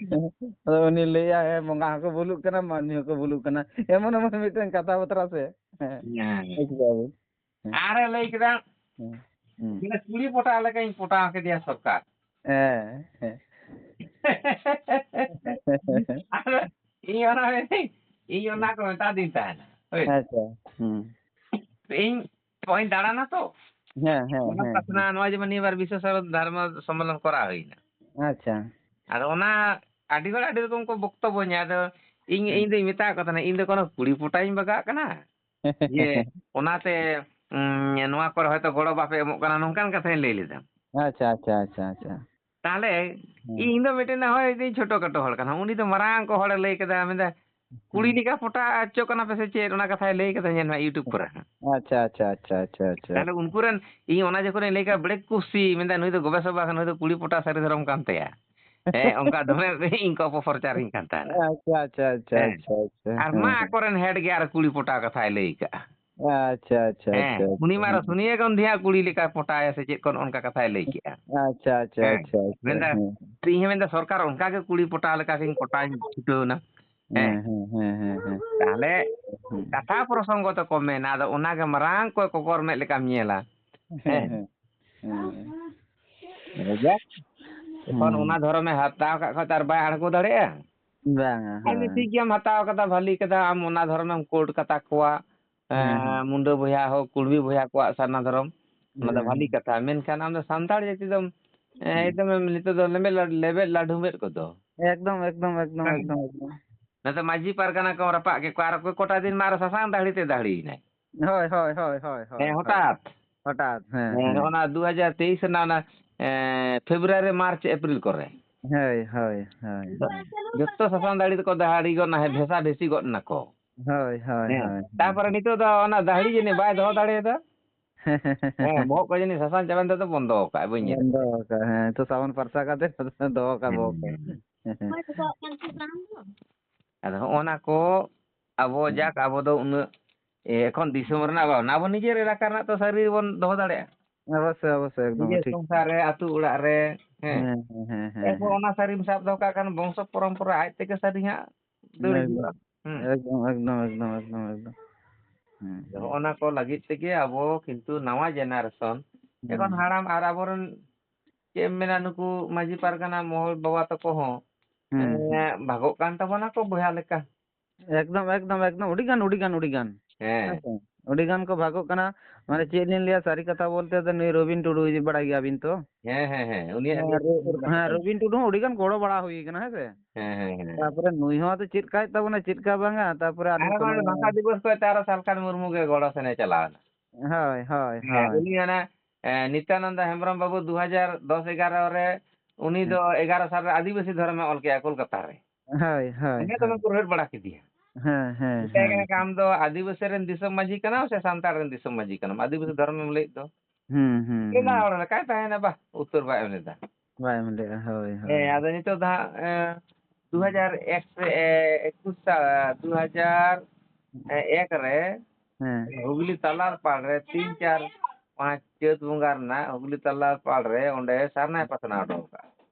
ᱟᱫᱚ ᱩᱱᱤ ᱞᱟᱹᱭᱟ, "ᱦᱮᱸ, ᱵᱚᱸᱜᱟ ᱦᱚᱸᱠᱚ ᱵᱩᱞᱩᱜ ᱠᱟᱱᱟ, ᱢᱟᱹᱱᱢᱤ ᱦᱚᱸᱠᱚ ᱵᱩᱞᱩᱜ ᱠᱟᱱᱟ᱾" ᱮᱢᱚᱱ ᱮᱢᱚᱱ ᱢᱤᱫᱴᱮᱱ ᱠᱟᱛᱷᱟ ᱵᱟᱛᱨᱟ ᱥᱮ᱾ ᱦᱮᱸ᱾ ᱦᱮᱸ᱾ ᱵᱩᱡᱽ ᱠᱮᱫᱟ ᱵᱤᱱ? ᱦᱮᱸ᱾ ᱟᱨᱮ ᱞᱟᱹᱭ ᱠᱮᱫᱟ, ᱦᱮᱸ᱾ ᱦᱮᱸ᱾ ᱢᱟᱱᱮ ᱠᱩᱲᱤ ᱯᱚᱴᱟᱣ ᱞᱮᱠᱟᱧ ᱯᱚᱴᱟᱣ ᱠᱮᱫᱮᱭᱟ ᱥᱚᱨᱠᱟᱨ᱾ ᱦᱮᱸ, ᱦᱮᱸ᱾ ᱟᱫᱚ ᱤᱧ ᱚᱱᱟ, ᱤᱧ ᱚᱱᱟ ᱠᱚ ᱢᱮᱛᱟ ᱫᱤᱧ ᱛᱟᱦᱮᱱᱟ᱾ ᱦᱳᱭ᱾ ᱟᱪᱪᱷᱟ᱾ ᱦᱩᱸ᱾ ᱤᱧ ᱱᱚᱜᱼᱚᱭ ᱫᱟᱬᱟᱱᱟ ᱛᱚ᱾ ᱦᱮᱸ, ᱦᱮᱸ, ᱚᱱᱟ ᱦᱮᱸ, ᱯᱟᱥᱱᱟ, ᱦᱮᱸ᱾ ᱱᱚᱣᱟ ᱡᱮᱢᱚᱱ ᱱᱤᱭᱟᱹ ᱵᱟᱨ ᱵᱤᱥᱥᱚ ᱥᱟᱨᱚᱫ ᱫᱷᱚᱨᱢᱚ ᱥᱚᱢᱢᱮᱞᱚᱱ ᱠᱚᱨᱟᱣ ᱦᱩᱭᱱᱟ᱾ ᱟᱪᱪᱷᱟ᱾ ᱟᱫᱚ ᱚᱱᱟ ᱟᱹᱰᱤ ᱦᱚᱲ ᱟᱹᱰᱤ ᱨᱚᱠᱚᱢ ᱠᱚ ᱵᱚᱠᱛᱚᱵᱵᱚ ᱧᱟ᱾ ᱟᱫᱚ ᱤᱧ, ᱦᱩᱸ᱾ ᱤᱧ ᱫᱩᱧ ᱢᱮᱛᱟᱜ ᱠᱚ ᱛᱟᱦᱮᱱᱟ, "ᱤᱧ ᱫᱚ ᱠᱳᱱᱳ ᱠᱩᱲᱤ ᱯᱚᱴᱟᱧ ᱵᱟᱜᱟᱜ ᱠᱟᱱᱟ, ᱡᱮ ᱚᱱᱟᱛᱮ ᱩᱸ, ᱱᱚᱣᱟ ᱠᱚᱨᱮ ᱦᱚᱭᱛᱳ ᱜᱚᱲᱚ ᱵᱟᱯᱮ ᱮᱢᱚᱜ ᱠᱟᱱᱟ, ᱱᱚᱝᱠᱟᱱ ᱠᱟᱛᱷᱟᱧ ᱞᱟᱹᱭ ᱞᱮᱫᱟ᱾ ᱟᱪᱪᱷᱟ ᱟᱪᱪᱷᱟ ᱟᱪᱪᱷᱟ ᱟᱪᱪᱷᱟ᱾ ᱛᱟᱦᱞᱮ ᱦᱩᱸ᱾ ᱤᱧ ᱫᱚ ᱢᱤᱫᱴᱮᱱ ᱦᱚᱭ ᱤᱧ ᱪᱷᱳᱴᱳ ᱠᱟᱴᱳ ᱦᱚᱲ ᱠᱟᱱᱟ, ᱩᱱᱤ ᱫᱚ ᱢᱟᱨᱟᱝ ᱠᱚ ᱦᱚᱲᱮ ᱞᱟᱹᱭ ᱠᱮᱫᱟ, ᱢᱮᱱᱫᱟ ᱠᱩᱲᱤ ᱦᱩᱸ᱾ ᱞᱮᱠᱟ ᱯᱚᱴᱟ ᱦᱚᱪᱚᱜ ᱠᱟᱱᱟ ᱯᱮ ᱥᱮ ᱪᱮᱫ, ᱚᱱᱟ ᱠᱟᱛᱷᱟᱭ ᱞᱟᱹᱭ ᱠᱮᱫᱟ, ᱧᱮᱞ ᱢᱮ YouTube ᱠᱚᱨᱮ ᱦᱟᱸᱜ᱾ ᱟᱪᱪᱷᱟ ᱟᱪᱪᱷᱟ ᱟᱪᱪᱷᱟ ᱟᱪᱪᱷᱟ ᱟᱪᱪᱷᱟ᱾ ᱛᱟᱦᱞᱮ ᱩᱱᱠᱩ ᱨᱮᱱ ᱤᱧ ᱚᱱᱟ ᱡᱚᱠᱷᱚᱱᱤᱧ ᱞᱟᱹᱭ ᱠᱮᱫᱟ ᱵᱮᱲᱮ ᱠᱩᱥᱤ, ᱢᱮᱱᱫᱟ ᱱᱩᱭ ᱫᱚ ᱜᱚᱵᱮᱥᱚᱵᱟ ᱠᱟᱱᱟ, ᱱᱩᱭ ᱫᱚ ᱠᱩᱲᱤ ᱯᱚᱴᱟ ᱥᱟᱹᱨᱤ ᱫᱷᱚᱨᱚᱢ ᱠᱟᱱ ᱛᱟᱭᱟ᱾ ᱦᱮᱸ, ᱚᱱᱠᱟ ᱫᱚᱢᱮ ᱤᱧ ᱠᱚ ᱚᱯᱚᱯᱨᱚᱪᱟᱨᱤᱧ ᱠᱟᱱ ᱛᱟᱦᱮᱱᱟ᱾ ᱟᱪᱪᱷᱟ ᱟᱪᱪᱷᱟ ᱟᱪᱪᱷᱟ ᱦᱮᱸ᱾ ᱟᱪᱪᱷᱟ ᱟᱪᱪᱷᱟ᱾ ᱟᱨ ᱦᱮᱸ, ᱢᱟ ᱦᱮᱸ᱾ ᱟᱠᱚᱨᱮᱱ ᱦᱮᱰ ᱜᱮ ᱟᱨ ᱠᱩᱲᱤ ᱯᱚᱴᱟ ᱠᱟᱛᱷᱟᱭ ᱞᱟᱹᱭ ᱠᱟᱜᱼᱟ᱾ ᱟᱪᱪᱷᱟ ᱟᱪᱪᱷᱟ ᱦᱮᱸ, ᱟᱪᱪᱷᱟ ᱩᱱᱤ ᱟᱪᱪᱷᱟ᱾ ᱢᱟ ᱟᱨᱚ ᱦᱮᱸ᱾ ᱥᱳᱱᱤᱭᱟ ᱜᱟᱱᱫᱷᱤᱭᱟᱜ ᱠᱩᱲᱤ ᱞᱮᱠᱟ ᱯᱚᱴᱟᱭᱟ ᱥᱮ ᱪᱮᱫ ᱠᱚ ᱚᱱᱠᱟ ᱠᱟᱛᱷᱟᱭ ᱞᱟᱹᱭ ᱠᱮᱜᱼᱟ᱾ ᱟᱪᱪᱷᱟ ᱟᱪᱪᱷᱟ ᱦᱮᱸ, ᱟᱪᱪᱷᱟ ᱟᱪᱪᱷᱟ᱾ ᱢᱮᱱᱫᱟ, ᱦᱮᱸ᱾ ᱤᱧ ᱦᱚᱸ ᱢᱮᱱᱫᱟ ᱥᱚᱨᱠᱟᱨ ᱚᱱᱠᱟ ᱜᱮ ᱠᱩᱲᱤ ᱯᱚᱴᱟ ᱞᱮᱠᱟ ᱜᱤᱧ ᱯᱚᱴᱟᱧ ᱪᱷᱩᱴᱟᱹᱣ ᱮᱱᱟ᱾ ᱦᱮᱸ᱾ ᱦᱮᱸ, ᱦᱮᱸ, ᱦᱮᱸ, ᱦᱮᱸ, ᱦᱮᱸ᱾ ᱛᱟᱦᱞᱮ ᱦᱮᱸ᱾ ᱠᱟᱛᱷᱟ ᱯᱨᱚᱥᱚᱝᱜᱚ ᱛᱮᱠᱚ ᱢᱮᱱᱟ, ᱟᱫᱚ ᱚᱱᱟᱜᱮ ᱢᱟᱨᱟᱝ ᱠᱚ ᱠᱚᱠᱚᱨ ᱢᱮᱫ ᱞᱮᱠᱟᱢ ᱧᱮᱞᱟ᱾ ᱦᱮᱸ, ᱦᱮᱸ᱾ ᱦᱮᱸ, ᱦᱮᱸ᱾ ᱟᱫᱚ ᱡᱟᱠ, ᱡᱚᱠᱷᱚᱱ ᱦᱮᱸ᱾ ᱚᱱᱟ ᱫᱷᱚᱨᱚᱢᱮ ᱦᱟᱛᱟᱣ ᱠᱟᱜ ᱠᱷᱟᱡ ᱛᱚ ᱟᱨ ᱵᱟᱭ ᱟᱬᱜᱚ ᱫᱟᱲᱮᱭᱟᱜᱼᱟ᱾ ᱵᱟᱝᱟ, ᱟᱨ ᱦᱳᱭ᱾ ᱴᱷᱤᱠ ᱜᱮᱭᱟᱢ ᱦᱟᱛᱟᱣ ᱠᱟᱫᱟ, ᱵᱷᱟᱞᱤ ᱠᱟᱫᱟ, ᱟᱢ ᱚᱱᱟ ᱫᱷᱚᱨᱚᱢᱮᱢ ᱠᱳᱰ ᱠᱟᱛᱟ ᱠᱚᱣᱟ, ᱦᱮᱸ, ᱦᱮᱸ᱾ ᱮᱸ, ᱢᱩᱱᱰᱟᱹ ᱵᱚᱭᱦᱟ ᱦᱳᱠ, ᱠᱩᱲᱢᱤ ᱵᱚᱭᱦᱟ ᱠᱚᱣᱟᱜ ᱥᱟᱨᱱᱟ ᱫᱷᱚᱨᱚᱢ, ᱚᱱᱟ ᱫᱚ ᱦᱮᱸ, ᱵᱷᱟᱞᱤ ᱦᱮᱸ᱾ ᱠᱟᱛᱷᱟ᱾ ᱢᱮᱱᱠᱷᱟᱱ ᱟᱢ ᱫᱚ ᱥᱟᱱᱛᱟᱲ ᱡᱟᱹᱛᱤ ᱫᱚᱢ, ᱮᱸ, ᱦᱮᱸ᱾ ᱮᱠᱫᱚᱢ ᱮᱢ, ᱱᱤᱛᱚᱜ ᱫᱚ ᱞᱮᱵᱮᱫ ᱞᱟ-, ᱞᱮᱵᱮᱫ ᱞᱟᱹᱰᱷᱩᱢᱮᱫ ᱠᱚᱫᱚ᱾ ᱮᱠᱫᱚᱢ, ᱮᱠᱫᱚᱢ, ᱦᱮᱸ᱾ ᱮᱠᱫᱚᱢ, ᱮᱠᱫᱚᱢ᱾ ᱱᱚᱛᱮ ᱢᱟᱹᱡᱷᱤ ᱯᱟᱨᱜᱟᱱᱟ ᱠᱚᱢ ᱨᱟᱯᱟᱜ ᱠᱮᱫ ᱠᱚᱣᱟ, ᱟᱨ ᱚᱠᱚᱭ ᱠᱚᱴᱟ ᱫᱤᱱ ᱢᱟ ᱟᱨᱚ ᱥᱟᱥᱟᱝ ᱫᱟᱲᱦᱤ ᱛᱮ ᱫᱟᱲᱦᱤᱭᱮᱱᱟᱭ᱾ ᱦᱳᱭ, ᱦᱳᱭ, ᱦᱳᱭ, ᱦᱳᱭ, ᱦᱳᱭ, ᱦᱮᱸ, ᱦᱳᱭ᱾ ᱦᱚᱴᱟᱛ᱾ ᱦᱚᱴᱟᱛ, ᱦᱮᱸ, ᱦᱮᱸ, ᱦᱮᱸ᱾ ᱱᱚᱜᱼᱚ ᱱᱟ ᱫᱩ ᱦᱟᱡᱟᱨ ᱛᱮᱭᱤᱥ ᱨᱮᱱᱟᱜ ᱚᱱᱟ, ᱮᱸ, ᱯᱷᱮᱵᱽᱨᱩᱣᱟᱨᱤ, ᱢᱟᱨᱪ, ᱮᱯᱨᱤᱞ ᱠᱚᱨᱮ᱾ ᱦᱳᱭ, ᱦᱳᱭ, ᱦᱳᱭ, ᱦᱳᱭ᱾ ᱡᱚᱛᱚ ᱥᱟᱥᱟᱝ ᱫᱟᱲᱦᱤ ᱛᱮᱠᱚ ᱫᱟᱲᱦᱤ ᱜᱚᱫ ᱱᱟ, ᱦᱮᱸ, ᱵᱷᱮᱥᱟ ᱵᱷᱮᱥᱤ ᱜᱚᱫ ᱱᱟᱠᱚ᱾ ᱦᱳᱭ, ᱦᱳᱭ, ᱦᱮᱸ᱾ ᱦᱳᱭ, ᱦᱳᱭ᱾ ᱛᱟᱯᱚᱨᱮ ᱱᱤᱛᱚᱜ ᱫᱚ ᱚᱱᱟ ᱫᱟᱦᱲᱤ ᱡᱟᱹᱱᱤᱡ ᱵᱟᱭ ᱫᱚᱦᱚ ᱫᱟᱲᱮᱭᱟᱫᱟ᱾ ᱦᱮᱸ, ᱵᱚᱦᱚᱜ ᱠᱚ ᱡᱟᱹᱱᱤᱡ ᱥᱟᱥᱟᱝ ᱪᱟᱵᱟᱭᱮᱱ ᱛᱟᱭ ᱛᱮ ᱵᱚᱱᱫᱚ ᱟᱠᱟᱫ, ᱵᱟᱹᱧ ᱧᱮᱞ ᱵᱚᱱᱫᱚ ᱟᱠᱟᱫ᱾ ᱟᱠᱟᱫ, ᱦᱮᱸ᱾ ᱱᱤᱛᱚᱜ ᱥᱟᱵᱚᱱ ᱯᱟᱨᱪᱟ ᱠᱟᱛᱮ ᱫᱚᱦᱚ ᱠᱟᱜ ᱵᱚᱦᱚᱜ ᱠᱚ᱾ ᱦᱮᱸ᱾ ᱟᱫᱚ ᱦᱚᱸᱜᱼᱚ ᱱᱟ ᱠᱚ ᱟᱵᱚ ᱦᱮᱸ᱾ ᱡᱟᱠ, ᱟᱵᱚ ᱫᱚ ᱩᱱᱟᱹᱜ, ᱮ, ᱮᱠᱷᱚᱱ ᱫᱤᱥᱚᱢ ᱨᱮᱱᱟᱜ ᱵᱟᱝ, ᱟᱵᱚ ᱱᱤᱡᱮᱨ ᱮᱞᱟᱠᱟ ᱨᱮᱱᱟᱜ ᱛᱚ ᱥᱟᱹᱨᱤ ᱵᱚᱱ ᱫᱚᱦᱚ ᱫᱟᱲᱮᱭᱟᱜᱼᱟ᱾ ᱚᱵᱚᱥᱥᱳᱭ, ᱚᱵᱚᱥᱥᱳᱭ, ᱮᱠᱫᱚᱢ ᱱᱤᱡᱮᱨ ᱴᱷᱤᱠ᱾ ᱥᱚᱝᱥᱟᱨ ᱨᱮ, ᱟᱹᱛᱩ ᱚᱲᱟᱜ ᱨᱮ, ᱦᱮᱸ᱾ ᱦᱮᱸ, ᱦᱮᱸ, ᱦᱮᱸ, ᱦᱮᱸ, ᱮᱨᱯᱚᱨ ᱦᱮᱸ᱾ ᱚᱱᱟ ᱥᱟᱹᱨᱤᱢ ᱥᱟᱵ ᱫᱚᱦᱚ ᱠᱟᱜ ᱠᱷᱟᱱ ᱵᱚᱝᱥᱚ ᱯᱚᱨᱚᱢᱯᱚᱨᱟ ᱟᱡ ᱛᱮᱜᱮ ᱥᱟᱹᱨᱤ ᱦᱟᱸᱜ ᱫᱟᱹᱲ ᱦᱤᱡᱩᱜᱼᱟ᱾ ᱮᱠᱫᱚᱢ, ᱦᱩᱸ᱾ ᱮᱠᱫᱚᱢ, ᱮᱠᱫᱚᱢ, ᱮᱠᱫᱚᱢ, ᱮᱠᱫᱚᱢ, ᱮᱠᱫᱚᱢ᱾ ᱦᱩᱸ, ᱟᱫᱚ ᱦᱩᱸ, ᱦᱚᱸᱜᱼᱚ ᱱᱟ ᱦᱩᱸ᱾ ᱠᱚ ᱞᱟᱹᱜᱤᱫ ᱛᱮᱜᱮ ᱟᱵᱚ ᱠᱤᱱᱛᱩ ᱱᱟᱣᱟ generation, ᱮᱠᱷᱚᱱ ᱦᱩᱸ᱾ ᱦᱟᱲᱟᱢ ᱟᱨ ᱟᱵᱚᱨᱮᱱ, ᱪᱮᱫ ᱮᱢ ᱢᱮᱱᱟ, ᱱᱩᱠᱩ ᱢᱟᱹᱡᱷᱤ ᱯᱟᱨᱜᱟᱱᱟ ᱢᱚᱦᱚᱞ ᱵᱟᱵᱟ ᱛᱟᱠᱚ ᱦᱚᱸ, ᱦᱩᱸ, ᱦᱩᱸ᱾ ᱮᱸ, ᱵᱷᱟᱜᱚᱜ ᱠᱟᱱ ᱛᱟᱵᱚᱱᱟ ᱠᱚ ᱵᱚᱭᱦᱟ ᱞᱮᱠᱟ᱾ ᱮᱠᱫᱚᱢ, ᱮᱠᱫᱚᱢ, ᱮᱠᱫᱚᱢ᱾ ᱟᱹᱰᱤ ᱜᱟᱱ, ᱟᱹᱰᱤ ᱜᱟᱱ, ᱟᱹᱰᱤ ᱜᱟᱱ᱾ ᱦᱮᱸ᱾ ᱦᱮᱸ ᱥᱮ? ᱟᱹᱰᱤ ᱜᱟᱱ ᱠᱚ ᱵᱷᱟᱜᱚᱜ ᱠᱟᱱᱟ᱾ ᱢᱟᱱᱮ ᱪᱮᱫ ᱞᱤᱧ ᱞᱟᱹᱭᱟ, ᱥᱟᱹᱨᱤ ᱠᱟᱛᱷᱟ ᱵᱚᱞᱛᱮ ᱫᱚ ᱱᱩᱭ ᱨᱚᱵᱤᱱ ᱴᱩᱰᱩ ᱵᱟᱲᱟᱭ ᱜᱮᱭᱟᱵᱤᱱ ᱛᱚ? ᱦᱮᱸ, ᱦᱮᱸ, ᱦᱮᱸ, ᱩᱱᱤᱭᱟᱜ ᱦᱮᱸ, ᱱᱤᱭᱟᱹ ᱨᱚ-, ᱦᱮᱸ, ᱨᱚᱵᱤᱱ ᱴᱩᱰᱩ ᱦᱚᱸ ᱟᱹᱰᱤ ᱜᱟᱱ ᱜᱚᱲᱚ ᱵᱟᱲᱟ ᱦᱩᱭ ᱠᱟᱱᱟ, ᱦᱮᱸ ᱥᱮ? ᱦᱮᱸ, ᱦᱮᱸ, ᱦᱮᱸ᱾ ᱛᱟᱯᱚᱨᱮ ᱱᱩᱭ ᱦᱚᱸ ᱟᱫᱚ ᱪᱮᱫ ᱠᱟᱭ ᱛᱟᱵᱚᱱᱟ, ᱪᱮᱫ ᱠᱟ ᱵᱟᱝᱟ, ᱛᱟᱯᱚᱨᱮ ᱟᱹᱞᱤᱧ ᱟᱨ ᱠᱚᱞᱤᱧ ᱵᱟᱝ, ᱵᱷᱟᱥᱟ ᱫᱤᱵᱚᱥ ᱠᱚ ᱛᱮ ᱟᱨᱚ ᱥᱟᱞᱠᱷᱟᱱ ᱢᱩᱨᱢᱩ ᱜᱮ ᱜᱚᱲᱚ ᱥᱮᱱᱮ ᱪᱟᱞᱟᱣ ᱮᱱᱟ᱾ ᱦᱳᱭ, ᱦᱳᱭ, ᱦᱮᱸ, ᱦᱳᱭ᱾ ᱩᱱᱤ ᱚᱱᱟ, ᱮ, ᱱᱤᱛᱭᱟᱱᱚᱱᱫᱟ ᱦᱮᱢᱵᱨᱚᱢ ᱵᱟᱹᱵᱩ ᱫᱩ ᱦᱟᱡᱟᱨ ᱫᱚᱥ ᱮᱜᱟᱨᱚ ᱨᱮ, ᱩᱱᱤ ᱦᱮᱸ᱾ ᱫᱚ ᱮᱜᱟᱨᱚ ᱥᱟᱞ ᱨᱮ ᱟᱹᱫᱤᱵᱟᱹᱥᱤ ᱫᱷᱚᱨᱚᱢᱮ ᱚᱞ ᱠᱮᱜᱼᱟ ᱠᱳᱞᱠᱟᱛᱟ ᱨᱮ᱾ ᱦᱳᱭ, ᱦᱳᱭ, ᱚᱸᱰᱮ ᱫᱚᱢᱮ ᱦᱳᱭ᱾ ᱠᱚ ᱨᱟᱹᱲ ᱵᱟᱲᱟ ᱠᱮᱫᱮᱭᱟ᱾ ᱦᱮᱸ, ᱦᱮᱸ, ᱢᱮᱛᱟᱭ ᱦᱮᱸ᱾ ᱠᱟᱱᱟ ᱠᱚ, "ᱟᱢ ᱫᱚ ᱟᱹᱫᱤᱵᱟᱹᱥᱤ ᱨᱮᱱ ᱫᱤᱥᱚᱢ ᱢᱟᱹᱡᱷᱤ ᱠᱟᱱᱟᱢ ᱥᱮ ᱥᱟᱱᱛᱟᱲ ᱨᱮᱱ ᱫᱤᱥᱚᱢ ᱢᱟᱹᱡᱷᱤ ᱠᱟᱱᱟᱢ? ᱟᱹᱫᱤᱵᱟᱹᱥᱤ ᱫᱷᱚᱨᱚᱢᱮᱢ ᱞᱟᱹᱭᱮᱫ ᱫᱚ?" ᱦᱩᱸ, ᱦᱩᱸ, ᱞᱟᱹᱭ ᱫᱟ, ᱦᱩᱸ᱾ ᱦᱚᱲ ᱞᱮᱠᱟᱭ ᱛᱟᱦᱮᱸᱭᱮᱱᱟ, ᱵᱟᱦ, ᱩᱛᱛᱚᱨ ᱵᱟᱭ ᱮᱢ ᱞᱮᱫᱟ᱾ ᱵᱟᱭ ᱮᱢ ᱞᱮᱫᱟ, ᱦᱳᱭ, ᱦᱮᱸ, ᱦᱳᱭ᱾ ᱟᱫᱚ ᱱᱤᱛᱚᱜ ᱫᱚ ᱦᱟᱸᱜ, ᱮᱸ, ᱫᱩ ᱦᱟᱡᱟᱨ ᱮᱠ ᱥᱮ, ᱮ, ᱮᱠᱩᱥ ᱥᱟ-, ᱫᱩ ᱦᱟᱡᱟᱨ ᱮᱠ ᱨᱮ ᱦᱮᱸ᱾ ᱦᱩᱜᱽᱞᱤ ᱛᱟᱞᱟᱨ ᱯᱟᱲ ᱨᱮ ᱛᱤᱱ, ᱪᱟᱨ, ᱯᱟᱸᱪ ᱪᱟᱹᱛ ᱵᱚᱸᱜᱟ ᱨᱮᱱᱟᱜ ᱦᱩᱜᱽᱞᱤ ᱛᱟᱞᱟᱨ ᱯᱟᱲ ᱨᱮ ᱚᱸᱰᱮ ᱥᱟᱨᱱᱟᱭ ᱯᱟᱥᱱᱟᱣ ᱦᱚᱴᱚ ᱠᱟᱜᱼᱟ᱾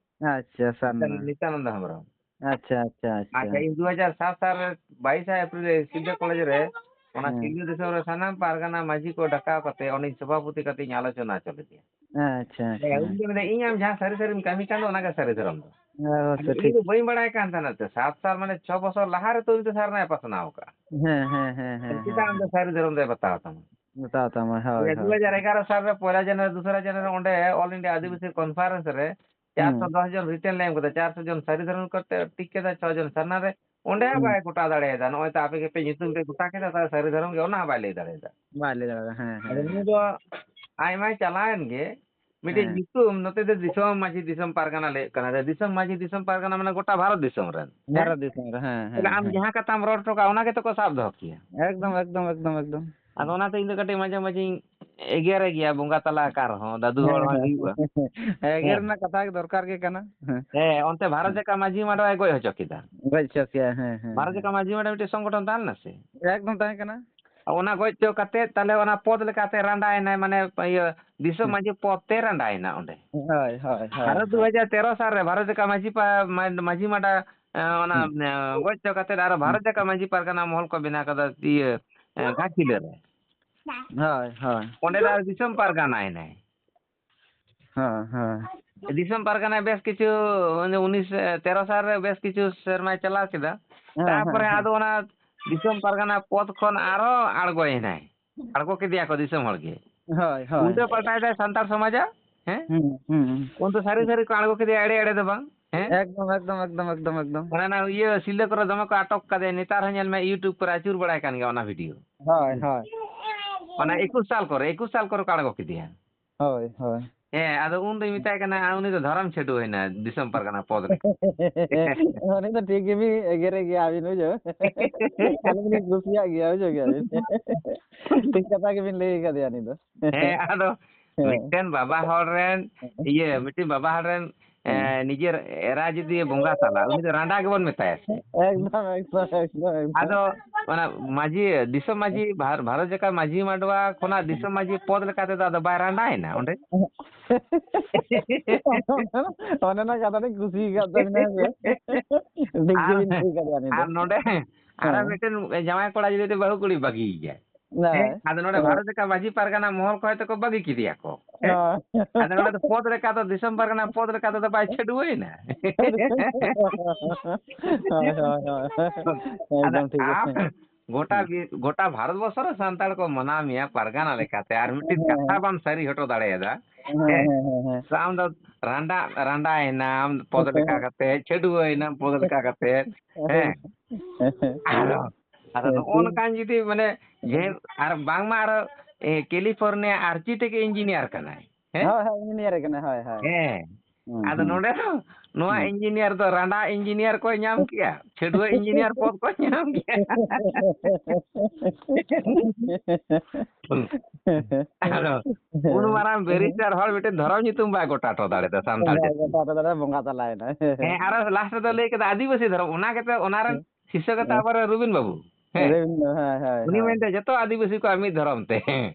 ᱟᱪᱪᱷᱟ, ᱥᱟᱨᱱᱟ᱾ ᱱᱤᱛᱭᱟᱱᱚᱱᱫ ᱦᱮᱢᱵᱨᱚᱢ᱾ ᱟᱪᱪᱷᱟ, ᱟᱪᱪᱷᱟ, ᱟᱪᱪᱷᱟ᱾ ᱟᱪᱪᱷᱟ, ᱤᱧ ᱫᱩ ᱦᱟᱡᱟᱨ ᱥᱟᱛ ᱥᱟᱞ ᱨᱮ ᱵᱟᱭᱤᱥᱟ ᱮᱯᱨᱤᱞ ᱨᱮ ᱥᱤᱞᱫᱟᱹ ᱠᱚᱞᱮᱡᱽ ᱨᱮ ᱚᱱᱟ ᱦᱮᱸ᱾ ᱥᱤᱞᱫᱟᱹ ᱫᱤᱥᱚᱢ ᱨᱮ ᱥᱟᱱᱟᱢ ᱯᱟᱨᱜᱟᱱᱟ ᱢᱟᱹᱡᱷᱤ ᱠᱚ ᱰᱟᱠᱟᱣ ᱠᱟᱛᱮ ᱚᱸᱰᱮᱧ ᱥᱚᱵᱷᱟᱯᱚᱛᱤ ᱠᱟᱛᱮᱧ ᱟᱞᱳᱪᱚᱱᱟ ᱦᱚᱪᱚ ᱞᱮᱫᱮᱭᱟ᱾ ᱟᱪᱪᱷᱟ, ᱦᱮᱸ, ᱟᱪᱪᱷᱟ᱾ ᱩᱱᱤ ᱫᱚ ᱢᱮᱱᱫᱟ, "ᱤᱧ ᱟᱢ ᱡᱟᱦᱟᱸ ᱥᱟᱹᱨᱤ ᱥᱟᱹᱨᱤᱢ ᱠᱟᱹᱢᱤ ᱠᱟᱱ ᱫᱚ, ᱚᱱᱟ ᱜᱮ ᱥᱟᱹᱨᱤ ᱫᱷᱚᱨᱚᱢ ᱫᱚ᱾" ᱚ, ᱟᱪᱪᱷᱟ, ᱟᱫᱚ ᱤᱧ ᱴᱷᱤᱠ᱾ ᱫᱚ ᱵᱟᱹᱧ ᱵᱟᱲᱟᱭ ᱠᱟᱱ ᱛᱟᱦᱮᱱᱟ ᱛᱚ, ᱥᱟᱛ ᱥᱟᱞ ᱢᱟᱱᱮ ᱪᱷᱚ ᱵᱚᱪᱷᱚᱨ ᱞᱟᱦᱟ ᱨᱮᱛᱚ ᱩᱱᱤ ᱫᱚ ᱥᱟᱨᱱᱟᱭ ᱯᱟᱥᱱᱟᱣ ᱟᱠᱟᱫᱼᱟ᱾ ᱦᱮᱸ, ᱦᱮᱸ, ᱦᱮᱸ, ᱦᱮᱸ, ᱪᱮᱫᱟᱜ ᱦᱮᱸ, ᱟᱢ ᱫᱚ ᱦᱮᱸ᱾ ᱥᱟᱹᱨᱤ ᱫᱷᱚᱨᱚᱢ ᱫᱚᱭ ᱵᱟᱛᱟᱣ ᱛᱟᱢᱟ? ᱵᱟᱛᱟᱣ ᱛᱟᱢᱟ, ᱦᱳᱭ, ᱦᱳᱭ, ᱦᱳᱭ᱾ ᱫᱩ ᱦᱟᱡᱟᱨ ᱮᱜᱟᱨᱚ ᱥᱟᱞ ᱨᱮ ᱯᱚᱭᱞᱟ ᱡᱟᱱᱩᱣᱟᱨᱤ, ᱫᱩᱥᱨᱟ ᱡᱟᱱᱩᱣᱟᱨᱤ ᱚᱸᱰᱮ All India ᱟᱹᱫᱤᱵᱟᱹᱥᱤ Conference ᱨᱮ ᱦᱩᱸ᱾ ᱪᱟᱨᱥᱚ ᱫᱚᱥ ᱡᱚᱱ written ᱞᱮ ᱮᱢ ᱠᱮᱫᱟ, ᱪᱟᱨᱥᱚ ᱡᱚᱱ ᱥᱟᱹᱨᱤ ᱫᱷᱚᱨᱚᱢ ᱠᱚ ᱴᱤᱠ ᱠᱮᱫᱟ, ᱪᱷᱚ ᱡᱚᱱ ᱥᱟᱨᱱᱟ ᱨᱮ, ᱚᱸᱰᱮ ᱦᱚᱸ ᱦᱩᱸ᱾ ᱵᱟᱭ ᱜᱚᱴᱟ ᱫᱟᱲᱮᱭᱟᱫᱟ᱾ ᱱᱚᱜᱼᱚᱭ ᱛᱚ ᱟᱯᱮ ᱜᱮᱯᱮ ᱧᱩᱛᱩᱢ ᱯᱮ ᱜᱚᱴᱟ ᱠᱮᱫᱟ, ᱛᱟᱦᱞᱮ ᱥᱟᱹᱨᱤ ᱫᱷᱚᱨᱚᱢ ᱜᱮ ᱚᱱᱟ ᱦᱚᱸ ᱵᱟᱭ ᱞᱟᱹᱭ ᱫᱟᱲᱮᱭᱟᱫᱟ᱾ ᱵᱟᱭ ᱞᱟᱹᱭ ᱫᱟᱲᱮᱭᱟᱫᱟ, ᱦᱮᱸ, ᱟᱫᱚ ᱦᱮᱸ, ᱱᱩᱭ ᱦᱮᱸ᱾ ᱫᱚ ᱟᱭᱢᱟᱭ ᱪᱟᱞᱟᱣᱮᱱ ᱜᱮ, ᱢᱤᱫᱴᱮᱡ ᱦᱮᱸ᱾ ᱧᱩᱛᱩᱢ ᱱᱚᱛᱮ ᱫᱚ ᱫᱤᱥᱚᱢ ᱢᱟᱹᱡᱷᱤ, ᱫᱤᱥᱚᱢ ᱯᱟᱨᱜᱟᱱᱟ ᱞᱟᱹᱭᱚᱜ ᱠᱟᱱᱟ᱾ ᱫᱤᱥᱚᱢ ᱢᱟᱹᱡᱷᱤ, ᱫᱤᱥᱚᱢ ᱯᱟᱨᱜᱟᱱᱟ ᱢᱟᱱᱮ ᱜᱚᱴᱟ ᱵᱷᱟᱨᱚᱛ ᱫᱤᱥᱚᱢ ᱨᱮᱱ᱾ ᱦᱮᱸ? ᱵᱷᱟᱨᱚᱛ ᱫᱤᱥᱚᱢ ᱨᱮ, ᱦᱮᱸ, ᱛᱟᱦᱞᱮ ᱦᱮᱸ, ᱟᱢ ᱦᱮᱸ᱾ ᱡᱟᱦᱟᱸ ᱠᱟᱛᱷᱟᱢ ᱨᱚᱲ ᱦᱚᱴᱚ ᱠᱟᱜᱼᱟ, ᱚᱱᱟ ᱜᱮᱛᱚ ᱠᱚ ᱥᱟᱵ ᱫᱚᱦᱚ ᱠᱮᱭᱟ᱾ ᱮᱠᱫᱚᱢ, ᱮᱠᱫᱚᱢ, ᱮᱠᱫᱚᱢ, ᱮᱠᱫᱚᱢ᱾ ᱟᱫᱚ ᱚᱱᱟᱛᱮ ᱤᱧ ᱫᱚ ᱠᱟᱹᱴᱤᱡ ᱢᱟᱡᱷᱮ ᱢᱟᱡᱷᱮᱧ ᱮᱜᱮᱨᱮ ᱜᱮᱭᱟ, ᱵᱚᱸᱜᱟ ᱛᱟᱞᱟ ᱟᱠᱟᱱ ᱨᱮᱦᱚᱸ, ᱫᱟᱫᱩ ᱦᱚᱲ ᱦᱮᱸ, ᱦᱚᱸ ᱦᱮᱸ᱾ ᱦᱩᱭᱩᱜᱼᱟ᱾ ᱮᱜᱮᱨ ᱦᱮᱸ᱾ ᱨᱮᱱᱟᱜ ᱠᱟᱛᱷᱟ ᱜᱮ ᱫᱚᱨᱠᱟᱨ ᱜᱮ ᱠᱟᱱᱟ᱾ ᱦᱮᱸ᱾ ᱦᱮᱸ, ᱚᱱᱛᱮ ᱵᱷᱟᱨᱚᱛ ᱦᱮᱸ᱾ ᱡᱟᱠᱟᱛ ᱢᱟᱹᱡᱷᱤ ᱢᱟᱰᱣᱟᱭ ᱜᱚᱡ ᱦᱚᱪᱚ ᱠᱮᱫᱟ᱾ ᱜᱚᱡ ᱦᱚᱪᱚ ᱠᱮᱭᱟ, ᱦᱮᱸ, ᱦᱮᱸ, ᱵᱷᱟᱨᱚᱛ ᱦᱮᱸ᱾ ᱡᱟᱠᱟᱛ ᱢᱟᱹᱡᱷᱤ ᱢᱟᱰᱣᱟ ᱢᱤᱫᱴᱮᱡ ᱥᱚᱝᱜᱚᱴᱷᱚᱱ ᱛᱟᱦᱮᱸ ᱞᱮᱱᱟ ᱥᱮ? ᱮᱠᱫᱚᱢ ᱛᱟᱦᱮᱸ ᱠᱟᱱᱟ᱾ ᱚᱱᱟ ᱜᱚᱡ ᱦᱚᱪᱚ ᱠᱟᱛᱮ, ᱛᱟᱦᱞᱮ ᱚᱱᱟ ᱯᱚᱫᱽ ᱞᱮᱠᱟᱛᱮ ᱨᱟᱸᱰᱟᱭᱮᱱᱟᱭ, ᱢᱟᱱᱮ, ᱤᱭᱟᱹ, ᱫᱤᱥᱚᱢ ᱦᱮᱸ᱾ ᱢᱟᱹᱡᱷᱤ ᱯᱚᱫᱽ ᱛᱮ ᱨᱟᱸᱰᱟᱭᱮᱱᱟ ᱚᱸᱰᱮ᱾ ᱦᱳᱭ, ᱦᱳᱭ, ᱦᱳᱭ, ᱟᱨᱚ ᱦᱳᱭ᱾ ᱫᱩ ᱦᱟᱡᱟᱨ ᱛᱮᱨᱚ ᱥᱟᱞ ᱨᱮ ᱵᱷᱟᱨᱚᱛ ᱡᱟᱠᱟᱛ ᱢᱟᱹᱡᱷᱤ ᱯᱟ-, ᱢᱟ-, ᱢᱟᱹᱡᱷᱤ ᱢᱟᱰᱣᱟ, ᱮ, ᱚᱱᱟ, ᱦᱮᱸ᱾ ᱮ, ᱜᱚᱡ ᱦᱚᱪᱚ ᱠᱟᱛᱮ ᱟᱨᱚ ᱦᱮᱸ᱾ ᱵᱷᱟᱨᱚᱛ ᱡᱟᱠᱟᱛ ᱢᱟᱹᱡᱷᱤ ᱯᱟᱨᱜᱟᱱᱟ ᱢᱚᱦᱚᱞ ᱠᱚ ᱵᱮᱱᱟᱣ ᱠᱟᱫᱟ, ᱤᱭᱟᱹ, ᱮ, ᱜᱷᱟᱴᱥᱤᱞᱟᱹ ᱨᱮ᱾ ᱦᱳᱭ, ᱦᱳᱭ᱾ ᱚᱸᱰᱮ ᱫᱚ ᱟᱨ ᱫᱤᱥᱚᱢ ᱯᱟᱨᱜᱟᱱᱟᱭᱮᱱᱟᱭ᱾ ᱦᱳᱭ, ᱦᱳᱭ᱾ ᱫᱤᱥᱚᱢ ᱯᱟᱨᱜᱟᱱᱟ ᱵᱮᱥ ᱠᱤᱪᱷᱩ, ᱩᱱᱤ ᱩᱱᱤᱥ, ᱮ, ᱛᱮᱨᱚ ᱥᱟᱞ ᱨᱮ ᱵᱮᱥ ᱠᱤᱪᱷᱩ ᱥᱮᱨᱢᱟᱭ ᱪᱟᱞᱟᱣ ᱠᱮᱫᱟ᱾ ᱦᱮᱸ, ᱦᱮᱸ, ᱛᱟᱨᱯᱚᱨᱮ ᱦᱮᱸ᱾ ᱟᱫᱚ ᱚᱱᱟ ᱫᱤᱥᱚᱢ ᱯᱟᱨᱜᱟᱱᱟ ᱯᱚᱫᱽ ᱠᱷᱚᱱ ᱟᱨᱦᱚᱸ ᱟᱬᱜᱚᱭᱮᱱᱟᱭ᱾ ᱟᱬᱜᱚ ᱠᱮᱫᱮᱭᱟ ᱠᱚ ᱫᱤᱥᱚᱢ ᱦᱚᱲ ᱜᱮ᱾ ᱦᱳᱭ, ᱦᱳᱭ᱾ ᱩᱞᱴᱟᱹ ᱯᱟᱞᱴᱟᱭ ᱫᱟᱭ ᱥᱟᱱᱛᱟᱲ ᱥᱚᱢᱟᱡᱟᱜ, ᱦᱮᱸ? ᱦᱩᱸ, ᱦᱩᱸ, ᱦᱩᱸ᱾ ᱩᱱ ᱫᱚ ᱥᱟᱹᱨᱤ ᱥᱟᱹᱨᱤ ᱠᱚ ᱟᱬᱜᱚ ᱠᱮᱫᱮᱭᱟ, ᱮᱲᱮ ᱮᱲᱮ ᱫᱚ ᱵᱟᱝ, ᱦᱮᱸ? ᱮᱠᱫᱚᱢ, ᱮᱠᱫᱚᱢ, ᱮᱠᱫᱚᱢ, ᱮᱠᱫᱚᱢ, ᱮᱠᱫᱚᱢ᱾ ᱚᱱᱟ, ᱚᱱᱟ ᱤᱭᱟᱹ ᱥᱤᱞᱫᱟᱹ ᱠᱚᱨᱮ ᱫᱚᱢᱮ ᱠᱚ ᱟᱴᱚᱠ ᱠᱟᱫᱮᱭᱟ, ᱱᱮᱛᱟᱨ ᱦᱚᱸ ᱧᱮᱞ ᱢᱮ YouTube ᱠᱚᱨᱮ ᱟᱹᱪᱩᱨ ᱵᱟᱲᱟᱭ ᱠᱟᱱ ᱜᱮᱭᱟ ᱚᱱᱟ video᱾ ᱦᱳᱭ, ᱦᱳᱭ᱾ ᱚᱱᱟ ᱮᱠᱩᱥ ᱥᱟᱞ ᱠᱚᱨᱮ, ᱮᱠᱩᱥ ᱥᱟᱞ ᱠᱚᱨᱮ ᱠᱚ ᱟᱬᱜᱚ ᱠᱮᱫᱮᱭᱟ᱾ ᱦᱳᱭ, ᱦᱳᱭ᱾ ᱦᱮᱸ, ᱟᱫᱚ ᱩᱱ ᱫᱚᱧ ᱢᱮᱛᱟᱭ ᱠᱟᱱᱟ, "ᱩᱱᱤ ᱫᱚ ᱫᱷᱚᱨᱚᱢ ᱪᱷᱟᱹᱰᱩ ᱦᱮᱱᱟ ᱫᱤᱥᱚᱢ ᱯᱟᱨᱜᱟᱱᱟ ᱯᱚᱫᱽ ᱨᱮ᱾" ᱩᱱᱤ ᱫᱚ ᱴᱷᱤᱠ ᱜᱮᱵᱤᱱ ᱮᱜᱮᱨᱮ ᱜᱮᱭᱟ, ᱟᱹᱵᱤᱱ ᱵᱩᱡᱷᱟᱹᱣ᱾ ᱟᱹᱞᱤᱧ ᱫᱚᱞᱤᱧ ᱠᱩᱥᱤᱭᱟᱜ ᱜᱮᱭᱟ, ᱵᱩᱡᱷᱟᱹᱣ ᱠᱮᱜᱼᱟ ᱵᱤᱱ᱾ ᱴᱷᱤᱠ ᱠᱟᱛᱷᱟ ᱜᱮᱵᱤᱱ ᱞᱟᱹᱭ ᱟᱠᱟᱫᱮᱭᱟ ᱩᱱᱤ ᱫᱚ᱾ ᱦᱮᱸ, ᱟᱫᱚ ᱦᱮᱸ᱾ ᱢᱤᱫᱴᱮᱱ ᱵᱟᱵᱟ ᱦᱚᱲ ᱨᱮᱱ, ᱦᱮᱸ᱾ ᱤᱭᱟᱹ, ᱢᱤᱫᱴᱮᱱ ᱵᱟᱵᱟ ᱦᱚᱲ ᱨᱮᱱ, ᱦᱮᱸ᱾ ᱮᱸ, ᱱᱤᱡᱮᱨ ᱮᱨᱟ ᱡᱩᱫᱤ ᱵᱚᱸᱜᱟ ᱛᱟᱞᱟ, ᱩᱱᱤ ᱫᱚ ᱨᱟᱸᱰᱟ ᱜᱮᱵᱚᱱ ᱢᱮᱛᱟᱭᱟ ᱥᱮ᱾ ᱮᱠᱫᱚᱢ, ᱮᱠᱫᱚᱢ, ᱮᱠᱫᱚᱢ, ᱮᱠᱫᱚᱢ᱾ ᱟᱫᱚ ᱚᱱᱟ ᱢᱟᱹᱡᱷᱤ, ᱫᱤᱥᱚᱢ ᱢᱟᱹᱡᱷᱤ, ᱵᱷᱟᱨ-, ᱵᱷᱟᱨᱚᱛ ᱡᱟᱠᱟᱛ ᱢᱟᱹᱡᱷᱤ ᱢᱟᱰᱣᱟ ᱠᱷᱚᱱᱟᱜ ᱫᱤᱥᱚᱢ ᱢᱟᱹᱡᱷᱤ ᱯᱚᱫᱽ ᱞᱮᱠᱟ ᱛᱮᱫᱚ ᱟᱫᱚ ᱵᱟᱭ ᱨᱟᱸᱰᱟᱭᱮᱱᱟ ᱚᱸᱰᱮ? ᱚᱱᱮ ᱚᱱᱟ ᱠᱟᱛᱷᱟ ᱫᱚᱧ ᱠᱩᱥᱤ ᱟᱠᱟᱫ ᱛᱟᱵᱤᱱᱟ, ᱦᱮᱸ ᱥᱮ? ᱴᱷᱤᱠ ᱟᱨ, ᱜᱮᱵᱤᱱ ᱞᱟᱹᱭ ᱠᱟᱫᱮᱭᱟ ᱩᱱᱤ ᱫᱚ᱾ ᱟᱨ ᱱᱚᱰᱮ ᱡᱟᱶᱟᱭ ᱠᱚᱲᱟ ᱡᱩᱫᱤ ᱵᱟᱹᱦᱩ ᱠᱩᱲᱤ ᱵᱟᱹᱜᱤᱭᱮᱭᱟᱭ, ᱦᱮᱸ, ᱦᱮᱸ, ᱟᱫᱚ ᱱᱚᱰᱮ ᱦᱮᱸ᱾ ᱵᱷᱟᱨᱚᱛ ᱞᱮᱠᱟ ᱢᱟᱹᱡᱷᱤ ᱯᱟᱨᱜᱟᱱᱟ ᱢᱚᱦᱚᱞ ᱠᱚ ᱦᱚᱭᱛᱳ ᱠᱚ ᱵᱟᱹᱜᱤ ᱠᱮᱫᱮᱭᱟ ᱠᱚ᱾ ᱦᱮᱸ? ᱦᱳᱭ᱾ ᱟᱫᱚ ᱱᱚᱰᱮ ᱫᱚ ᱯᱚᱫᱽ ᱞᱮᱠᱟ ᱫᱚ, ᱫᱤᱥᱚᱢ ᱯᱟᱨᱜᱟᱱᱟ ᱯᱚᱫᱽ ᱞᱮᱠᱟ ᱫᱚ ᱵᱟᱭ ᱪᱷᱟᱹᱰᱩᱣᱟᱹᱭᱮᱱᱟ᱾ ᱦᱳᱭ, ᱦᱳᱭ, ᱦᱳᱭ᱾ ᱟᱫᱚ ᱮᱠᱫᱚᱢ ᱴᱷᱤᱠ ᱟᱢ ᱜᱮ᱾ ᱜᱚᱴᱟ ᱦᱮᱸ᱾ ᱵᱤ-, ᱜᱚᱴᱟ ᱵᱷᱟᱨᱚᱛ ᱵᱚᱨᱥᱚ ᱨᱮ ᱥᱟᱱᱛᱟᱲ ᱠᱚ ᱢᱟᱱᱟᱣ ᱢᱮᱭᱟ ᱯᱟᱨᱜᱟᱱᱟ ᱞᱮᱠᱟᱛᱮ, ᱟᱨ ᱢᱤᱫᱴᱤᱡ ᱦᱮᱸ, ᱠᱟᱛᱷᱟ ᱦᱮᱸ᱾ ᱵᱟᱢ ᱥᱟᱹᱨᱤ ᱦᱚᱴᱚ ᱫᱟᱲᱮᱭᱟᱫᱟ᱾ ᱦᱮᱸ, ᱦᱮᱸ? ᱦᱮᱸ, ᱦᱮᱸ, ᱦᱮᱸ᱾ ᱟᱢ ᱫᱚ ᱨᱟᱸᱰᱟ, ᱨᱟᱸᱰᱟᱭᱮᱱᱟᱢ ᱯᱚᱫᱽ ᱞᱮᱠᱟ ᱠᱟᱛᱮ, ᱪᱷᱟᱹᱰᱩᱣᱟᱹᱭᱮᱱᱟᱢ ᱯᱚᱫᱽ ᱞᱮᱠᱟ ᱠᱟᱛᱮ, ᱦᱮᱸ? ᱦᱮᱸ᱾ ᱟᱫᱚ, ᱟᱫᱚ ᱦᱮᱸ, ᱱᱚᱜᱼᱚ ᱴᱷᱤᱠ᱾ ᱱᱚᱝᱠᱟᱱ ᱡᱩᱫᱤ ᱢᱟᱱᱮ ᱡᱮ, ᱦᱮᱸ᱾ ᱟᱨ ᱵᱟᱝᱢᱟ ᱟᱨᱚ, ᱮ, ᱠᱮᱞᱤᱯᱷᱳᱨᱱᱤᱭᱟ ᱟᱨᱪᱤᱴᱮᱠ ᱤᱧᱡᱤᱱᱤᱭᱟᱨ ᱠᱟᱱᱟᱭ᱾ ᱦᱮᱸ? ᱦᱳᱭ, ᱦᱳᱭ, ᱤᱧᱡᱤᱱᱤᱭᱟᱨ ᱠᱟᱱᱟᱭ, ᱦᱳᱭ, ᱦᱳᱭ᱾ ᱦᱮᱸ᱾ ᱦᱩᱸ, ᱟᱫᱚ ᱦᱩᱸ᱾ ᱱᱚᱰᱮ ᱫᱚ ᱱᱚᱣᱟ ᱦᱩᱸ᱾ ᱤᱧᱡᱤᱱᱤᱭᱟᱨ ᱫᱚ ᱨᱟᱸᱰᱟ ᱤᱧᱡᱤᱱᱤᱭᱟᱨ ᱠᱚᱭ ᱧᱟᱢ ᱠᱮᱭᱟ, ᱪᱷᱟᱹᱰᱩᱣᱟᱹ ᱤᱧᱡᱤᱱᱤᱭᱟᱨ ᱯᱚᱫᱽ ᱠᱚᱭ ᱧᱟᱢ ᱠᱮᱭᱟ᱾ ᱟᱫᱚ ᱩᱱ ᱢᱟᱨᱟᱝ ᱦᱮᱸ᱾ ᱵᱮᱨᱤᱥᱴᱟᱨ ᱦᱚᱲ ᱢᱤᱫᱴᱮᱱ ᱫᱷᱚᱨᱚᱢ ᱧᱩᱛᱩᱢ ᱵᱟᱭ ᱜᱚᱴᱟ ᱦᱚᱴᱚ ᱫᱟᱲᱮᱭᱟᱫᱟ ᱥᱟᱱᱛᱟᱲ ᱵᱟᱭ ᱡᱟᱹᱛᱤ᱾ ᱜᱚᱴᱟ ᱦᱚᱴᱚ ᱫᱟᱲᱮᱭᱟᱫᱟ, ᱵᱚᱸᱜᱟ ᱛᱟᱞᱟᱭᱮᱱᱟᱭ᱾ ᱦᱮᱸ, ᱟᱨᱚ ᱞᱟᱥᱴ ᱨᱮᱫᱚ ᱞᱟᱹᱭ ᱠᱮᱫᱟ ᱟᱹᱫᱤᱵᱟᱹᱥᱤ ᱫᱷᱚᱨᱚᱢ, ᱚᱱᱟ ᱜᱮᱛᱚ ᱚᱱᱟ ᱨᱮᱱ ᱦᱮᱸ᱾ ᱥᱤᱥᱟᱹ ᱠᱟᱛᱷᱟ ᱦᱮᱸ᱾ ᱟᱵᱟᱨ ᱨᱚᱵᱤᱱ ᱵᱟᱹᱵᱩ᱾ ᱦᱮᱸ᱾ ᱨᱚᱵᱤᱱ ᱵᱟᱹᱵᱩ, ᱦᱮᱸ, ᱦᱮᱸ, ᱩᱱᱤ ᱦᱮᱸ᱾ ᱢᱮᱱᱫᱟ ᱡᱚᱛᱚ ᱟᱹᱫᱤᱵᱟᱹᱥᱤ ᱠᱚᱣᱟᱜ ᱢᱤᱫ ᱫᱷᱚᱨᱚᱢ ᱛᱮ᱾ ᱦᱮᱸ,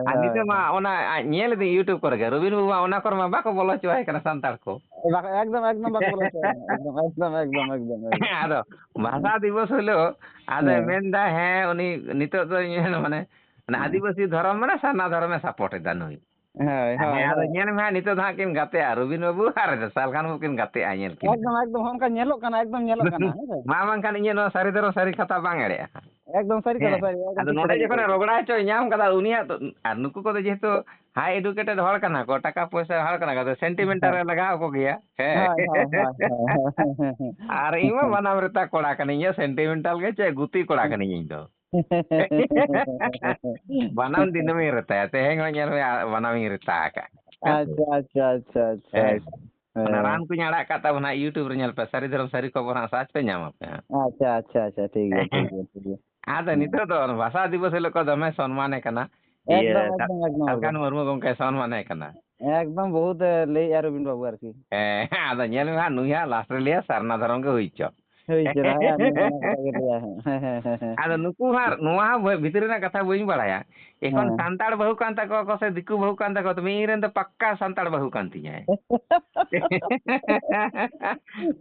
ᱟᱨ ᱦᱳᱭ, ᱱᱤᱛᱚᱜ ᱢᱟ ᱦᱳᱭ᱾ ᱚᱱᱟ ᱧᱮᱞ ᱮᱫᱟᱹᱧ YouTube ᱠᱚᱨᱮ ᱜᱮ, ᱨᱚᱵᱤᱱ ᱵᱟᱹᱵᱩ ᱢᱟ ᱚᱱᱟ ᱠᱚᱨᱮ ᱢᱟ ᱵᱟᱠᱚ ᱵᱚᱞᱚ ᱦᱚᱪᱚᱣᱟᱭ ᱠᱟᱱᱟ ᱥᱟᱱᱛᱟᱲ ᱠᱚ᱾ ᱵᱟᱠᱚ, ᱮᱠᱫᱚᱢ, ᱮᱠᱫᱚᱢ ᱵᱟᱠᱚ ᱵᱚᱞᱚ ᱦᱚᱪᱚᱣᱟᱭ ᱠᱟᱱᱟ᱾ ᱮᱠᱫᱚᱢ, ᱮᱠᱫᱚᱢ, ᱮᱠᱫᱚᱢ, ᱮᱠᱫᱚᱢ, ᱮᱠᱫᱚᱢ᱾ ᱟᱫᱚ ᱦᱮᱸ᱾ ᱵᱷᱟᱥᱟ ᱫᱤᱵᱚᱥ ᱦᱤᱞᱳᱜ ᱟᱫᱚᱭ ᱦᱮᱸ᱾ ᱢᱮᱱᱫᱟ, ᱦᱮᱸ, ᱩᱱᱤ ᱱᱤᱛᱚᱜ ᱫᱚ ᱤᱧ ᱢᱮᱱᱟ ᱢᱟᱱᱮ, ᱚᱱᱟ ᱦᱮᱸ᱾ ᱟᱹᱫᱤᱵᱟᱹᱥᱤ ᱫᱷᱚᱨᱚᱢ ᱢᱟᱱᱮ ᱥᱟᱨᱱᱟ ᱫᱷᱚᱨᱚᱢᱮ ᱥᱟᱯᱳᱨᱴ ᱮᱫᱟ ᱱᱩᱭ᱾ ᱦᱳᱭ, ᱦᱳᱭ, ᱦᱮᱸ, ᱟᱫᱚ ᱦᱳᱭ᱾ ᱧᱮᱞ ᱢᱮ ᱦᱟᱸᱜ, ᱱᱤᱛᱚᱜ ᱫᱚ ᱦᱟᱸᱜ ᱠᱤᱱ ᱜᱟᱛᱮᱜᱼᱟ, ᱨᱚᱵᱤᱱ ᱵᱟᱹᱵᱩ ᱟᱨ ᱥᱟᱞᱠᱷᱟᱱ ᱵᱟᱹᱵᱩ ᱠᱤᱱ ᱜᱟᱛᱮᱜᱼᱟ, ᱧᱮᱞ ᱠᱤᱱ᱾ ᱮᱠᱫᱚᱢ, ᱮᱠᱫᱚᱢ, ᱚᱱᱠᱟ ᱧᱮᱞᱚᱜ ᱠᱟᱱᱟ, ᱮᱠᱫᱚᱢ ᱧᱮᱞᱚᱜ ᱠᱟᱱᱟ, ᱦᱮᱸ ᱥᱮ? ᱢᱟ ᱵᱟᱝᱠᱷᱟᱱ ᱤᱧᱟᱹᱜ ᱱᱚᱣᱟ ᱥᱟᱹᱨᱤ ᱫᱷᱚᱨᱚᱢ ᱥᱟᱹᱨᱤ ᱠᱟᱛᱷᱟ ᱵᱟᱝ ᱮᱲᱮᱜᱼᱟ᱾ ᱮᱠᱫᱚᱢ ᱥᱟᱹᱨᱤ ᱠᱟᱛᱷᱟ, ᱦᱮᱸ᱾ ᱥᱟᱹᱨᱤ, ᱮᱠᱫᱚᱢ ᱟᱫᱚ ᱴᱷᱤᱠ ᱱᱚᱰᱮ ᱠᱟᱛᱷᱟ ᱡᱚᱠᱷᱚᱱᱮ ᱵᱮᱱ ᱞᱟᱹᱭ ᱨᱚᱜᱽᱲᱟ ᱦᱚᱪᱚᱭ ᱧᱟᱢ ᱠᱟᱫᱟ, ᱩᱱᱤᱭᱟᱜ ᱫᱚ, ᱟᱨ ᱱᱩᱠᱩ ᱠᱚᱫᱚ ᱡᱮᱦᱮᱛᱩ high educated ᱦᱚᱲ ᱠᱟᱱᱟ ᱠᱚ, ᱴᱟᱠᱟ ᱯᱚᱭᱥᱟ ᱦᱚᱲ ᱠᱟᱱᱟ ᱠᱚ, ᱟᱫᱚ sentimental ᱠᱮᱫᱟ᱾ ᱨᱮ ᱞᱟᱜᱟᱣ ᱟᱠᱚ ᱜᱮᱭᱟ᱾ ᱦᱮᱸ᱾ ᱦᱳᱭ, ᱦᱳᱭ, ᱦᱳᱭ, ᱦᱳᱭ, ᱦᱳᱭ, ᱦᱳᱭ᱾ ᱟᱨ ᱤᱧ ᱢᱟ ᱵᱟᱱᱟᱢ ᱨᱮᱛᱟ ᱠᱚᱲᱟ ᱠᱟᱹᱱᱟᱹᱧ, ᱤᱧ ᱫᱚ sentimental ᱜᱮ ᱪᱮᱫ, ᱜᱩᱛᱤ ᱠᱚᱲᱟ ᱠᱟᱹᱱᱟᱹᱧ ᱤᱧ ᱫᱚ᱾ ᱵᱟᱱᱟᱢ ᱫᱤᱱᱟᱹᱢᱤᱧ ᱨᱮᱛᱟᱭᱟ, ᱛᱮᱦᱮᱧ ᱦᱚᱸ ᱧᱮᱞ ᱢᱮ, ᱟ-, ᱵᱟᱱᱟᱢᱤᱧ ᱨᱮᱛᱟ ᱟᱠᱟᱫ᱾ ᱦᱮᱸ ᱥᱮ? ᱟᱪᱪᱷᱟ, ᱟᱪᱪᱷᱟ, ᱟᱪᱪᱷᱟ, ᱟᱪᱪᱷᱟ, ᱦᱮᱸ᱾ ᱟᱪᱪᱷᱟ᱾ ᱚᱱᱟ ᱦᱮᱸ᱾ ᱨᱟᱱ ᱠᱚᱧ ᱟᱲᱟᱜ ᱠᱟᱜ ᱛᱟᱵᱚᱱᱟ, YouTube ᱨᱮ ᱧᱮᱞ ᱯᱮ, ᱥᱟᱹᱨᱤ ᱫᱷᱚᱨᱚᱢ ᱥᱟᱹᱨᱤ ᱠᱷᱚᱵᱚᱨ ᱦᱟᱸᱜ search ᱯᱮ, ᱧᱟᱢ ᱟᱯᱮ ᱦᱟᱸᱜ᱾ ᱟᱪᱪᱷᱟ, ᱟᱪᱪᱷᱟ, ᱟᱪᱪᱷᱟ, ᱴᱷᱤᱠ ᱜᱮᱭᱟ, ᱴᱷᱤᱠ ᱜᱮᱭᱟ, ᱴᱷᱤᱠ ᱜᱮᱭᱟ᱾ ᱟᱫᱚ ᱦᱮᱸ᱾ ᱱᱤᱛᱚᱜ ᱫᱚ ᱵᱷᱟᱥᱟ ᱫᱤᱵᱚᱥ ᱦᱤᱞᱳᱜ ᱠᱚ ᱫᱚᱢᱮ ᱥᱚᱱᱢᱟᱱᱮ ᱠᱟᱱᱟ᱾ ᱤᱭᱟᱹ, ᱮᱠᱫᱚᱢ, ᱥᱟ-, ᱮᱠᱫᱚᱢ, ᱮᱠᱫᱚᱢ, ᱥᱟᱞᱠᱷᱟᱱ ᱮᱠᱫᱚᱢ᱾ ᱢᱩᱨᱢᱩ ᱜᱚᱢᱠᱮ ᱥᱚᱱᱢᱟᱱᱮ ᱠᱟᱱᱟ᱾ ᱮᱠᱫᱚᱢ ᱵᱚᱦᱩᱛ, ᱮ, ᱞᱟᱹᱭᱮᱫᱼᱟ ᱨᱚᱵᱤᱱ ᱵᱟᱵᱩ ᱟᱨᱠᱤ᱾ ᱦᱮᱸ, ᱟᱫᱚ ᱧᱮᱞ ᱢᱮ ᱦᱟᱸᱜ, ᱱᱩᱭ ᱦᱟᱸᱜ last ᱨᱮ ᱞᱟᱹᱭᱟ ᱥᱟᱨᱱᱟ ᱫᱷᱚᱨᱚᱢ ᱜᱮ ᱦᱩᱭ ᱪᱚ᱾ ᱦᱩᱭ ᱠᱟᱱᱟ, ᱦᱮᱸ, ᱱᱩᱭ ᱚᱱᱟ ᱠᱟᱛᱷᱟ ᱜᱮ ᱞᱟᱹᱭᱟ ᱦᱟᱸᱜ᱾ ᱦᱮᱸ, ᱦᱮᱸ, ᱦᱮᱸ, ᱦᱮᱸ᱾ ᱟᱫᱚ ᱱᱩᱠᱩ ᱦᱟᱸᱜ ᱱᱚᱣᱟ ᱦᱚᱸ ᱵᱷᱤᱛᱨᱤ ᱨᱮᱱᱟᱜ ᱠᱟᱛᱷᱟ ᱵᱟᱹᱧ ᱵᱟᱲᱟᱭᱟ᱾ ᱮᱠᱷᱚᱱ ᱦᱮᱸ᱾ ᱥᱟᱱᱛᱟᱲ ᱵᱟᱹᱦᱩ ᱠᱟᱱ ᱛᱟᱠᱚᱣᱟ ᱠᱚ ᱥᱮ ᱫᱤᱠᱩ ᱵᱟᱹᱦᱩ ᱠᱟᱱ ᱛᱟᱠᱚᱣᱟ, ᱛᱚᱵᱮ ᱤᱧ ᱨᱮᱱ ᱫᱚ ᱯᱟᱠᱠᱟ ᱥᱟᱱᱛᱟᱲ ᱵᱟᱹᱦᱩ ᱠᱟᱱ ᱛᱤᱧᱟᱭ᱾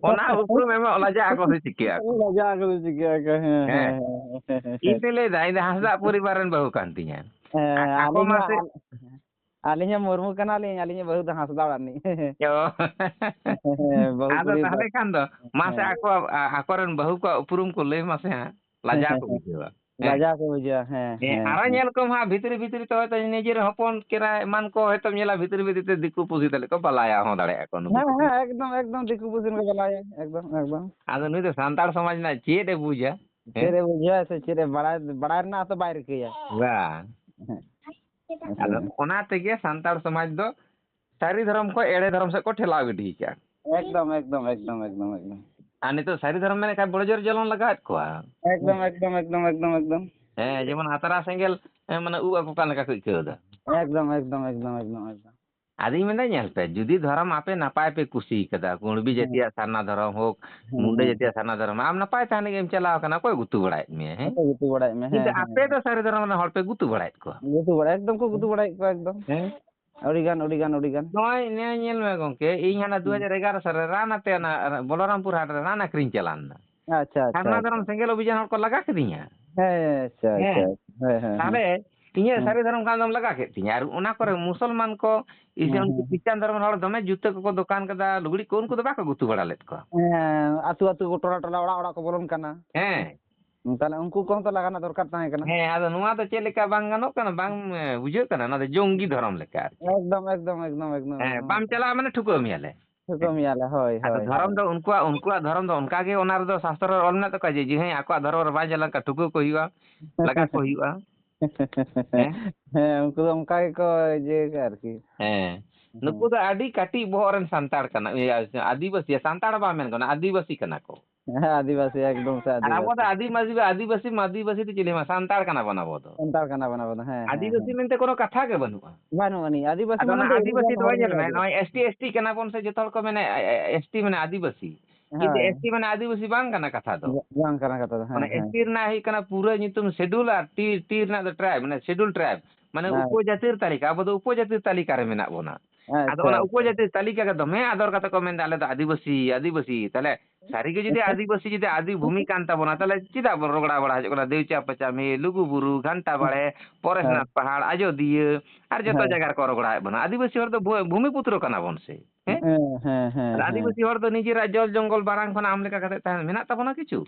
ᱚᱱᱟ ᱩᱯᱨᱩᱢ ᱮᱢᱚᱜ ᱞᱟᱡᱟᱜ ᱟᱠᱚ ᱥᱮ ᱪᱤᱠᱟᱹᱜ ᱟᱠᱚ? ᱞᱟᱡᱟᱜ ᱟᱠᱚ ᱥᱮ ᱪᱤᱠᱟᱹᱜ ᱟᱠᱚ? ᱦᱮᱸ, ᱦᱮᱸ, ᱦᱮᱸ᱾ ᱦᱮᱸ, ᱦᱮᱸ, ᱦᱮᱸ᱾ ᱤᱧ ᱫᱚᱧ ᱞᱟᱹᱭᱫᱟ, ᱤᱧ ᱫᱚ ᱦᱟᱸᱥᱫᱟᱜ ᱯᱚᱨᱤᱵᱟᱨ ᱨᱮᱱ ᱵᱟᱹᱦᱩ ᱠᱟᱱ ᱛᱤᱧᱟᱹ᱾ ᱦᱮᱸ, ᱟᱨ ᱟᱠᱚ ᱟᱹᱞᱤᱧ ᱢᱟ ᱦᱚᱸ, ᱥᱮ ᱟᱞ-, ᱟᱹᱞᱤᱧ ᱦᱚᱸ ᱢᱩᱨᱢᱩ ᱠᱟᱱᱟᱞᱤᱧ, ᱟᱹᱞᱤᱧ ᱦᱚᱸ ᱵᱟᱹᱦᱩ ᱫᱚ ᱦᱟᱸᱥᱫᱟ ᱚᱲᱟᱜ ᱨᱤᱱᱤᱡ᱾ ᱚ᱾ ᱦᱮᱸ, ᱵᱟᱹᱦᱩ ᱟᱫᱚ ᱠᱩᱲᱤ ᱫᱚ᱾ ᱛᱟᱦᱞᱮ ᱠᱷᱟᱱ ᱫᱚ, ᱢᱟᱥᱮ ᱦᱮᱸ᱾ ᱟᱠᱚ, ᱟ-, ᱟᱠᱚᱨᱮᱱ ᱵᱟᱹᱦᱩ ᱠᱚᱣᱟᱜ ᱩᱯᱨᱩᱢ ᱠᱚ ᱞᱟᱹᱭ ᱢᱟᱥᱮ ᱦᱟᱸᱜ᱾ ᱞᱟᱡᱟᱣ ᱠᱚ ᱵᱩᱡᱷᱟᱹᱣᱟ᱾ ᱦᱮᱸ᱾ ᱞᱟᱡᱟᱣ ᱠᱚ ᱵᱩᱡᱷᱟᱹᱣᱟ, ᱦᱮᱸ, ᱦᱮᱸ, ᱦᱮᱸ, ᱟᱨᱚ ᱦᱮᱸ᱾ ᱧᱮᱞ ᱠᱚᱢ ᱦᱟᱸᱜ, ᱵᱷᱤᱛᱨᱤ ᱵᱷᱤᱛᱨᱤ ᱛᱮ ᱦᱚᱭᱛᱳ ᱱᱤᱡᱮᱨ ᱦᱚᱯᱚᱱ ᱠᱮᱨᱟ ᱮᱢᱟᱱ ᱠᱚ ᱦᱚᱭᱛᱳᱢ ᱧᱮᱞᱟ, ᱵᱷᱤᱛᱨᱤ ᱵᱷᱤᱛᱨᱤ ᱛᱮ ᱫᱤᱠᱩ ᱯᱩᱥᱤ ᱛᱟᱞᱮ ᱠᱚ ᱵᱟᱞᱟᱭᱟ ᱦᱚᱸ ᱫᱟᱲᱮᱭᱟᱜᱼᱟ ᱠᱚ ᱱᱩᱠᱩ ᱦᱮᱸ, ᱠᱚᱫᱚ᱾ ᱦᱮᱸ, ᱮᱠᱫᱚᱢ, ᱮᱠᱫᱚᱢ, ᱫᱤᱠᱩ ᱯᱩᱥᱤ ᱠᱚ ᱵᱟᱞᱟᱭᱟ, ᱮᱠᱫᱚᱢ, ᱮᱠᱫᱚᱢ᱾ ᱟᱫᱚ ᱱᱩᱭ ᱫᱚ ᱥᱟᱱᱛᱟᱲ ᱥᱚᱢᱟᱡᱽ ᱨᱮᱱᱟᱜ ᱪᱮᱫ ᱮ ᱵᱩᱡᱟ? ᱦᱮᱸ? ᱪᱮᱫ ᱮ ᱵᱩᱡᱟ ᱥᱮ ᱪᱮᱫ ᱮ ᱵᱟᱲᱟᱭ, ᱵᱟᱲᱟᱭ ᱨᱮᱱᱟᱜ ᱦᱚᱸᱛᱚ ᱵᱟᱭ ᱨᱤᱠᱟᱹᱭᱟ᱾ ᱵᱟᱝ᱾ ᱦᱮᱸ᱾ ᱟᱫᱚ ᱚᱱᱟ ᱛᱮᱜᱮ ᱥᱟᱱᱛᱟᱲ ᱥᱚᱢᱟᱡᱽ ᱫᱚ ᱥᱟᱹᱨᱤ ᱫᱷᱚᱨᱚᱢ ᱠᱷᱚᱱ ᱮᱲᱮ ᱫᱷᱚᱨᱚᱢ ᱥᱮᱫ ᱠᱚ ᱴᱷᱮᱞᱟᱣ ᱜᱤᱰᱤ ᱠᱟᱜᱼᱟ᱾ ᱮᱠᱫᱚᱢ, ᱮᱠᱫᱚᱢ, ᱮᱠᱫᱚᱢ, ᱮᱠᱫᱚᱢ, ᱮᱠᱫᱚᱢ᱾ ᱟᱨ ᱱᱤᱛᱚᱜ ᱥᱟᱹᱨᱤ ᱫᱷᱚᱨᱚᱢ ᱢᱮᱱᱮᱫ ᱠᱷᱟᱱ ᱵᱚᱲᱚ ᱡᱳᱨ ᱡᱚᱞᱚᱱ ᱞᱟᱜᱟᱣᱮᱫ ᱠᱚᱣᱟ᱾ ᱮᱠᱫᱚᱢ, ᱮᱠᱫᱚᱢ, ᱮᱠᱫᱚᱢ, ᱮᱠᱫᱚᱢ, ᱮᱠᱫᱚᱢ᱾ ᱦᱮᱸ, ᱡᱮᱢᱚᱱ ᱟᱛᱨᱟ ᱥᱮᱸᱜᱮᱞ, ᱮ, ᱢᱟᱱᱮ ᱩᱵ ᱟᱠᱚ ᱠᱟᱱ ᱞᱮᱠᱟ ᱠᱚ ᱟᱹᱭᱠᱟᱹᱣ ᱮᱫᱟ᱾ ᱮᱠᱫᱚᱢ, ᱮᱠᱫᱚᱢ, ᱮᱠᱫᱚᱢ, ᱮᱠᱫᱚᱢ, ᱮᱠᱫᱚᱢ᱾ ᱟᱫᱚᱧ ᱢᱮᱱᱫᱟ, ᱧᱮᱞ ᱯᱮ, ᱡᱩᱫᱤ ᱫᱷᱚᱨᱚᱢ ᱟᱯᱮ ᱱᱟᱯᱟᱭ ᱯᱮ ᱠᱩᱥᱤ ᱠᱟᱫᱟ, ᱠᱩᱬᱵᱤ ᱦᱮᱸ᱾ ᱡᱟᱹᱛᱤᱭᱟᱜ ᱥᱟᱨᱱᱟ ᱫᱷᱚᱨᱚᱢ ᱦᱳᱠ, ᱦᱮᱸ, ᱢᱩᱱᱰᱟᱹ ᱦᱮᱸ, ᱡᱟᱹᱛᱤᱭᱟᱜ ᱦᱮᱸ᱾ ᱥᱟᱨᱱᱟ ᱫᱷᱚᱨᱚᱢ, ᱟᱢ ᱱᱟᱯᱟᱭ ᱛᱟᱦᱮᱱ ᱞᱟᱹᱜᱤᱫ ᱮᱢ ᱪᱟᱞᱟᱣ ᱠᱟᱱᱟ, ᱚᱠᱚᱭ ᱜᱩᱛᱩ ᱵᱟᱲᱟᱭᱮᱫ ᱢᱮᱭᱟ, ᱦᱮᱸ? ᱚᱠᱚᱭ ᱜᱩᱛᱩ ᱵᱟᱲᱟᱭᱮᱫ ᱢᱮᱭᱟ? ᱦᱮᱸ, ᱠᱤᱱᱛᱩ ᱦᱮᱸ, ᱟᱯᱮ ᱦᱮᱸ᱾ ᱫᱚ ᱥᱟᱹᱨᱤ ᱫᱷᱚᱨᱚᱢ ᱨᱮᱱ ᱦᱚᱲ ᱯᱮ ᱜᱩᱛᱩ ᱵᱟᱲᱟᱭᱮᱫ ᱠᱚᱣᱟ᱾ ᱜᱩᱛᱩ ᱵᱟᱲᱟᱭ, ᱮᱠᱫᱚᱢ ᱠᱚ ᱜᱩᱛᱩ ᱦᱮᱸ? ᱵᱟᱲᱟᱭᱮᱫ ᱠᱚᱣᱟ, ᱮᱠᱫᱚᱢ᱾ ᱦᱮᱸ? ᱟᱹᱰᱤ ᱜᱟᱱ, ᱟᱹᱰᱤ ᱜᱟᱱ, ᱟᱹᱰᱤ ᱜᱟᱱ᱾ ᱱᱚᱜᱼᱚᱭ ᱱᱤᱭᱟᱹ ᱧᱮᱞ ᱢᱮ ᱜᱚᱝᱠᱮ, ᱤᱧ ᱦᱟᱱᱟ ᱦᱩᱸ᱾ ᱫᱩ ᱦᱟᱡᱟᱨ ᱮᱜᱟᱨᱚ ᱥᱟᱞ ᱨᱮ ᱨᱟᱱ ᱟᱛᱮ ᱚᱱᱟ ᱵᱚᱞᱚᱨᱟᱢᱯᱩᱨ ᱦᱟᱴ ᱨᱮ ᱨᱟᱱ ᱟᱹᱠᱷᱨᱤᱧ ᱪᱟᱞᱟᱣ ᱞᱮᱱᱟ᱾ ᱟᱪᱪᱷᱟ, ᱟᱪᱪᱷᱟ, ᱥᱟᱨᱱᱟ ᱟᱪᱪᱷᱟ᱾ ᱫᱷᱚᱨᱚᱢ ᱥᱮᱸᱜᱮᱞ ᱚᱵᱷᱤᱡᱟᱱ ᱦᱚᱲ ᱠᱚ ᱞᱟᱜᱟ ᱠᱤᱫᱤᱧᱟ᱾ ᱦᱮᱸ, ᱟᱪᱪᱷᱟ, ᱟᱪᱪᱷᱟ, ᱦᱮᱸ᱾ ᱟᱪᱪᱷᱟ᱾ ᱦᱮᱸ, ᱦᱮᱸ, ᱦᱮᱸ᱾ ᱛᱟᱦᱞᱮ ᱤᱧᱟᱹᱜ ᱦᱮᱸ᱾ ᱥᱟᱹᱨᱤ ᱫᱷᱚᱨᱚᱢ ᱠᱟᱨᱰ ᱫᱚᱢ ᱞᱟᱜᱟ ᱠᱮᱫ ᱛᱤᱧᱟ᱾ ᱟᱨ ᱚᱱᱟ ᱠᱚᱨᱮ ᱢᱩᱥᱚᱞᱢᱟᱱ ᱠᱚ, ᱤᱥᱮ ᱦᱮᱸ, ᱩᱱᱠᱩ ᱦᱮᱸ᱾ ᱠᱷᱨᱤᱥᱴᱟᱱ ᱫᱷᱚᱨᱚᱢ ᱨᱮᱱ ᱦᱚᱲ ᱫᱚᱢᱮ ᱡᱩᱛᱟᱹ ᱠᱚᱠᱚ ᱫᱚᱠᱟᱱ ᱠᱟᱫᱟ, ᱞᱩᱜᱽᱲᱤ ᱠᱚ, ᱩᱱᱠᱩ ᱫᱚ ᱵᱟᱠᱚ ᱜᱩᱛᱩ ᱵᱟᱲᱟ ᱞᱮᱫ ᱠᱚᱣᱟ᱾ ᱦᱮᱸ, ᱟᱹᱛᱩ, ᱟᱹᱛᱩ, ᱴᱚᱞᱟ, ᱴᱚᱞᱟ, ᱚᱲᱟᱜ, ᱚᱲᱟᱜ ᱠᱚ ᱵᱚᱞᱚᱱ ᱠᱟᱱᱟ᱾ ᱦᱮᱸ᱾ ᱛᱟᱦᱞᱮ ᱩᱱᱠᱩ ᱠᱚᱦᱚᱸ ᱛᱚ ᱞᱟᱜᱟ ᱨᱮᱱᱟᱜ ᱫᱚᱨᱠᱟᱨ ᱛᱟᱦᱮᱸ ᱠᱟᱱᱟ᱾ ᱦᱮᱸ, ᱟᱫᱚ ᱱᱚᱣᱟ ᱫᱚ ᱪᱮᱫ ᱞᱮᱠᱟ ᱵᱟᱝ ᱜᱟᱱᱚᱜ ᱠᱟᱱᱟ, ᱵᱟᱝ, ᱮ, ᱵᱩᱡᱷᱟᱹᱜ ᱠᱟᱱᱟ, ᱚᱱᱟ ᱫᱚ ᱡᱚᱝᱜᱤ ᱫᱷᱚᱨᱚᱢ ᱞᱮᱠᱟ ᱟᱨᱠᱤ᱾ ᱮᱠᱫᱚᱢ, ᱮᱠᱫᱚᱢ, ᱮᱠᱫᱚᱢ, ᱮᱠᱫᱚᱢ, ᱦᱮᱸ, ᱮᱠᱫᱚᱢ᱾ ᱵᱟᱢ ᱪᱟᱞᱟᱜᱼᱟ ᱢᱟᱱᱮ ᱴᱷᱩᱠᱟᱹᱣ ᱢᱮᱭᱟᱞᱮ᱾ ᱴᱷᱩᱠᱟᱹᱣ ᱢᱮᱭᱟᱞᱮ, ᱦᱳᱭ, ᱟᱫᱚ ᱦᱳᱭ, ᱫᱷᱚᱨᱚᱢ ᱦᱳᱭ᱾ ᱫᱚ ᱩᱱᱠᱩᱣᱟᱜ, ᱩᱱᱠᱩᱣᱟᱜ ᱫᱷᱚᱨᱚᱢ ᱫᱚ ᱚᱱᱠᱟ ᱜᱮ, ᱚᱱᱟ ᱨᱮᱫᱚ ᱥᱟᱥᱛᱨᱚ ᱨᱮ ᱚᱞ ᱢᱮᱱᱟᱜ ᱛᱟᱠᱚᱣᱟ ᱡᱮ, ᱡᱮ ᱦᱮᱸ, ᱟᱠᱚᱣᱟᱜ ᱫᱷᱚᱨᱚᱢ ᱨᱮ ᱵᱟᱭ ᱪᱟᱞᱟᱜ ᱠᱷᱟᱱ ᱴᱷᱩᱠᱟᱹᱣ ᱠᱚ ᱦᱩᱭᱩᱜᱼᱟ, ᱞᱟᱜᱟ ᱠᱚ ᱦᱩᱭᱩᱜᱼᱟ᱾ ᱦᱮᱸ? ᱦᱮᱸ, ᱩᱱᱠᱩ ᱫᱚ ᱚᱱᱠᱟ ᱜᱮᱠᱚ ᱤᱭᱟᱹ ᱠᱟᱜᱼᱟ ᱟᱨᱠᱤ᱾ ᱦᱮᱸ᱾ ᱦᱮᱸ᱾ ᱱᱩᱠᱩ ᱫᱚ ᱟᱹᱰᱤ ᱠᱟᱹᱴᱤᱡ ᱵᱚᱦᱚᱜ ᱨᱮᱱ ᱥᱟᱱᱛᱟᱲ ᱠᱟᱱᱟ, ᱤᱭᱟᱹ, ᱟᱹᱫᱤᱵᱟᱹᱥᱤ, ᱥᱟᱱᱛᱟᱲ ᱦᱚᱸ ᱵᱟᱝ ᱢᱮᱱ ᱜᱟᱱᱚᱜᱼᱟ, ᱟᱹᱫᱤᱵᱟᱹᱥᱤ ᱠᱟᱱᱟ ᱠᱚ᱾ ᱦᱮᱸ, ᱟᱹᱫᱤᱵᱟᱹᱥᱤ, ᱮᱠᱫᱚᱢ ᱥᱮ ᱟᱨ ᱟᱵᱚ ᱫᱚ ᱟᱹᱫᱤᱵᱟᱹᱥᱤ᱾ ᱟᱹᱫᱤᱵᱟᱹᱥᱤ, ᱟᱹᱫᱤᱵᱟᱹᱥᱤ ᱢᱟ ᱟᱹᱫᱤᱵᱟᱹᱥᱤ ᱫᱚ ᱪᱤᱞᱤ ᱢᱟ ᱥᱟᱱᱛᱟᱲ ᱠᱟᱱᱟ ᱵᱚᱱ ᱟᱵᱚ ᱫᱚ᱾ ᱥᱟᱱᱛᱟᱲ ᱠᱟᱱᱟ ᱵᱚᱱ ᱟᱵᱚ ᱫᱚ, ᱦᱮᱸ, ᱦᱮᱸ, ᱟᱹᱫᱤᱵᱟᱹᱥᱤ ᱦᱮᱸ᱾ ᱢᱮᱱᱛᱮ ᱠᱳᱱᱳ ᱠᱟᱛᱷᱟ ᱜᱮ ᱵᱟᱹᱱᱩᱜᱼᱟ᱾ ᱵᱟᱹᱱᱩᱜ ᱟᱹᱱᱤᱡ, ᱟᱹᱫᱤᱵᱟᱹᱥᱤ ᱟᱫᱚ ᱢᱟᱱᱮ ᱚᱱᱟ ᱫᱚ ᱟᱹᱫᱤᱵᱟᱹᱥᱤ ᱫᱚ ᱵᱟᱭ ᱧᱮᱞ ᱢᱮ, ᱱᱚᱜᱼᱚᱭ ᱮᱥ ᱴᱤ, ᱮᱥ ᱴᱤ ᱠᱟᱱᱟ ᱵᱚᱱ ᱥᱮ ᱡᱚᱛᱚ ᱦᱚᱲ ᱠᱚ ᱢᱮᱱᱟ, ᱮ, ᱮ, ᱮᱥ ᱴᱤ ᱢᱟᱱᱮ ᱟᱹᱫᱤᱵᱟᱹᱥᱤ᱾ ᱠᱤᱱᱛᱩ ᱦᱳᱭ᱾ ᱮᱥ ᱴᱤ ᱢᱟᱱᱮ ᱟᱹᱫᱤᱵᱟᱹᱥᱤ ᱵᱟᱝ ᱠᱟᱱᱟ ᱠᱟᱛᱷᱟ ᱫᱚ᱾ ᱵᱟᱝ ᱠᱟᱱᱟ ᱠᱟᱛᱷᱟ ᱫᱚ, ᱦᱮᱸ, ᱢᱟᱱᱮ ᱦᱮᱸ᱾ ᱮᱥ ᱴᱤ ᱨᱮᱱᱟᱜ ᱦᱩᱭᱩᱜ ᱠᱟᱱᱟ ᱯᱩᱨᱟᱹ ᱧᱩᱛᱩᱢ schedule ᱟᱨ ᱴᱤ, ᱴᱤ ᱨᱮᱱᱟᱜ ᱫᱚ tribe, ᱢᱟᱱᱮ schedule tribe᱾ ᱢᱟᱱᱮ ᱦᱮᱸ᱾ ᱩᱯᱚᱡᱟᱹᱛᱤᱨ ᱛᱟᱹᱞᱤᱠᱟ, ᱟᱵᱚ ᱫᱚ ᱩᱯᱚᱡᱟᱹᱛᱤᱨ ᱛᱟᱹᱞᱤᱠᱟ ᱨᱮ ᱢᱮᱱᱟᱜ ᱵᱚᱱᱟ᱾ ᱟᱫᱚ ᱟᱪᱪᱷᱟ, ᱚᱱᱟ ᱟᱪᱪᱷᱟ᱾ ᱩᱯᱚᱡᱟᱹᱛᱤ ᱛᱟᱹᱞᱤᱠᱟ ᱜᱮ ᱫᱚᱢᱮ ᱟᱫᱚᱨ ᱠᱟᱛᱮ ᱠᱚ ᱢᱮᱱᱫᱟ, "ᱟᱞᱮ ᱫᱚ ᱟᱹᱫᱤᱵᱟᱹᱥᱤ, ᱟᱹᱫᱤᱵᱟᱹᱥᱤ᱾" ᱛᱟᱦᱞᱮ ᱥᱟᱹᱨᱤᱜᱮ ᱡᱩᱫᱤ ᱟᱹᱫᱤᱵᱟᱹᱥᱤ ᱡᱩᱫᱤ ᱟᱹᱫᱤ ᱵᱷᱩᱢᱤ ᱠᱟᱱ ᱛᱟᱵᱚᱱᱟ, ᱛᱟᱦᱞᱮ ᱪᱮᱫᱟᱜ ᱵᱚᱱ ᱨᱚᱜᱽᱲᱟ ᱵᱟᱲᱟ ᱦᱚᱪᱚᱜ ᱠᱟᱱᱟ? ᱫᱮᱣᱪᱟ ᱯᱟᱪᱟᱢᱤ, ᱞᱩᱜᱩ ᱵᱩᱨᱩ, ᱜᱷᱟᱱᱴᱟ ᱵᱟᱲᱮ, ᱯᱚᱨᱮᱥᱱᱟᱛᱷ ᱯᱟᱦᱟᱲ, ᱟᱡᱚᱫᱤᱭᱟᱹ, ᱟᱨ ᱡᱚᱛᱚ ᱦᱮᱸ᱾ ᱡᱟᱭᱜᱟ ᱨᱮᱠᱚ ᱨᱚᱜᱽᱲᱟᱭᱮᱫ ᱵᱚᱱᱟ᱾ ᱟᱹᱫᱤᱵᱟᱹᱥᱤ ᱦᱚᱲ ᱫᱚ ᱵᱷᱩ-, ᱵᱷᱩᱢᱤ ᱯᱩᱛᱨᱚ ᱠᱟᱱᱟ ᱵᱚᱱ ᱥᱮ, ᱦᱮᱸ? ᱦᱮᱸ, ᱦᱮᱸ, ᱦᱮᱸ, ᱟᱨ ᱦᱮᱸ᱾ ᱟᱹᱫᱤᱵᱟᱹᱥᱤ ᱦᱚᱲ ᱫᱚ ᱱᱤᱡᱮᱨᱟᱜ ᱡᱚᱞ ᱡᱚᱝᱜᱚᱞ ᱵᱟᱨᱟᱝ ᱠᱷᱚᱱᱟᱜ ᱟᱢ ᱞᱮᱠᱟ ᱠᱟᱛᱮ ᱛᱟᱦᱮᱱ ᱢᱮᱱᱟᱜ ᱛᱟᱵᱚᱱᱟ ᱠᱤᱪᱷᱩ?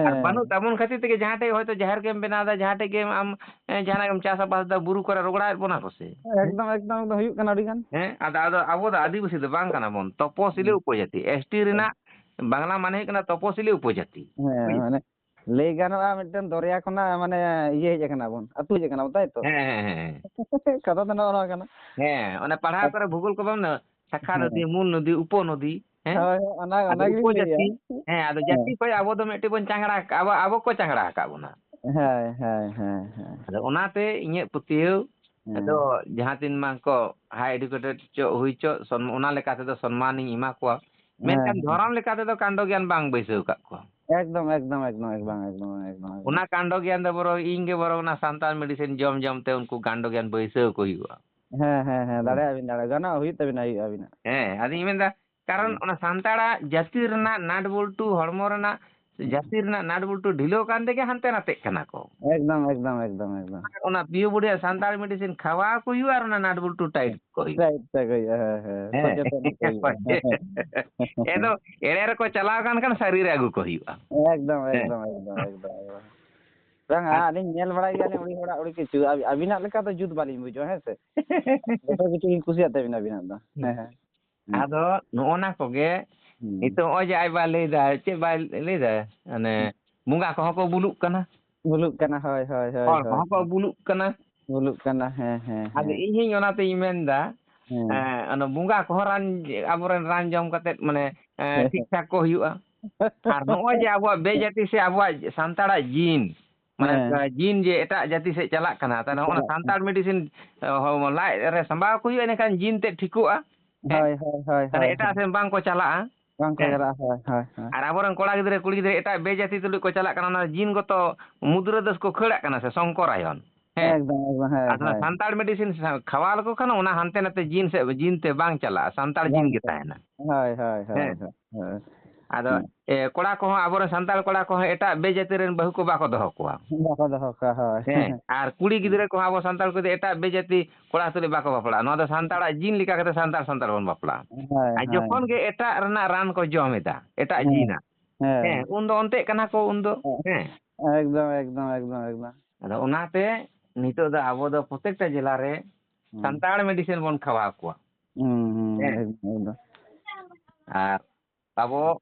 ᱟᱨ ᱦᱮᱸ᱾ ᱵᱟᱹᱱᱩᱜ ᱛᱟᱵᱚᱱ ᱠᱷᱟᱹᱛᱤᱨ ᱛᱮᱜᱮ ᱡᱟᱦᱟᱸ ᱴᱷᱮᱡ ᱦᱚᱭᱛᱳ ᱡᱟᱦᱮᱨ ᱜᱮᱢ ᱵᱮᱱᱟᱣ ᱮᱫᱟ, ᱡᱟᱦᱟᱸ ᱴᱷᱮᱡ ᱜᱮᱢ ᱟᱢ, ᱮ, ᱡᱟᱦᱟᱱᱟᱜ ᱜᱮᱢ ᱪᱟᱥ ᱟᱵᱟᱫ ᱮᱫᱟ, ᱵᱩᱨᱩ ᱠᱚᱨᱮ ᱨᱚᱜᱽᱲᱟᱭᱮᱫ ᱵᱚᱱᱟ ᱠᱚ ᱥᱮ? ᱮᱠᱫᱚᱢ, ᱮᱠᱫᱚᱢ, ᱮᱠᱫᱚᱢ ᱦᱩᱭᱩᱜ ᱠᱟᱱᱟ ᱟᱹᱰᱤ ᱜᱟᱱ᱾ ᱦᱮᱸ, ᱟᱫᱚ, ᱟᱫᱚ ᱟᱵᱚ ᱫᱚ ᱟᱹᱫᱤᱵᱟᱹᱥᱤ ᱫᱚ ᱵᱟᱝ ᱠᱟᱱᱟ ᱵᱚᱱ, ᱛᱚᱯᱚᱥᱤᱞᱤ ᱦᱮᱸ᱾ ᱩᱯᱚᱡᱟᱹᱛᱤ᱾ ᱮᱥ ᱴᱤ ᱨᱮᱱᱟᱜ ᱵᱟᱝᱞᱟ ᱢᱟᱱᱮ ᱦᱩᱭᱩᱜ ᱠᱟᱱᱟ ᱛᱚᱯᱚᱥᱤᱞᱤ ᱩᱯᱚᱡᱟᱹᱛᱤ᱾ ᱦᱮᱸ, ᱵᱩᱡᱽ? ᱢᱟᱱᱮ ᱞᱟᱹᱭ ᱜᱟᱱᱚᱜᱼᱟ ᱢᱤᱫᱴᱮᱱ ᱫᱚᱨᱭᱟ ᱠᱷᱚᱱᱟᱜ ᱢᱟᱱᱮ ᱤᱭᱟᱹ ᱦᱮᱡ ᱟᱠᱟᱱᱟ ᱵᱚᱱ, ᱟᱹᱛᱩ ᱦᱮᱡ ᱟᱠᱟᱱᱟ ᱵᱚᱱ, ᱛᱟᱭ ᱛᱚ? ᱦᱮᱸ, ᱦᱮᱸ, ᱦᱮᱸ, ᱦᱮᱸ᱾ ᱠᱟᱛᱷᱟ ᱫᱚ ᱱᱚᱜᱼᱚ ᱱᱚᱣᱟ ᱠᱟᱱᱟ᱾ ᱦᱮᱸ, ᱚᱱᱮ ᱯᱟᱲᱦᱟᱣ ᱟᱪ-, ᱠᱚᱨᱮ ᱵᱷᱩᱜᱳᱞ ᱠᱚ ᱵᱟᱢ ᱧᱟᱢᱟ? ᱥᱟᱠᱷᱟ ᱦᱮᱸ᱾ ᱱᱚᱫᱤ, ᱢᱩᱞ ᱱᱚᱫᱤ, ᱩᱯᱚ ᱱᱚᱫᱤ, ᱦᱮᱸ? ᱦᱳᱭ, ᱚᱱᱟ, ᱟᱫᱚ ᱚᱱᱟ ᱜᱮᱞᱤᱧ ᱞᱟᱹᱭᱟ᱾ ᱩᱯᱚᱡᱟᱹᱛᱤ, ᱦᱮᱸ, ᱟᱫᱚ ᱦᱮᱸ᱾ ᱡᱟᱹᱛᱤ ᱠᱷᱚᱡ ᱟᱵᱚ ᱫᱚ ᱢᱤᱫᱴᱮᱡ ᱵᱚᱱ ᱪᱟᱝᱲᱟ ᱟᱠᱟᱫ, ᱟᱵᱚ, ᱟᱵᱚ ᱠᱚ ᱪᱟᱝᱲᱟ ᱟᱠᱟᱫ ᱵᱚᱱᱟ᱾ ᱦᱳᱭ, ᱦᱳᱭ, ᱦᱳᱭ, ᱦᱳᱭ᱾ ᱟᱫᱚ ᱚᱱᱟᱛᱮ ᱤᱧᱟᱹᱜ ᱯᱟᱹᱛᱭᱟᱹᱣ ᱦᱮᱸ᱾ ᱫᱚ ᱡᱟᱦᱟᱸ ᱛᱤᱱ ᱢᱟ ᱠᱚ high educated ᱪᱚ ᱦᱩᱭ ᱪᱚ, ᱥᱚᱱ-, ᱚᱱᱟ ᱞᱮᱠᱟ ᱛᱮᱫᱚ ᱥᱚᱱᱢᱟᱱᱤᱧ ᱮᱢᱟ ᱠᱚᱣᱟ᱾ ᱦᱮᱸ, ᱢᱮᱱᱠᱷᱟᱱ ᱦᱮᱸ᱾ ᱫᱷᱚᱨᱚᱢ ᱞᱮᱠᱟ ᱛᱮᱫᱚ ᱠᱟᱱᱰᱚ ᱜᱮᱭᱟᱱ ᱵᱟᱝ ᱵᱟᱹᱭᱥᱟᱹᱣ ᱟᱠᱟᱫ ᱠᱚᱣᱟ᱾ ᱮᱠᱫᱚᱢ, ᱮᱠᱫᱚᱢ, ᱮᱠᱫᱚᱢ, ᱮᱠᱫᱚᱢ, ᱮᱠᱫᱚᱢ, ᱮᱠᱫᱚᱢ᱾ ᱚᱱᱟ ᱠᱟᱱᱰᱚ ᱜᱮᱭᱟᱱ ᱫᱚ ᱵᱚᱨᱚᱝ ᱤᱧ ᱜᱮ ᱵᱚᱨᱚᱝ ᱚᱱᱟ ᱥᱟᱱᱛᱟᱲ medicine ᱡᱚᱢ ᱡᱚᱢ ᱛᱮ ᱩᱱᱠᱩ ᱠᱟᱱᱰᱚ ᱜᱮᱭᱟᱱ ᱵᱟᱹᱭᱥᱟᱹᱣ ᱠᱚ ᱦᱩᱭᱩᱜᱼᱟ᱾ ᱦᱮᱸ, ᱦᱮᱸ, ᱦᱮᱸ, ᱦᱮᱸ᱾ ᱫᱟᱲᱮᱭᱟᱜᱼᱟ ᱵᱤᱱ, ᱫᱟᱲᱮᱭᱟᱜᱼᱟ, ᱜᱟᱱᱚᱜᱼᱟ, ᱦᱩᱭᱩᱜ ᱛᱟᱵᱤᱱᱟ, ᱦᱩᱭᱩᱜᱼᱟ ᱟᱹᱵᱤᱱᱟᱜ᱾ ᱦᱮᱸ, ᱟᱫᱚᱧ ᱢᱮᱱᱫᱟ, ᱠᱟᱨᱚᱱ ᱦᱮᱸ᱾ ᱚᱱᱟ ᱥᱟᱱᱛᱟᱲᱟᱜ ᱡᱟᱹᱛᱤ ᱨᱮᱱᱟᱜ ᱱᱟᱴ ᱵᱚᱞᱴᱩ, ᱦᱚᱲᱢᱚ ᱨᱮᱱᱟᱜ ᱡᱟᱹᱛᱤ ᱨᱮᱱᱟᱜ ᱱᱟᱴ ᱵᱩᱞᱴᱩ ᱰᱷᱤᱞᱟᱹᱣ ᱠᱟᱱ ᱛᱮᱜᱮ ᱦᱟᱱᱛᱮ ᱱᱟᱛᱮᱜ ᱠᱟᱱᱟ ᱠᱚ᱾ ᱮᱠᱫᱚᱢ, ᱮᱠᱫᱚᱢ, ᱮᱠᱫᱚᱢ, ᱮᱠᱫᱚᱢ᱾ ᱚᱱᱟ ᱯᱤᱭᱳ ᱵᱚᱰᱤᱭᱟ ᱥᱟᱱᱛᱟᱲ ᱢᱮᱰᱤᱥᱤᱱ ᱠᱷᱟᱣᱟ ᱠᱚ ᱦᱩᱭᱩᱜᱼᱟ ᱟᱨ ᱚᱱᱟ ᱱᱟᱴ ᱵᱩᱞᱴᱩ ᱴᱟᱭᱤᱴ ᱠᱚ ᱦᱩᱭᱩᱜᱼᱟ᱾ ᱴᱟᱭᱤᱴ ᱛᱮ ᱠᱚ ᱦᱩᱭᱩᱜᱼᱟ, ᱦᱮᱸ, ᱦᱮᱸ, ᱦᱮᱸ᱾ ᱥᱚᱪᱮᱛᱚᱱ ᱠᱚ ᱦᱩᱭᱩᱜᱼᱟ᱾ ᱦᱮᱸ᱾ ᱮᱱᱫᱚ ᱮᱲᱮ ᱨᱮᱠᱚ ᱪᱟᱞᱟᱣ ᱟᱠᱟᱱ ᱠᱷᱟᱱ ᱥᱟᱹᱨᱤ ᱨᱮ ᱟᱹᱜᱩ ᱠᱚ ᱦᱩᱭᱩᱜᱼᱟ᱾ ᱮᱠᱫᱚᱢ, ᱦᱮᱸ᱾ ᱮᱠᱫᱚᱢ, ᱮᱠᱫᱚᱢ, ᱮᱠᱫᱚᱢ, ᱮᱠᱫᱚᱢ᱾ ᱵᱟᱝᱟ, ᱟᱨ ᱟᱹᱞᱤᱧ ᱧᱮᱞ ᱵᱟᱲᱟᱭ ᱜᱮᱭᱟᱞᱤᱧ ᱟᱹᱰᱤ ᱦᱚᱲᱟᱜ ᱟᱹᱰᱤ ᱠᱤᱪᱷᱩ᱾ ᱟᱵ-, ᱟᱹᱵᱤᱱᱟᱜ ᱞᱮᱠᱟ ᱫᱚ ᱡᱩᱛ ᱵᱟᱹᱞᱤᱧ ᱵᱩᱡᱷᱟᱹᱣᱟ, ᱦᱮᱸ ᱥᱮ? ᱡᱚᱛᱚ ᱠᱤᱪᱷᱩ ᱞᱤᱧ ᱠᱩᱥᱤᱭᱟᱜ ᱛᱟᱹᱵᱤᱱᱟ ᱟᱹᱵᱤᱱᱟᱜ ᱫᱚ᱾ ᱦᱮᱸ, ᱦᱮᱸ᱾ ᱦᱩᱸ᱾ ᱟᱫᱚ ᱱᱚᱜᱼᱚ ᱱᱟ ᱠᱚᱜᱮ ᱦᱩᱸ᱾ ᱱᱤᱛᱚᱜ ᱱᱚᱜᱼᱚᱭ ᱡᱮ ᱟᱡ ᱵᱟᱭ ᱞᱟᱹᱭᱫᱟ, ᱪᱮᱫ ᱵᱟᱭ ᱞᱟᱹᱭᱫᱟ? ᱚᱱᱮ ᱦᱩᱸ᱾ ᱵᱚᱸᱜᱟ ᱠᱚᱦᱚᱸ ᱠᱚ ᱵᱩᱞᱩᱜ ᱠᱟᱱᱟ᱾ ᱵᱩᱞᱩᱜ ᱠᱟᱱᱟ, ᱦᱳᱭ, ᱦᱳᱭ, ᱦᱳᱭ, ᱦᱚᱲ ᱦᱳᱭ, ᱠᱚᱦᱚᱸ ᱠᱚ ᱦᱳᱭ᱾ ᱵᱩᱞᱩᱜ ᱠᱟᱱᱟ᱾ ᱵᱩᱞᱩᱜ ᱠᱟᱱᱟ, ᱦᱮᱸ, ᱦᱮᱸ, ᱟᱫᱚ ᱦᱮᱸ᱾ ᱤᱧ ᱦᱚᱸᱧ ᱚᱱᱟᱛᱤᱧ ᱢᱮᱱᱫᱟ, ᱦᱮᱸ᱾ ᱮᱸ, ᱚᱱᱟ ᱵᱚᱸᱜᱟ ᱠᱚᱦᱚᱸ ᱨᱟᱱ, ᱟᱵᱚᱨᱮᱱ ᱨᱟᱱ ᱡᱚᱢ ᱠᱟᱛᱮᱫ, ᱢᱟᱱᱮ, ᱮᱸ, ᱦᱮᱸ᱾ ᱴᱷᱤᱠ ᱴᱷᱟᱠ ᱠᱚ ᱦᱩᱭᱩᱜᱼᱟ᱾ ᱟᱨ ᱱᱚᱜᱼᱚᱭ ᱡᱮ ᱟᱵᱚᱣᱟᱜ ᱵᱮᱡᱟᱹᱛᱤ ᱥᱮ ᱟᱵᱚᱣᱟᱜ ᱥᱟᱱᱛᱟᱲᱟᱜ ᱡᱤᱱ, ᱢᱟᱱᱮ, ᱦᱮᱸ᱾ ᱡᱤᱱ ᱡᱮ ᱮᱴᱟᱜ ᱡᱟᱹᱛᱤ ᱥᱮᱫ ᱪᱟᱞᱟᱜ ᱠᱟᱱᱟ, ᱛᱟᱦᱞᱮ ᱚᱱᱟ ᱪᱟᱞᱟᱜ ᱠᱟᱱᱟ᱾ ᱥᱟᱱᱛᱟᱲ ᱢᱮᱰᱤᱥᱤᱱ, ᱚ, ᱞᱟᱡ ᱨᱮ ᱥᱟᱢᱵᱟᱣ ᱠᱚ ᱦᱩᱭᱩᱜᱼᱟ, ᱮᱸᱰᱮᱠᱷᱟᱱ ᱡᱤᱱ ᱛᱮᱫ ᱴᱷᱤᱠᱚᱜᱼᱟ᱾ ᱦᱮᱸ᱾ ᱦᱳᱭ, ᱦᱳᱭ, ᱦᱳᱭ, ᱛᱟᱦᱞᱮ ᱦᱳᱭ, ᱮᱴᱟᱜ ᱦᱳᱭ᱾ ᱥᱮᱫ ᱵᱟᱝ ᱠᱚ ᱪᱟᱞᱟᱜᱼᱟ᱾ ᱵᱟᱝ ᱠᱚ ᱦᱮᱸ᱾ ᱪᱟᱞᱟᱜᱼᱟ, ᱦᱳᱭ, ᱦᱳᱭ, ᱦᱳᱭ᱾ ᱟᱨ ᱟᱵᱚᱨᱮᱱ ᱠᱚᱲᱟ ᱜᱤᱫᱽᱨᱟᱹ, ᱠᱩᱲᱤ ᱜᱤᱫᱽᱨᱟᱹ ᱮᱴᱟᱜ ᱵᱮᱡᱟᱹᱛᱤ ᱛᱩᱞᱩᱡ ᱠᱚ ᱪᱟᱞᱟᱜ ᱠᱟᱱᱟ, ᱚᱱᱟ ᱡᱤᱱ ᱜᱚᱛᱚ ᱢᱩᱫᱽᱨᱟᱹ ᱫᱳᱥ ᱠᱚ ᱠᱷᱟᱹᱲᱟᱜ ᱠᱟᱱᱟ ᱥᱮ ᱥᱚᱝᱠᱚᱨᱟᱭᱚᱱ᱾ ᱦᱮᱸ᱾ ᱮᱠᱫᱚᱢ, ᱮᱠᱫᱚᱢ, ᱦᱮᱸ, ᱟᱨ ᱚᱱᱟ ᱦᱮᱸ᱾ ᱥᱟᱱᱛᱟᱲ ᱢᱮᱰᱤᱥᱤᱱ ᱥᱟ-, ᱠᱷᱟᱣᱟ ᱞᱮᱠᱚ ᱠᱷᱟᱱ ᱚᱱᱟ ᱦᱟᱱᱛᱮ ᱱᱟᱛᱮ ᱡᱤᱱ ᱥᱮᱫ, ᱡᱤᱱ ᱛᱮ ᱵᱟᱝ ᱪᱟᱞᱟᱜᱼᱟ, ᱥᱟᱱᱛᱟᱲ ᱡᱤᱱ ᱵᱟᱝ ᱜᱮ ᱪᱟᱞᱟᱜᱼᱟ᱾ ᱛᱟᱦᱮᱱᱟ᱾ ᱦᱳᱭ, ᱦᱳᱭ, ᱦᱳᱭ, ᱦᱮᱸ᱾ ᱦᱳᱭ, ᱦᱳᱭ᱾ ᱟᱫᱚ, ᱦᱩᱸ᱾ ᱮ, ᱠᱚᱲᱟ ᱠᱚᱦᱚᱸ, ᱟᱵᱚᱨᱮᱱ ᱥᱟᱱᱛᱟᱲ ᱠᱚᱲᱟ ᱠᱚᱦᱚᱸ ᱮᱴᱟᱜ ᱵᱮᱡᱟᱹᱛᱤ ᱨᱮᱱ ᱵᱟᱹᱦᱩ ᱠᱚ ᱵᱟᱠᱚ ᱫᱚᱦᱚ ᱠᱚᱣᱟ᱾ ᱵᱟᱠᱚ ᱫᱚᱦᱚ ᱠᱚᱣᱟ, ᱦᱳᱭ᱾ ᱦᱮᱸ, ᱟᱨ ᱠᱩᱲᱤ ᱦᱩᱸ᱾ ᱜᱤᱫᱽᱨᱟᱹ ᱠᱚᱦᱚᱸ ᱟᱵᱚ ᱥᱟᱱᱛᱟᱲ ᱠᱚᱫᱚ ᱮᱴᱟᱜ ᱵᱮᱡᱟᱹᱛᱤ ᱠᱚᱲᱟ ᱛᱩᱞᱩᱡ ᱵᱟᱠᱚ ᱵᱟᱯᱞᱟᱜᱼᱟ᱾ ᱱᱚᱣᱟ ᱫᱚ ᱥᱟᱱᱛᱟᱲᱟᱜ ᱡᱤᱱ ᱞᱮᱠᱟ ᱠᱟᱛᱮ ᱥᱟᱱᱛᱟᱲ, ᱥᱟᱱᱛᱟᱲ ᱵᱚᱱ ᱵᱟᱯᱞᱟᱜᱼᱟ᱾ ᱦᱳᱭ, ᱟᱨ ᱦᱳᱭ᱾ ᱡᱚᱠᱷᱚᱱ ᱜᱮ ᱮᱴᱟᱜ ᱨᱮᱱᱟᱜ ᱨᱟᱱ ᱠᱚ ᱡᱚᱢ ᱮᱫᱟ, ᱮᱴᱟᱜ ᱦᱮᱸ, ᱡᱤᱱᱟᱜ, ᱦᱮᱸ᱾ ᱦᱮᱸ, ᱩᱱᱫᱚ ᱚᱱᱛᱮᱜ ᱠᱟᱱᱟ ᱠᱚ ᱩᱱᱫᱚ᱾ ᱦᱮᱸ᱾ ᱦᱮᱸ᱾ ᱮᱠᱫᱚᱢ, ᱮᱠᱫᱚᱢ, ᱮᱠᱫᱚᱢ, ᱮᱠᱫᱚᱢ᱾ ᱟᱫᱚ ᱚᱱᱟᱛᱮ ᱱᱤᱛᱚᱜ ᱫᱚ ᱟᱵᱚ ᱫᱚ ᱯᱨᱚᱛᱮᱠᱴᱟ ᱡᱮᱞᱟ ᱨᱮ ᱦᱩᱸ᱾ ᱥᱟᱱᱛᱟᱲ ᱢᱮᱰᱤᱥᱤᱱ ᱵᱚᱱ ᱠᱷᱟᱣᱟᱣ ᱠᱚᱣᱟ᱾ ᱦᱩᱸ, ᱦᱩᱸ, ᱦᱮᱸ᱾ ᱮᱠᱫᱚᱢ, ᱮᱠᱫᱚᱢ᱾ ᱟᱨ ᱟᱵᱚ,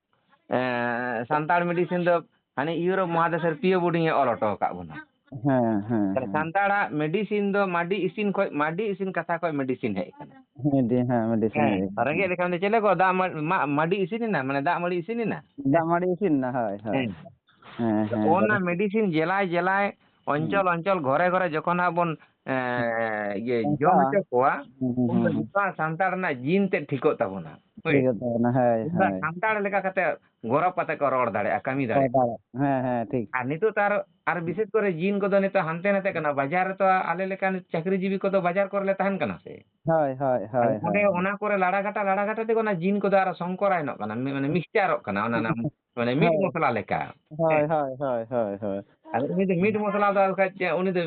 ᱮᱸ, ᱥᱟᱱᱛᱟᱲ ᱢᱮᱰᱤᱥᱤᱱ ᱫᱚ ᱦᱟᱱᱮ ᱤᱭᱩᱨᱳᱯ ᱢᱚᱦᱟᱫᱮᱥ ᱨᱮ ᱯᱤᱭᱳ ᱵᱳᱨᱰᱤᱝ ᱮ ᱚᱞ ᱦᱚᱴᱚ ᱟᱠᱟᱫ ᱵᱚᱱᱟ᱾ ᱦᱮᱸ, ᱦᱮᱸ, ᱛᱟᱦᱞᱮ ᱦᱮᱸ᱾ ᱥᱟᱱᱛᱟᱲᱟᱜ ᱢᱮᱰᱤᱥᱤᱱ ᱫᱚ ᱢᱟᱹᱰᱤ ᱤᱥᱤᱱ ᱠᱷᱚᱡ, ᱢᱟᱹᱰᱤ ᱤᱥᱤᱱ ᱠᱟᱛᱷᱟ ᱠᱷᱚᱡ ᱢᱮᱰᱤᱥᱤᱱ ᱦᱮᱡ ᱟᱠᱟᱱᱟ᱾ ᱢᱮᱰᱤ-, ᱦᱮᱸ, ᱢᱮᱰᱤᱥᱤᱱ ᱦᱮᱸ, ᱦᱮᱡ ᱟᱠᱟᱱᱟ᱾ ᱨᱮᱸᱜᱮᱡ ᱞᱮᱠᱷᱟᱱ ᱫᱚ ᱪᱮᱫ ᱞᱮᱠᱚ ᱫᱟᱜ ᱢᱟ-, ᱢᱟ-, ᱢᱟᱹᱰᱤ ᱤᱥᱤᱱ ᱮᱱᱟ, ᱢᱟᱱᱮ ᱫᱟᱜ ᱢᱟᱹᱰᱤ ᱤᱥᱤᱱ ᱮᱱᱟ? ᱫᱟᱜ ᱢᱟᱹᱰᱤ ᱤᱥᱤᱱ ᱮᱱᱟ, ᱦᱳᱭ, ᱦᱳᱭ᱾ ᱦᱮᱸ᱾ ᱦᱮᱸ, ᱦᱮᱸ, ᱚᱱᱟ ᱦᱮᱸ᱾ ᱢᱮᱰᱤᱥᱤᱱ ᱡᱮᱞᱟᱭ ᱡᱮᱞᱟᱭ, ᱦᱩᱸ᱾ ᱚᱧᱪᱚᱞ ᱚᱧᱪᱚᱞ, ᱜᱷᱚᱨᱮ ᱜᱷᱚᱨᱮ ᱡᱚᱠᱷᱚᱱ ᱦᱟᱸᱜ ᱵᱚᱱ, ᱮᱸ, ᱤᱭᱟᱹ, ᱡᱚᱢ ᱚᱱᱠᱟ᱾ ᱦᱚᱪᱚ ᱠᱚᱣᱟ, ᱦᱩᱸ, ᱦᱩᱸ, ᱩᱱ ᱫᱚ ᱦᱩᱸ, ᱦᱩᱸ᱾ ᱡᱚᱛᱚ ᱥᱟᱱᱛᱟᱲ ᱨᱮᱱᱟᱜ ᱡᱤᱱ ᱛᱮᱫ ᱴᱷᱤᱠᱚᱜ ᱛᱟᱵᱚᱱᱟ᱾ ᱦᱳᱭ᱾ ᱴᱷᱤᱠᱚᱜ ᱛᱟᱵᱚᱱᱟ, ᱦᱳᱭ, ᱩᱱ ᱫᱚ ᱦᱳᱭ᱾ ᱥᱟᱱᱛᱟᱲ ᱞᱮᱠᱟ ᱠᱟᱛᱮ ᱜᱚᱨᱚᱵ ᱠᱟᱛᱮ ᱠᱚ ᱨᱚᱲ ᱫᱟᱲᱮᱭᱟᱜᱼᱟ, ᱠᱟᱹᱢᱤ ᱦᱳᱭ, ᱫᱟᱲᱮᱭᱟᱜᱼᱟ᱾ ᱫᱟᱲᱮᱭᱟᱜ-, ᱦᱮᱸ, ᱦᱮᱸ, ᱴᱷᱤᱠ᱾ ᱟᱨ ᱱᱤᱛᱚᱜ ᱛᱚ ᱟᱨ, ᱟᱨ ᱵᱤᱥᱮᱥ ᱠᱚᱨᱮ ᱡᱤᱱ ᱠᱚᱫᱚ ᱱᱤᱛᱚᱜ ᱦᱟᱱᱛᱮ ᱱᱟᱛᱮ ᱠᱟᱱᱟ᱾ ᱵᱟᱡᱟᱨ ᱨᱮᱛᱚ ᱟᱞᱮ ᱞᱮᱠᱟᱱ ᱪᱟᱹᱠᱨᱤ ᱡᱤᱵᱤ ᱠᱚᱫᱚ ᱵᱟᱡᱟᱨ ᱠᱚᱨᱮ ᱞᱮ ᱛᱟᱦᱮᱱ ᱠᱟᱱᱟ ᱥᱮ᱾ ᱦᱳᱭ, ᱦᱳᱭ, ᱦᱳᱭ, ᱟᱫᱚ ᱚᱸᱰᱮ ᱦᱳᱭ᱾ ᱚᱱᱟ ᱠᱚᱨᱮ ᱞᱟᱲᱟ ᱠᱟᱴᱟ, ᱞᱟᱲᱟ ᱠᱟᱴᱟ ᱛᱮᱜᱮ ᱚᱱᱟ ᱡᱤᱱ ᱠᱚᱫᱚ ᱟᱨᱚ ᱥᱚᱝᱠᱚᱨᱟᱭᱚᱱᱚᱜ ᱠᱟᱱᱟ, ᱢᱤ-, ᱢᱟᱱᱮ ᱢᱤᱠᱥᱪᱟᱨᱚᱜ ᱠᱟᱱᱟ, ᱚᱱᱟ ᱨᱮᱱᱟᱜ ᱢᱟᱱᱮ ᱢᱤᱴ ᱦᱳᱭ᱾ ᱢᱚᱥᱞᱟ ᱞᱮᱠᱟ᱾ ᱦᱳᱭ, ᱦᱮᱸ᱾ ᱦᱳᱭ, ᱦᱳᱭ, ᱦᱳᱭ, ᱦᱳᱭ᱾ ᱟᱫᱚ ᱩᱱᱤ ᱫᱚ ᱢᱤᱴ ᱢᱚᱥᱞᱟ ᱫᱚ ᱟᱫᱚ ᱠᱷᱟᱡ ᱪᱮᱫ, ᱩᱱᱤ ᱫᱚ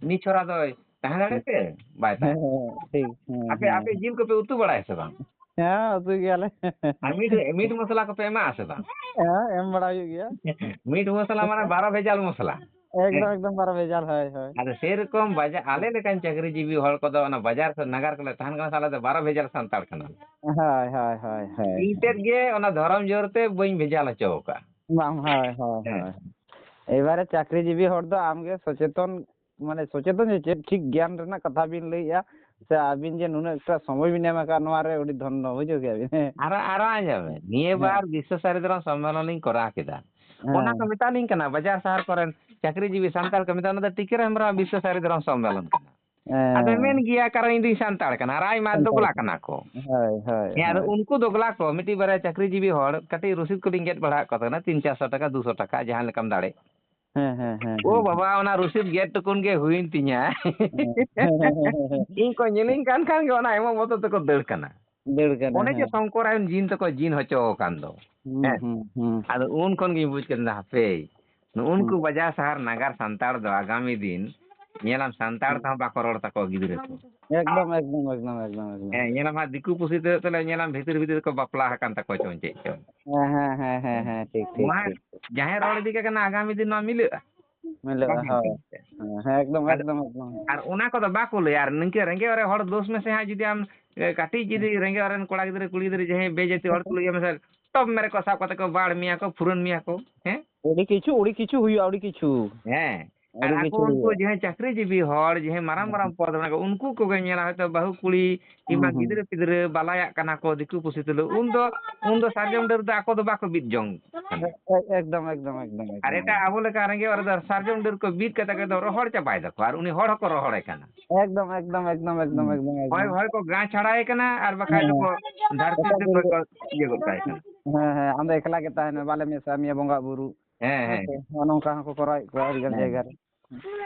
ᱱᱤᱪᱷᱚᱨᱟ ᱫᱚᱭ ᱛᱟᱦᱮᱸ ᱫᱟᱲᱮᱭᱟᱜ ᱛᱮ? ᱵᱟᱭ ᱦᱮᱸ, ᱛᱟᱦᱮᱸ᱾ ᱦᱮᱸ, ᱴᱷᱤᱠ᱾ ᱦᱮᱸ, ᱟᱯᱮ, ᱦᱮᱸ, ᱟᱯᱮ ᱦᱮᱸ᱾ ᱡᱤᱞ ᱠᱚᱯᱮ ᱩᱛᱩ ᱵᱟᱲᱟᱭᱟ ᱥᱮ ᱵᱟᱝ? ᱦᱮᱸ, ᱩᱛᱩᱭ ᱜᱮᱭᱟᱞᱮ᱾ ᱟᱨ ᱢᱤᱴ, ᱢᱤᱴ ᱢᱚᱥᱞᱟ ᱠᱚᱯᱮ ᱮᱢᱟᱜᱼᱟ ᱥᱮ ᱵᱟᱝ? ᱦᱮᱸ, ᱮᱢ ᱵᱟᱲᱟ ᱦᱩᱭᱩᱜ ᱜᱮᱭᱟ᱾ ᱢᱤᱴ ᱢᱚᱥᱞᱟ ᱢᱟᱱᱮ ᱵᱟᱨᱚ ᱵᱷᱮᱡᱟᱞ ᱢᱚᱥᱞᱟ᱾ ᱮᱠᱫᱚᱢ, ᱦᱮᱸ᱾ ᱮᱠᱫᱚᱢ ᱵᱟᱨᱚ ᱵᱷᱮᱡᱟᱞ, ᱦᱳᱭ, ᱦᱳᱭ᱾ ᱟᱫᱚ ᱥᱮᱨᱚᱠᱚᱢ ᱵᱟᱡᱟ-, ᱟᱞᱮ ᱞᱮᱠᱟᱱ ᱪᱟᱹᱠᱨᱤᱡᱤᱵᱤ ᱦᱚᱲ ᱠᱚᱫᱚ ᱚᱱᱟ ᱵᱟᱡᱟᱨ ᱠᱚ, ᱱᱟᱜᱟᱨ ᱠᱚᱞᱮ ᱛᱟᱦᱮᱱ ᱠᱟᱱᱟ ᱥᱮ, ᱟᱞᱮ ᱫᱚ ᱵᱟᱨᱚ ᱵᱷᱮᱡᱟᱞ ᱥᱟᱱᱛᱟᱲ ᱠᱟᱱᱟᱞᱮ᱾ ᱦᱳᱭ, ᱦᱳᱭ, ᱦᱳᱭ, ᱦᱳᱭ᱾ ᱤᱧ ᱛᱮᱫ ᱜᱮ ᱚᱱᱟ ᱫᱷᱚᱨᱚᱢ ᱡᱳᱨ ᱛᱮ ᱵᱟᱹᱧ ᱵᱷᱮᱡᱟᱞ ᱦᱚᱪᱚ ᱟᱠᱟᱫᱼᱟ᱾ ᱵᱟᱝ, ᱦᱳᱭ, ᱦᱳᱭ, ᱦᱮᱸ᱾ ᱦᱳᱭ᱾ ᱮᱵᱟᱨᱮ ᱪᱟᱹᱠᱨᱤᱡᱤᱵᱤ ᱦᱚᱲ ᱫᱚ ᱟᱢᱜᱮ ᱥᱚᱪᱮᱛᱚᱱ, ᱢᱟᱱᱮ ᱥᱚᱪᱮᱛᱚᱱ ᱡᱮ ᱪᱮᱫ ᱴᱷᱤᱠ ᱜᱮᱭᱟᱱ ᱨᱮᱱᱟᱜ ᱠᱟᱛᱷᱟ ᱵᱤᱱ ᱞᱟᱹᱭᱮᱜᱼᱟ, ᱥᱮ ᱟᱹᱵᱤᱱ ᱡᱮ ᱱᱩᱱᱟᱹᱜ ᱮᱠᱴᱟ ᱥᱚᱢᱚᱭ ᱵᱤᱱ ᱮᱢ ᱟᱠᱟᱫ ᱱᱚᱣᱟ ᱨᱮ, ᱟᱹᱰᱤ ᱫᱷᱚᱱᱱᱚ, ᱵᱩᱡᱷᱟᱹᱣ ᱠᱮᱜᱼᱟ ᱵᱤᱱ? ᱦᱮᱸ᱾ ᱟᱨᱚ, ᱟᱨᱚ ᱟᱸᱡᱚᱢ ᱢᱮ, ᱱᱤᱭᱟᱹ ᱦᱮᱸ᱾ ᱵᱟᱨ ᱵᱤᱥᱥᱚ ᱥᱟᱹᱨᱤ ᱫᱷᱚᱨᱚᱢ ᱥᱚᱢᱢᱮᱞᱚᱱᱤᱧ ᱠᱚᱨᱟᱣ ᱠᱮᱫᱟ᱾ ᱦᱮᱸ᱾ ᱚᱱᱟ ᱠᱚ ᱢᱮᱛᱟ ᱞᱤᱧ ᱠᱟᱱᱟ, ᱵᱟᱡᱟᱨ ᱥᱟᱦᱟᱨ ᱠᱚᱨᱮᱱ ᱪᱟᱹᱠᱨᱤᱡᱤᱵᱤ ᱥᱟᱱᱛᱟᱲ ᱠᱚ ᱢᱮᱛᱟ, "ᱚᱱᱟ ᱫᱚ ᱴᱤᱠᱟᱹᱨᱟᱢ ᱦᱮᱢᱵᱨᱚᱢᱟᱜ ᱵᱤᱥᱥᱚ ᱥᱟᱹᱨᱤ ᱫᱷᱚᱨᱚᱢ ᱥᱚᱢᱢᱮᱞᱚᱱ ᱠᱟᱱᱟ᱾" ᱦᱮᱸ᱾ ᱟᱫᱚᱭ ᱢᱮᱱ ᱜᱮᱭᱟ, "ᱠᱟᱨᱚᱱ ᱤᱧ ᱫᱩᱧ ᱥᱟᱱᱛᱟᱲ ᱠᱟᱱᱟ, ᱟᱨ ᱟᱡ ᱢᱟ ᱥᱟᱱᱛᱟᱲ ᱫᱚᱜᱽᱞᱟ ᱠᱟᱱᱟ᱾ ᱠᱟᱱᱟ ᱠᱚ᱾" ᱦᱳᱭ, ᱦᱳᱭ, ᱦᱮᱸ, ᱟᱫᱚ ᱦᱳᱭ᱾ ᱩᱱᱠᱩ ᱫᱚᱜᱽᱞᱟ ᱠᱚ, ᱢᱤᱫᱴᱤᱡ ᱵᱟᱨᱭᱟ ᱪᱟᱹᱠᱨᱤᱡᱤᱵᱤ ᱦᱚᱲ, ᱠᱟᱹᱴᱤᱡ ᱨᱚᱥᱤᱫ ᱠᱚᱞᱤᱧ ᱜᱮᱫ ᱵᱟᱲᱟ ᱟᱠᱚ ᱛᱟᱦᱮᱱᱟ, ᱛᱤᱱ ᱪᱟᱨᱥᱚ ᱴᱟᱠᱟ, ᱫᱩᱥᱚ ᱴᱟᱠᱟ, ᱡᱟᱦᱟᱸ ᱞᱮᱠᱟᱢ ᱫᱟᱲᱮᱜ᱾ ᱦᱮᱸ, ᱦᱮᱸ, ᱦᱮᱸ, ᱳ ᱦᱮᱸ᱾ ᱵᱟᱵᱟ, ᱚᱱᱟ ᱨᱚᱥᱤᱫ ᱜᱮᱫ ᱴᱩᱠᱩᱱ ᱜᱮ ᱦᱩᱭᱮᱱ ᱛᱤᱧᱟ᱾ ᱦᱮᱸ, ᱦᱮᱸ, ᱦᱮᱸ, ᱦᱮᱸ᱾ ᱤᱧ ᱠᱚ ᱧᱮᱞᱤᱧ ᱠᱟᱱ ᱠᱷᱟᱱ ᱜᱮ ᱚᱱᱟ ᱮᱢᱚᱜ ᱵᱚᱛᱚᱨ ᱛᱮᱠᱚ ᱫᱟᱹᱲ ᱠᱟᱱᱟ᱾ ᱫᱟᱹᱲ ᱠᱟᱱᱟ, ᱚᱱᱮ ᱡᱮ ᱦᱮᱸ᱾ ᱥᱚᱝᱠᱚᱨᱟᱭᱚᱱ ᱡᱤᱱ ᱛᱮᱠᱚ ᱡᱤᱱ ᱦᱚᱪᱚ ᱟᱠᱟᱱ ᱫᱚ᱾ ᱦᱩᱸ, ᱦᱮᱸ᱾ ᱦᱩᱸ, ᱦᱩᱸ᱾ ᱟᱫᱚ ᱩᱱ ᱠᱷᱚᱱ ᱜᱤᱧ ᱵᱩᱡᱽ ᱠᱮᱫᱟ, ᱦᱟᱯᱮ, ᱱᱩᱜᱼᱩ ᱦᱩᱸ᱾ ᱱᱩᱠᱩ ᱵᱟᱡᱟᱨ ᱥᱟᱦᱟᱨ ᱱᱟᱜᱟᱨ ᱥᱟᱱᱛᱟᱲ ᱫᱚ ᱟᱜᱟᱢᱤ ᱫᱤᱱ ᱧᱮᱞᱟᱢ ᱥᱟᱱᱛᱟᱲ ᱦᱩᱸ᱾ ᱛᱮᱦᱚᱸ ᱵᱟᱠᱚ ᱨᱚᱲ ᱛᱟᱠᱚᱣᱟ ᱜᱤᱫᱽᱨᱟᱹ ᱠᱚ᱾ ᱮᱠᱫᱚᱢ, ᱮᱠᱫᱚᱢ, ᱮᱠᱫᱚᱢ, ᱮᱠᱫᱚᱢ, ᱮᱠᱫᱚᱢ᱾ ᱦᱮᱸ, ᱧᱮᱞᱟᱢ ᱦᱟᱸᱜ ᱫᱤᱠᱩ ᱯᱩᱥᱤ ᱛᱮ ᱛᱟᱦᱞᱮ ᱧᱮᱞᱟᱢ ᱵᱷᱤᱛᱤᱨ ᱵᱷᱤᱛᱤᱨ ᱛᱮᱠᱚ ᱵᱟᱯᱞᱟ ᱟᱠᱟᱱ ᱛᱟᱠᱚᱣᱟ ᱪᱚᱝ ᱪᱮᱫ ᱪᱚᱝ᱾ ᱦᱮᱸ, ᱦᱮᱸ, ᱦᱮᱸ, ᱦᱮᱸ, ᱦᱮᱸ, ᱴᱷᱤᱠ, ᱴᱷᱤᱠ, ᱱᱚᱣᱟ ᱴᱷᱤᱠ᱾ ᱡᱟᱦᱟᱸᱭ ᱨᱚᱲ ᱤᱫᱤ ᱠᱟᱜ ᱠᱟᱱᱟ ᱟᱜᱟᱢᱤ ᱫᱤᱱ ᱱᱚᱣᱟ ᱢᱤᱞᱟᱹᱜᱼᱟ? ᱢᱤᱞᱟᱹᱜᱼᱟ, ᱵᱟᱝ ᱦᱳᱭ᱾ ᱢᱤᱞᱟᱹᱜᱼᱟ᱾ ᱦᱮᱸ, ᱦᱮᱸ, ᱮᱠᱫᱚᱢ, ᱟᱫᱚ ᱮᱠᱫᱚᱢ, ᱮᱠᱫᱚᱢ᱾ ᱟᱨ ᱚᱱᱟ ᱠᱚᱫᱚ ᱵᱟᱠᱚ ᱞᱟᱹᱭᱟ᱾ ᱟᱨ ᱱᱤᱝᱠᱟᱹ ᱨᱮᱸᱜᱮᱡ ᱚᱨᱮᱡ ᱦᱚᱲ ᱫᱳᱥ ᱢᱮᱥᱮ ᱦᱟᱸᱜ, ᱡᱩᱫᱤ ᱟᱢ, ᱮ, ᱠᱟᱹᱴᱤᱡ ᱡᱩᱫᱤ ᱦᱮᱸ᱾ ᱨᱮᱸᱜᱮᱡ ᱚᱨᱮᱡ ᱨᱮᱱ ᱠᱚᱲᱟ ᱜᱤᱫᱽᱨᱟᱹ, ᱠᱩᱲᱤ ᱜᱤᱫᱽᱨᱟᱹ, ᱡᱟᱦᱟᱸᱭ ᱵᱮᱡᱟᱹᱛᱤ ᱦᱚᱲ ᱠᱚ ᱞᱟᱹᱭᱟ ᱢᱮᱥᱮ, ᱴᱚᱯ ᱢᱮᱨᱮ ᱠᱚ ᱥᱟᱵ ᱠᱟᱛᱮ ᱠᱚ ᱵᱟᱲ ᱢᱮᱭᱟ ᱠᱚ, ᱯᱷᱩᱨᱟᱹᱱ ᱢᱮᱭᱟ ᱠᱚ, ᱦᱮᱸ? ᱟᱹᱰᱤ ᱠᱤᱪᱷᱩ, ᱟᱹᱰᱤ ᱠᱤᱪᱷᱩ ᱦᱩᱭᱩᱜᱼᱟ, ᱟᱹᱰᱤ ᱠᱤᱪᱷᱩ᱾ ᱦᱮᱸ᱾ ᱟᱨ ᱟᱹᱰᱤ ᱟᱠᱚ ᱠᱤᱪᱷᱩ ᱩᱱᱠᱩ ᱦᱩᱭᱩᱜᱼᱟ᱾ ᱡᱟᱦᱟᱸᱭ ᱪᱟᱹᱠᱨᱤ ᱡᱤᱵᱤ ᱦᱚᱲ, ᱡᱟᱦᱟᱸᱭ ᱢᱟᱨᱟᱝ ᱦᱮᱸ, ᱢᱟᱨᱟᱝ ᱦᱮᱸ᱾ ᱯᱚᱫᱽ ᱢᱮᱱᱟᱜ ᱠᱚ, ᱩᱱᱠᱩ ᱠᱚᱜᱮ ᱧᱮᱞᱟ ᱦᱚᱭᱛᱳ ᱵᱟᱹᱦᱩ ᱠᱩᱲᱤ ᱦᱩᱸ, ᱠᱤᱝᱵᱟ ᱦᱩᱸ᱾ ᱜᱤᱫᱽᱨᱟᱹ ᱯᱤᱫᱽᱨᱟᱹ ᱵᱟᱞᱟᱭᱟᱜ ᱠᱟᱱᱟ ᱠᱚ ᱫᱤᱠᱩ ᱯᱩᱥᱤ ᱛᱩᱞᱩᱡ, ᱩᱱ ᱫᱚ, ᱩᱱ ᱫᱚ ᱥᱟᱨᱡᱚᱢ ᱰᱟᱹᱨ ᱫᱚ ᱟᱠᱚ ᱫᱚ ᱵᱟᱠᱚ ᱵᱤᱫ ᱡᱚᱝ ᱠᱟᱱᱟ᱾ ᱮ-, ᱮ-, ᱮᱠᱫᱚᱢ, ᱮᱠᱫᱚᱢ, ᱮᱠᱫᱚᱢ, ᱟᱨ ᱮᱠᱫᱚᱢ, ᱮᱴᱟᱜ ᱮᱠᱫᱚᱢ᱾ ᱟᱵᱚ ᱞᱮᱠᱟ ᱨᱮᱸᱜᱮᱡ ᱚᱨᱮᱡ ᱫᱚ ᱥᱟᱨᱡᱚᱢ ᱰᱟᱹᱨ ᱠᱚ ᱵᱤᱫ ᱠᱟᱛᱮ ᱠᱚ ᱨᱚᱦᱚᱲ ᱪᱟᱵᱟᱭ ᱫᱟᱠᱚ, ᱟᱨ ᱩᱱᱤ ᱦᱚᱲ ᱦᱚᱸᱠᱚ ᱨᱚᱦᱚᱲᱮ ᱠᱟᱱᱟ᱾ ᱮᱠᱫᱚᱢ, ᱮᱠᱫᱚᱢ, ᱮᱠᱫᱚᱢ, ᱮᱠᱫᱚᱢ, ᱦᱩᱸ᱾ ᱮᱠᱫᱚᱢ, ᱦᱳᱭ, ᱮᱠᱫᱚᱢ᱾ ᱦᱳᱭ ᱠᱚ ᱜᱟᱸ ᱪᱷᱟᱲᱟᱭᱮ ᱠᱟᱱᱟ, ᱟᱨ ᱵᱟᱠᱷᱟᱡ ᱦᱮᱸ, ᱫᱚᱠᱚ ᱦᱮᱸ᱾ ᱫᱷᱟᱹᱨᱛᱤ ᱮᱴᱟᱜ ᱛᱮ ᱫᱤᱱ ᱠᱷᱚᱡ ᱨᱮ ᱠᱚ ᱤᱭᱟᱹ ᱜᱚᱫ ᱠᱟᱭ ᱠᱟᱱᱟ᱾ ᱦᱮᱸ, ᱦᱮᱸ, ᱟᱢ ᱫᱚ ᱮᱠᱞᱟ ᱜᱮ ᱛᱟᱦᱮᱱ ᱢᱮ, ᱵᱟᱞᱮ ᱢᱮᱥᱟ ᱢᱮᱭᱟ ᱵᱚᱸᱜᱟ ᱵᱩᱨᱩ᱾ ᱦᱮᱸ, ᱦᱮᱸ ᱦᱮᱸ᱾ ᱥᱮ? ᱱᱚᱜᱼᱚ ᱱᱚᱝᱠᱟ ᱦᱚᱸᱠᱚ ᱠᱚᱨᱟᱣᱮᱫ ᱠᱚᱣᱟ ᱟᱹᱰᱤ ᱜᱟᱱ ᱦᱮᱸ᱾ ᱡᱟᱭᱜᱟ ᱨᱮ᱾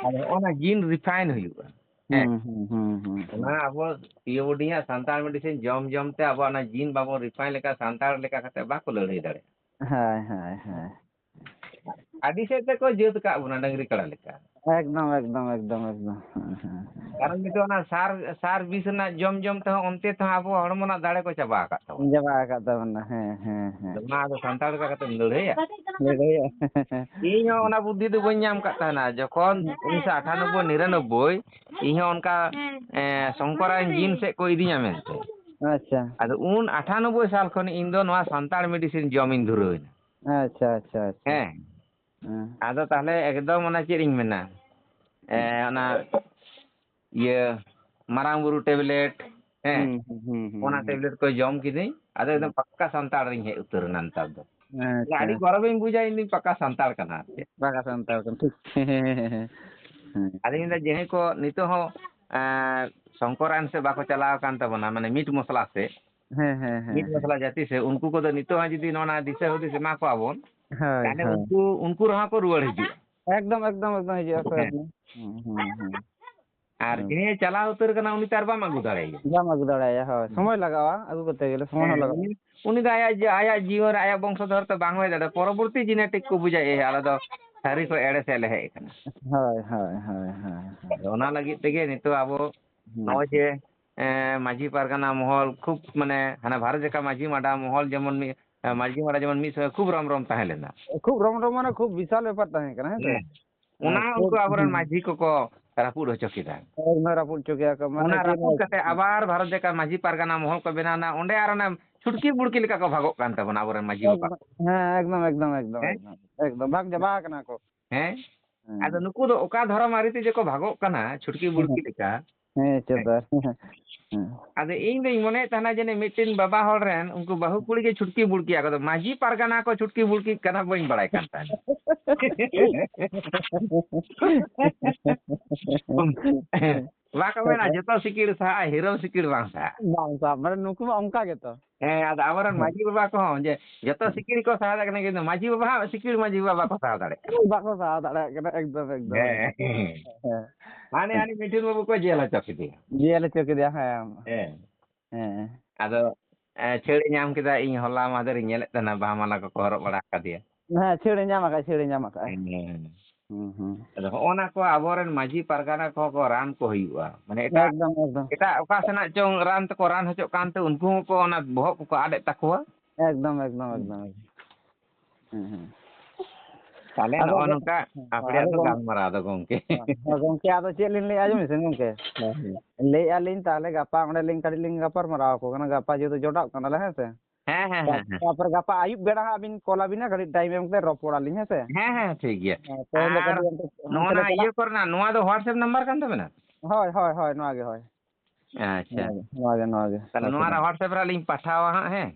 ᱟᱫᱚ ᱚᱱᱟ gene refine ᱦᱩᱭᱩᱜᱼᱟ᱾ ᱦᱮᱸ᱾ ᱦᱩᱸ, ᱦᱩᱸ, ᱦᱩᱸ, ᱦᱩᱸ, ᱦᱩᱸ᱾ ᱚᱱᱟ ᱟᱵᱚ ᱯᱤᱭᱳ ᱵᱚᱰᱤᱭᱟᱜ ᱥᱟᱱᱛᱟᱲ ᱢᱮᱰᱤᱥᱤᱱ ᱡᱚᱢ ᱡᱚᱢ ᱛᱮ ᱟᱵᱚᱣᱟᱜ ᱚᱱᱟ ᱡᱤᱱ ᱵᱟᱵᱚᱱ ᱨᱤᱯᱷᱟᱭᱤᱱ ᱞᱮᱠᱟ ᱥᱟᱱᱛᱟᱲ ᱞᱮᱠᱟ ᱠᱟᱛᱮ ᱵᱟᱠᱚ ᱞᱟᱹᱲᱦᱟᱹᱭ ᱫᱟᱲᱮᱭᱟᱜᱼᱟ᱾ ᱦᱳᱭ, ᱦᱳᱭ, ᱦᱳᱭ᱾ ᱟᱹᱰᱤ ᱥᱮᱫ ᱛᱮᱠᱚ ᱡᱟᱹᱛ ᱟᱠᱟᱫ ᱵᱚᱱᱟ ᱰᱟᱹᱝᱨᱤ ᱠᱟᱲᱟ ᱞᱮᱠᱟ᱾ ᱮᱠᱫᱚᱢ, ᱮᱠᱫᱚᱢ, ᱮᱠᱫᱚᱢ, ᱮᱠᱫᱚᱢ᱾ ᱦᱮᱸ, ᱦᱮᱸ, ᱦᱮᱸ᱾ ᱠᱟᱨᱚᱱ ᱱᱤᱛᱚᱜ ᱚᱱᱟ ᱥᱟᱨ, ᱥᱟᱨ ᱵᱤᱥ ᱨᱮᱱᱟᱜ ᱡᱚᱢ ᱡᱚᱢ ᱛᱮᱦᱚᱸ ᱚᱱᱛᱮ ᱛᱮᱦᱚᱸ ᱟᱵᱚ ᱦᱚᱲᱢᱚ ᱨᱮᱱᱟᱜ ᱫᱟᱲᱮ ᱠᱚ ᱪᱟᱵᱟ ᱟᱠᱟᱫ ᱛᱟᱵᱚᱱᱟ᱾ ᱪᱟᱵᱟ ᱟᱠᱟᱫ ᱛᱟᱵᱚᱱᱟ, ᱦᱮᱸ, ᱦᱮᱸ, ᱦᱮᱸ᱾ ᱟᱫᱚ ᱚᱱᱟ ᱫᱚ ᱥᱟᱱᱛᱟᱲ ᱞᱮᱠᱟ ᱠᱟᱛᱮᱢ ᱞᱟᱹᱲᱦᱟᱹᱭᱟ? ᱞᱟᱹᱲᱦᱟᱹᱭᱟ᱾ ᱤᱧ ᱦᱚᱸ ᱚᱱᱟ ᱵᱩᱫᱽᱫᱷᱤ ᱫᱚ ᱵᱟᱹᱧ ᱧᱟᱢ ᱟᱠᱟᱫ ᱛᱟᱦᱮᱱᱟ᱾ ᱡᱚᱠᱷᱚᱱ ᱩᱱᱤᱥᱥᱚ ᱟᱴᱷᱟᱱᱚᱵᱵᱳᱭ ᱱᱤᱨᱟᱱᱚᱵᱵᱳᱭ, ᱤᱧ ᱦᱚᱸ ᱚᱱᱠᱟ, ᱦᱮᱸ᱾ ᱮ, ᱥᱚᱝᱠᱚᱨᱟᱭ ᱡᱤᱱ ᱥᱮᱫ ᱠᱚ ᱤᱫᱤᱧᱟ ᱢᱮᱱᱛᱮ᱾ ᱟᱪᱪᱷᱟ᱾ ᱟᱫᱚ ᱩᱱ ᱟᱴᱷᱟᱱᱚᱵᱵᱳᱭ ᱥᱟᱞ ᱠᱷᱚᱱ ᱤᱧ ᱫᱚ ᱱᱚᱣᱟ ᱥᱟᱱᱛᱟᱲ ᱢᱮᱰᱤᱥᱤᱱ ᱡᱚᱢᱤᱧ ᱫᱷᱩᱨᱟᱹᱣ ᱮᱱᱟ᱾ ᱟᱪᱪᱷᱟ, ᱟᱪᱪᱷᱟ, ᱟᱪᱪᱷᱟ᱾ ᱦᱮᱸ᱾ ᱦᱮᱸ᱾ ᱟᱫᱚ ᱛᱟᱦᱞᱮ ᱮᱠᱫᱚᱢ ᱚᱱᱟ ᱪᱮᱫ ᱤᱧ ᱢᱮᱱᱟ, ᱮ, ᱚᱱᱟ ᱤᱭᱟᱹ ᱢᱟᱨᱟᱝ ᱵᱩᱨᱩ ᱴᱮᱵᱞᱮᱴ, ᱦᱮᱸ, ᱦᱩᱸ, ᱦᱩᱸ, ᱦᱩᱸ, ᱦᱩᱸ, ᱚᱱᱟ ᱦᱩᱸ᱾ ᱴᱮᱵᱞᱮᱴ ᱠᱚ ᱡᱚᱢ ᱠᱤᱫᱟᱹᱧ᱾ ᱟᱫᱚ ᱮᱠᱫᱚᱢ ᱦᱩᱸ᱾ ᱯᱟᱠᱠᱟ ᱥᱟᱱᱛᱟᱲ ᱨᱤᱧ ᱦᱮᱡ ᱩᱛᱟᱹᱨ ᱮᱱᱟ ᱱᱮᱛᱟᱨ ᱫᱚ᱾ ᱟᱪᱪᱷᱟ᱾ ᱟᱹᱰᱤ ᱜᱚᱨᱚᱵᱤᱧ ᱵᱩᱡᱟ, ᱤᱧ ᱫᱩᱧ ᱯᱟᱠᱟ ᱥᱟᱱᱛᱟᱲ ᱠᱟᱱᱟ ᱟᱨ ᱪᱮᱫ᱾ ᱯᱟᱠᱟ ᱥᱟᱱᱛᱟᱲ ᱠᱟᱱᱟ, ᱴᱷᱤᱠ᱾ ᱦᱮᱸ᱾ ᱟᱫᱚ ᱤᱧ ᱫᱚ ᱡᱟᱦᱟᱸᱭ ᱠᱚ ᱱᱤᱛᱚᱜ ᱦᱚᱸ, ᱮᱸ, ᱥᱚᱝᱠᱚᱨᱟᱭᱚᱱ ᱥᱮᱫ ᱵᱟᱠᱚ ᱪᱟᱞᱟᱣ ᱟᱠᱟᱱ ᱛᱟᱵᱚᱱᱟ, ᱢᱟᱱᱮ ᱢᱤᱴ ᱢᱚᱥᱞᱟ ᱥᱮᱫ, ᱦᱮᱸ, ᱦᱮᱸ, ᱦᱮᱸ, ᱢᱤᱴ ᱦᱮᱸ᱾ ᱢᱚᱥᱞᱟ ᱡᱟᱹᱛᱤ ᱥᱮᱫ, ᱩᱱᱠᱩ ᱠᱚᱫᱚ ᱱᱤᱛᱚᱜ ᱦᱚᱸ ᱡᱩᱫᱤ ᱱᱚᱣᱟ ᱫᱤᱥᱟᱹ ᱦᱩᱫᱤᱥ ᱮᱢᱟ ᱠᱚᱣᱟ ᱵᱚᱱ, ᱦᱳᱭ, ᱛᱟᱦᱞᱮ ᱦᱳᱭ᱾ ᱩᱱᱠᱩ, ᱩᱱᱠᱩ ᱨᱮᱦᱚᱸ ᱠᱚ ᱨᱩᱣᱟᱹᱲ ᱦᱤᱡᱩᱜᱼᱟ᱾ ᱮᱠᱫᱚᱢ, ᱮᱠᱫᱚᱢ, ᱮᱠᱫᱚᱢ ᱦᱤᱡᱩᱜᱼᱟ ᱠᱚ, ᱦᱮᱸ᱾ ᱮᱠᱫᱚᱢ᱾ ᱦᱩᱸ, ᱦᱩᱸ, ᱦᱩᱸ᱾ ᱟᱨ ᱦᱩᱸ᱾ ᱡᱟᱦᱟᱸᱭ ᱪᱟᱞᱟᱣ ᱩᱛᱟᱹᱨ ᱠᱟᱱᱟ, ᱩᱱᱤ ᱛᱚ ᱟᱨ ᱵᱟᱢ ᱟᱹᱜᱩ ᱫᱟᱲᱮᱭᱟᱭᱟ᱾ ᱵᱟᱢ ᱟᱹᱜᱩ ᱫᱟᱲᱮᱭᱟᱭᱟ, ᱦᱳᱭ᱾ ᱦᱩᱸ᱾ ᱥᱚᱢᱚᱭ ᱞᱟᱜᱟᱜᱼᱟ, ᱟᱹᱜᱩ ᱠᱚᱨᱛᱮ ᱜᱮᱞᱮ ᱥᱚᱢᱚᱭ ᱦᱚᱸ ᱦᱮᱸ, ᱞᱟᱜᱟᱜᱼᱟ᱾ ᱩᱱᱤ, ᱩᱱᱤ ᱫᱚ ᱟᱭᱟᱜ ᱡᱤ-, ᱟᱭᱟᱜ ᱡᱤᱭᱚᱱ ᱨᱮ ᱟᱭᱟᱜ ᱵᱚᱝᱥᱚ ᱫᱷᱚᱨ ᱛᱚ ᱵᱟᱝ ᱦᱩᱭ ᱫᱟᱲᱮᱭᱟᱜᱼᱟ᱾ ᱯᱚᱨᱚᱵᱚᱨᱛᱤ genetic ᱠᱚ ᱵᱩᱡᱟ, ᱮ, ᱟᱞᱮ ᱫᱚ ᱥᱟᱹᱨᱤ ᱠᱚ ᱮᱲᱮ ᱥᱮᱫ ᱞᱮ ᱦᱮᱡ ᱟᱠᱟᱱᱟ᱾ ᱦᱳᱭ, ᱦᱳᱭ, ᱦᱳᱭ, ᱦᱳᱭ, ᱦᱳᱭ᱾ ᱟᱫᱚ ᱚᱱᱟ ᱞᱟᱹᱜᱤᱫ ᱛᱮᱜᱮ ᱱᱤᱛᱚᱜ ᱟᱵᱚ ᱦᱩᱸ᱾ ᱱᱚᱜᱼᱚᱭ ᱡᱮ, ᱮ, ᱢᱟᱹᱡᱷᱤ ᱯᱟᱨᱜᱟᱱᱟ ᱢᱚᱦᱚᱞ ᱠᱷᱩᱵ, ᱢᱟᱱᱮ, ᱦᱟᱱᱟ ᱵᱷᱟᱨᱚᱛ ᱡᱟᱠᱟᱛ ᱢᱟᱹᱡᱷᱤ ᱢᱟᱰᱟ ᱢᱚᱦᱚᱞ ᱡᱮᱢᱚᱱ ᱢᱤᱫ, ᱮ, ᱢᱟᱹᱡᱷᱤ ᱢᱟᱰᱟ ᱡᱮᱢᱚᱱ ᱢᱤᱫ ᱥᱚᱢᱚᱭ ᱠᱷᱩᱵ ᱨᱚᱢ ᱨᱚᱢ ᱛᱟᱦᱮᱸ ᱞᱮᱱᱟ᱾ ᱠᱷᱩᱵ ᱨᱚᱢ ᱨᱚᱢ ᱢᱟᱱᱮ ᱠᱷᱩᱵ ᱵᱤᱥᱟᱞ ᱵᱮᱯᱟᱨ ᱛᱟᱦᱮᱸ ᱠᱟᱱᱟ, ᱦᱮᱸ ᱥᱮ? ᱦᱮᱸ᱾ ᱦᱮᱸ, ᱚᱱᱟ ᱠᱷᱩᱵ, ᱩᱱᱠᱩ ᱟᱵᱚᱨᱮᱱ ᱦᱩᱸ᱾ ᱢᱟᱹᱡᱷᱤ ᱠᱚᱠᱚ ᱨᱟᱹᱯᱩᱫ ᱦᱚᱪᱚ ᱠᱮᱫᱟ᱾ ᱮᱠᱫᱚᱢ ᱨᱟᱹᱯᱩᱫ ᱦᱚᱪᱚ ᱠᱮᱫᱟ ᱠᱚ, ᱢᱟᱱᱮ ᱚᱱᱟ ᱪᱮᱫ ᱨᱟᱹᱯᱩᱫ ᱠᱟᱛᱮ ᱟᱵᱟᱨ ᱵᱷᱟᱨᱚᱛ ᱡᱟᱠᱟᱛ ᱢᱟᱹᱡᱷᱤ ᱯᱟᱨᱜᱟᱱᱟ ᱢᱚᱦᱚᱞ ᱠᱚ ᱵᱮᱱᱟᱣ ᱮᱱᱟ᱾ ᱚᱸᱰᱮ ᱟᱨ ᱚᱱᱮ ᱪᱷᱩᱴᱠᱤ ᱵᱩᱲᱠᱤ ᱞᱮᱠᱟ ᱠᱚ ᱵᱷᱟᱜᱚᱜ ᱠᱟᱱ ᱛᱟᱵᱚᱱᱟ ᱟᱵᱚᱨᱮᱱ ᱢᱟᱹᱡᱷᱤ ᱵᱟᱵᱟ ᱠᱚ᱾ ᱮᱠᱫᱚᱢ, ᱦᱮᱸ, ᱮᱠᱫᱚᱢ, ᱮᱠᱫᱚᱢ, ᱦᱮᱸ? ᱮᱠᱫᱚᱢ, ᱮᱠᱫᱚᱢ᱾ ᱵᱷᱟᱜᱽ ᱪᱟᱵᱟ ᱟᱠᱟᱱᱟ ᱠᱚ᱾ ᱦᱮᱸ? ᱦᱮᱸ᱾ ᱟᱫᱚ ᱱᱩᱠᱩ ᱫᱚ ᱚᱠᱟ ᱫᱷᱚᱨᱚᱢ ᱟᱹᱨᱤ ᱛᱮ ᱡᱮ ᱠᱚ ᱵᱷᱟᱜᱚᱜ ᱠᱟᱱᱟ, ᱪᱷᱩᱴᱠᱤ ᱵᱩᱲᱠᱤ ᱦᱮᱸ᱾ ᱞᱮᱠᱟ᱾ ᱦᱮᱸ, ᱪᱮᱫ ᱦᱮᱸ᱾ ᱟᱨ? ᱦᱮᱸ᱾ ᱟᱫᱚ ᱤᱧ ᱫᱩᱧ ᱢᱚᱱᱮᱭᱮᱫ ᱛᱟᱦᱮᱱᱟ ᱡᱟᱹᱱᱤᱡ ᱢᱤᱫᱴᱮᱱ ᱵᱟᱵᱟ ᱦᱚᱲ ᱨᱮᱱ ᱩᱱᱠᱩ ᱵᱟᱹᱦᱩ ᱠᱩᱲᱤ ᱜᱮ ᱪᱷᱩᱴᱠᱤ ᱵᱩᱲᱠᱤ, ᱟᱠᱚ ᱫᱚ ᱢᱟᱹᱡᱷᱤ ᱯᱟᱨᱜᱟᱱᱟ ᱠᱚ ᱪᱷᱩᱴᱠᱤ ᱵᱩᱲᱠᱤ ᱠᱟᱱᱟ, ᱵᱟᱹᱧ ᱵᱟᱲᱟᱭ ᱠᱟᱱ ᱛᱟᱦᱮᱱᱟ᱾ ᱵᱟᱠᱚ ᱢᱮᱱᱟ, ᱡᱚᱛᱚ ᱥᱤᱠᱤᱲ ᱥᱟᱦᱟᱜᱼᱟ, ᱦᱤᱨᱳ ᱥᱤᱠᱤᱲ ᱵᱟᱝ ᱥᱟᱦᱟᱜᱼᱟ᱾ ᱵᱟᱝ ᱥᱟᱦᱟᱜᱼᱟ, ᱢᱟᱱᱮ ᱱᱩᱠᱩ ᱢᱟ ᱚᱱᱠᱟ ᱜᱮᱛᱚ᱾ ᱦᱮᱸ, ᱟᱫᱚ ᱟᱵᱚᱨᱮᱱ ᱦᱮᱸ᱾ ᱢᱟᱹᱡᱷᱤ ᱵᱟᱵᱟ ᱠᱚᱦᱚᱸ ᱡᱮ ᱡᱚᱛᱚ ᱦᱮᱸ᱾ ᱥᱤᱠᱤᱲ ᱠᱚ ᱥᱟᱦᱟᱣ ᱫᱟᱲᱮᱭᱟᱜ ᱠᱟᱱᱟ, ᱠᱤᱱᱛᱩ ᱢᱟᱹᱡᱷᱤ ᱵᱟᱵᱟ ᱦᱟᱸᱜ ᱥᱤᱠᱤᱲ ᱢᱟᱹᱡᱷᱤ ᱵᱟᱵᱟ ᱵᱟᱠᱚ ᱥᱟᱦᱟᱣ ᱫᱟᱲᱮᱭᱟᱜ ᱠᱟᱱᱟ᱾ ᱵᱟᱠᱚ ᱥᱟᱦᱟᱣ ᱫᱟᱲᱮᱭᱟᱜ ᱠᱟᱱᱟ, ᱮᱠᱫᱚᱢ, ᱮᱠᱫᱚᱢ, ᱦᱮᱸ᱾ ᱮᱠᱫᱚᱢ᱾ ᱦᱮᱸ᱾ ᱦᱟᱹᱱᱤ ᱦᱟᱹᱱᱤ ᱢᱤᱴᱷᱩᱱ ᱵᱟᱹᱵᱩ ᱠᱚ ᱡᱮᱞ ᱦᱚᱪᱚ ᱠᱮᱫᱮᱭᱟ᱾ ᱡᱮᱞ ᱦᱚᱪᱚ ᱠᱮᱫᱮᱭᱟ, ᱦᱮᱸ᱾ ᱦᱮᱸ᱾ ᱦᱮᱸ᱾ ᱟᱫᱚ, ᱮ, ᱪᱷᱟᱹᱲᱮ ᱧᱟᱢ ᱠᱮᱫᱟ᱾ ᱤᱧ ᱦᱚᱞᱟ ᱢᱟᱦᱫᱮᱨ ᱤᱧ ᱧᱮᱞᱮᱫ ᱛᱟᱦᱮᱱᱟ, ᱵᱟᱦᱟ ᱢᱟᱞᱟ ᱠᱚᱠᱚ ᱦᱚᱨᱚᱜ ᱵᱟᱲᱟ ᱟᱠᱟᱫᱮᱭᱟ᱾ ᱦᱮᱸ, ᱪᱷᱟᱹᱲᱮ ᱧᱟᱢ ᱟᱠᱟᱫ, ᱪᱷᱟᱹᱲᱮ ᱧᱟᱢ ᱟᱠᱟᱫ᱾ ᱦᱮᱸ᱾ ᱦᱩᱸ, ᱦᱩᱸ᱾ ᱟᱫᱚ ᱦᱚᱸᱜᱼᱚ ᱱᱟ ᱠᱚ ᱟᱵᱚᱨᱮᱱ ᱢᱟᱹᱡᱷᱤ ᱯᱟᱨᱜᱟᱱᱟ ᱠᱚᱦᱚᱸ ᱠᱚ ᱨᱟᱱ ᱠᱚ ᱦᱩᱭᱩᱜᱼᱟ᱾ ᱢᱟᱱᱮ ᱮᱴᱟᱜ, ᱮᱠᱫᱚᱢ, ᱮᱠᱫᱚᱢ᱾ ᱮᱴᱟᱜ ᱚᱠᱟ ᱥᱮᱱᱟᱜ ᱪᱚᱝ ᱨᱟᱱ ᱛᱮᱠᱚ ᱨᱟᱱ ᱦᱚᱪᱚᱜ ᱠᱟᱱᱛᱮ ᱩᱱᱠᱩ ᱦᱚᱸᱠᱚ ᱚᱱᱟ ᱵᱚᱦᱚᱜ ᱠᱚᱠᱚ ᱟᱫᱮᱜ ᱛᱟᱠᱚᱣᱟ᱾ ᱮᱠᱫᱚᱢ, ᱮᱠᱫᱚᱢ, ᱦᱩᱸ᱾ ᱮᱠᱫᱚᱢ, ᱮᱠᱫᱚᱢ᱾ ᱦᱩᱸ, ᱦᱩᱸ᱾ ᱛᱟᱦᱞᱮ ᱟᱫᱚ ᱱᱚᱜᱼᱚ ᱜᱚ-, ᱱᱚᱝᱠᱟ ᱦᱮᱸ, ᱟᱯᱮᱭᱟᱜ ᱟᱫᱚ ᱫᱚ ᱜᱚᱝ-, ᱜᱟᱞᱢᱟᱨᱟᱣ ᱫᱚ ᱜᱚᱝᱠᱮ᱾ ᱦᱮᱸ, ᱦᱮᱸ, ᱜᱚᱝᱠᱮ, ᱟᱫᱚ ᱪᱮᱫ ᱞᱤᱧ ᱞᱟᱹᱭᱟ, ᱟᱸᱡᱚᱢ ᱢᱮᱥᱮ ᱜᱚᱝᱠᱮ᱾ ᱦᱮᱸ, ᱦᱮᱸ᱾ ᱞᱟᱹᱭᱮᱫᱼᱟ ᱞᱤᱧ, ᱛᱟᱦᱞᱮ ᱜᱟᱯᱟ ᱚᱸᱰᱮ ᱞᱤᱧ ᱠᱟᱹᱴᱤᱡ ᱞᱤᱧ ᱜᱟᱯᱟᱞ ᱢᱟᱨᱟᱣ ᱟᱠᱚ ᱠᱟᱱᱟ, ᱜᱟᱯᱟ ᱡᱮᱦᱮᱛᱩ ᱡᱚᱴᱟᱜ ᱠᱟᱱᱟᱞᱮ, ᱦᱮᱸ ᱥᱮ? ᱦᱮᱸ, ᱦᱮᱸ, ᱛᱟ-, ᱦᱮᱸ, ᱦᱮᱸ᱾ ᱛᱟᱯᱚᱨᱮ ᱜᱟᱯᱟ ᱟᱹᱭᱩᱵ ᱵᱮᱲᱟ ᱦᱟᱸᱜ ᱵᱤᱱ ᱠᱚᱞ ᱟᱵᱤᱱᱟ, ᱠᱟᱹᱴᱤᱡ ᱴᱟᱭᱤᱢ ᱮᱢ ᱠᱟᱛᱮ ᱨᱚᱯᱚᱲ ᱟᱞᱤᱧ, ᱦᱮᱸ ᱥᱮ? ᱦᱮᱸ, ᱦᱮᱸ, ᱴᱷᱤᱠ ᱜᱮᱭᱟ᱾ ᱦᱮᱸ, ᱛᱮᱦᱮᱧ ᱫᱚ ᱟᱨ ᱠᱟᱹᱴᱤᱡ ᱚᱱᱛᱮ, ᱱᱚᱜᱼᱚ ᱚᱱᱛᱮ ᱞᱮ ᱱᱟ ᱤᱭᱟᱹ ᱪᱟᱞᱟᱜ᱾ ᱠᱚᱨᱮᱱᱟᱜ, ᱱᱚᱣᱟ ᱫᱚ WhatsApp ᱱᱟᱢᱵᱟᱨ ᱠᱟᱱ ᱛᱟᱵᱮᱱᱟ? ᱦᱳᱭ, ᱦᱳᱭ, ᱦᱳᱭ, ᱱᱚᱣᱟ ᱜᱮ, ᱦᱳᱭ᱾ ᱟᱪᱪᱷᱟ᱾ ᱱᱚᱣᱟ ᱜᱮ, ᱱᱚᱣᱟ ᱜᱮ, ᱱᱚᱣᱟ ᱜᱮ᱾ ᱛᱟᱦᱞᱮ ᱟᱪᱪᱷᱟ, ᱱᱚᱣᱟ ᱨᱮ ᱴᱷᱤᱠ᱾ WhatsApp ᱨᱮ ᱟᱹᱞᱤᱧ ᱯᱟᱴᱷᱟᱣᱟ ᱦᱟᱸᱜ, ᱦᱮᱸ?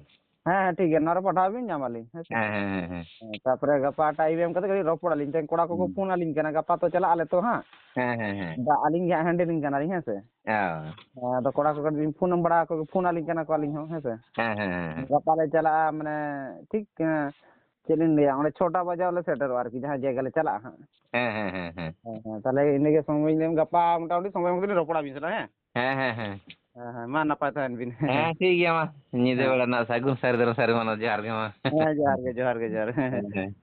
ᱦᱮᱸ, ᱦᱮᱸ, ᱴᱷᱤᱠ ᱜᱮᱭᱟ᱾ ᱱᱚᱣᱟ ᱨᱮ ᱯᱟᱴᱷᱟᱣ ᱵᱤᱱ, ᱧᱟᱢ ᱟᱹᱞᱤᱧ, ᱦᱮᱸ ᱥᱮ? ᱦᱮᱸ, ᱦᱮᱸ, ᱦᱮᱸ, ᱦᱮᱸ᱾ ᱦᱮᱸ, ᱛᱟᱯᱚᱨᱮ ᱜᱟᱯᱟ ᱴᱟᱭᱤᱢ ᱮᱢ ᱠᱟᱛᱮ ᱠᱟᱹᱴᱤᱡ ᱨᱚᱯᱚᱲ ᱟᱹᱞᱤᱧ᱾ ᱛᱮᱦᱮᱧ ᱠᱚᱲᱟ ᱠᱚᱠᱚ ᱦᱩᱸ᱾ ᱯᱷᱳᱱ ᱟᱹᱞᱤᱧ ᱠᱟᱱᱟ, ᱜᱟᱯᱟ ᱛᱚ ᱪᱟᱞᱟᱜ ᱟᱞᱮ ᱛᱚ ᱦᱟᱸᱜ᱾ ᱦᱮᱸ, ᱦᱮᱸ, ᱦᱮᱸ᱾ ᱫᱟ-, ᱟᱹᱞᱤᱧ ᱜᱮ ᱦᱟᱸᱜ ᱦᱮᱱᱰᱮᱞᱤᱧ ᱠᱟᱱᱟᱞᱤᱧ, ᱦᱮᱸ ᱥᱮ? ᱚ᱾ ᱦᱮᱸ, ᱟᱫᱚ ᱠᱚᱲᱟ ᱠᱚ ᱠᱟᱹᱴᱤᱡ ᱞᱤᱧ ᱯᱷᱳᱱ ᱵᱟᱲᱟ ᱟᱠᱚ, ᱯᱷᱳᱱ ᱟᱹᱞᱤᱧ ᱠᱟᱱᱟ ᱠᱚ ᱟᱹᱞᱤᱧ ᱦᱚᱸ, ᱦᱮᱸ ᱥᱮ? ᱦᱮᱸ, ᱦᱮᱸ, ᱦᱮᱸ, ᱦᱮᱸ᱾ ᱜᱟᱯᱟ ᱞᱮ ᱪᱟᱞᱟᱜᱼᱟ, ᱢᱟᱱᱮ, ᱴᱷᱤᱠ, ᱮᱸ, ᱪᱮᱫ ᱞᱤᱧ ᱞᱟᱹᱭᱟ, ᱚᱸᱰᱮ ᱪᱷᱚᱴᱟ ᱵᱟᱡᱟᱣ ᱞᱮ ᱥᱮᱴᱮᱨᱚᱜᱼᱟ ᱟᱨᱠᱤ, ᱡᱟᱦᱟᱸ ᱡᱟᱭᱜᱟ ᱞᱮ ᱪᱟᱞᱟᱜᱼᱟ ᱦᱟᱸᱜ᱾ ᱦᱮᱸ, ᱦᱮᱸ, ᱦᱮᱸ, ᱦᱮᱸ᱾ ᱦᱮᱸ, ᱦᱮᱸ, ᱛᱟᱦᱞᱮ ᱤᱱᱟᱹᱜᱮ ᱥᱚᱢᱚᱭ ᱞᱤᱧ ᱮᱢ, ᱜᱟᱯᱟ ᱢᱚᱴᱟᱢᱩᱴᱤ ᱥᱚᱢᱚᱭ ᱢᱚᱛᱚ ᱞᱤᱧ ᱨᱚᱯᱚᱲᱟ ᱟᱹᱵᱤᱱ ᱥᱟᱞᱟᱜ, ᱦᱮᱸ? ᱦᱮᱸ, ᱦᱮᱸ, ᱦᱮᱸ᱾ ᱦᱮᱸ, ᱦᱮᱸ, ᱢᱟ ᱱᱟᱯᱟᱭ ᱛᱟᱦᱮᱱ ᱵᱤᱱ᱾ ᱦᱮᱸ, ᱴᱷᱤᱠ ᱜᱮᱭᱟ, ᱢᱟ᱾ ᱧᱤᱫᱟᱹ ᱦᱮᱸ᱾ ᱵᱮᱲᱟ ᱨᱮᱱᱟᱜ ᱥᱟᱹᱜᱩᱱ ᱥᱟᱹᱨᱤ ᱫᱟᱨᱟᱢ ᱥᱟᱹᱨᱤ ᱢᱟᱱᱟ, ᱡᱚᱦᱟᱨ ᱜᱮ, ᱢᱟ᱾ ᱦᱮᱸ, ᱡᱚᱦᱟᱨ ᱜᱮ, ᱡᱚᱦᱟᱨ ᱜᱮ, ᱡᱚᱦᱟᱨ ᱜᱮ᱾ ᱦᱮᱸ, ᱦᱮᱸ᱾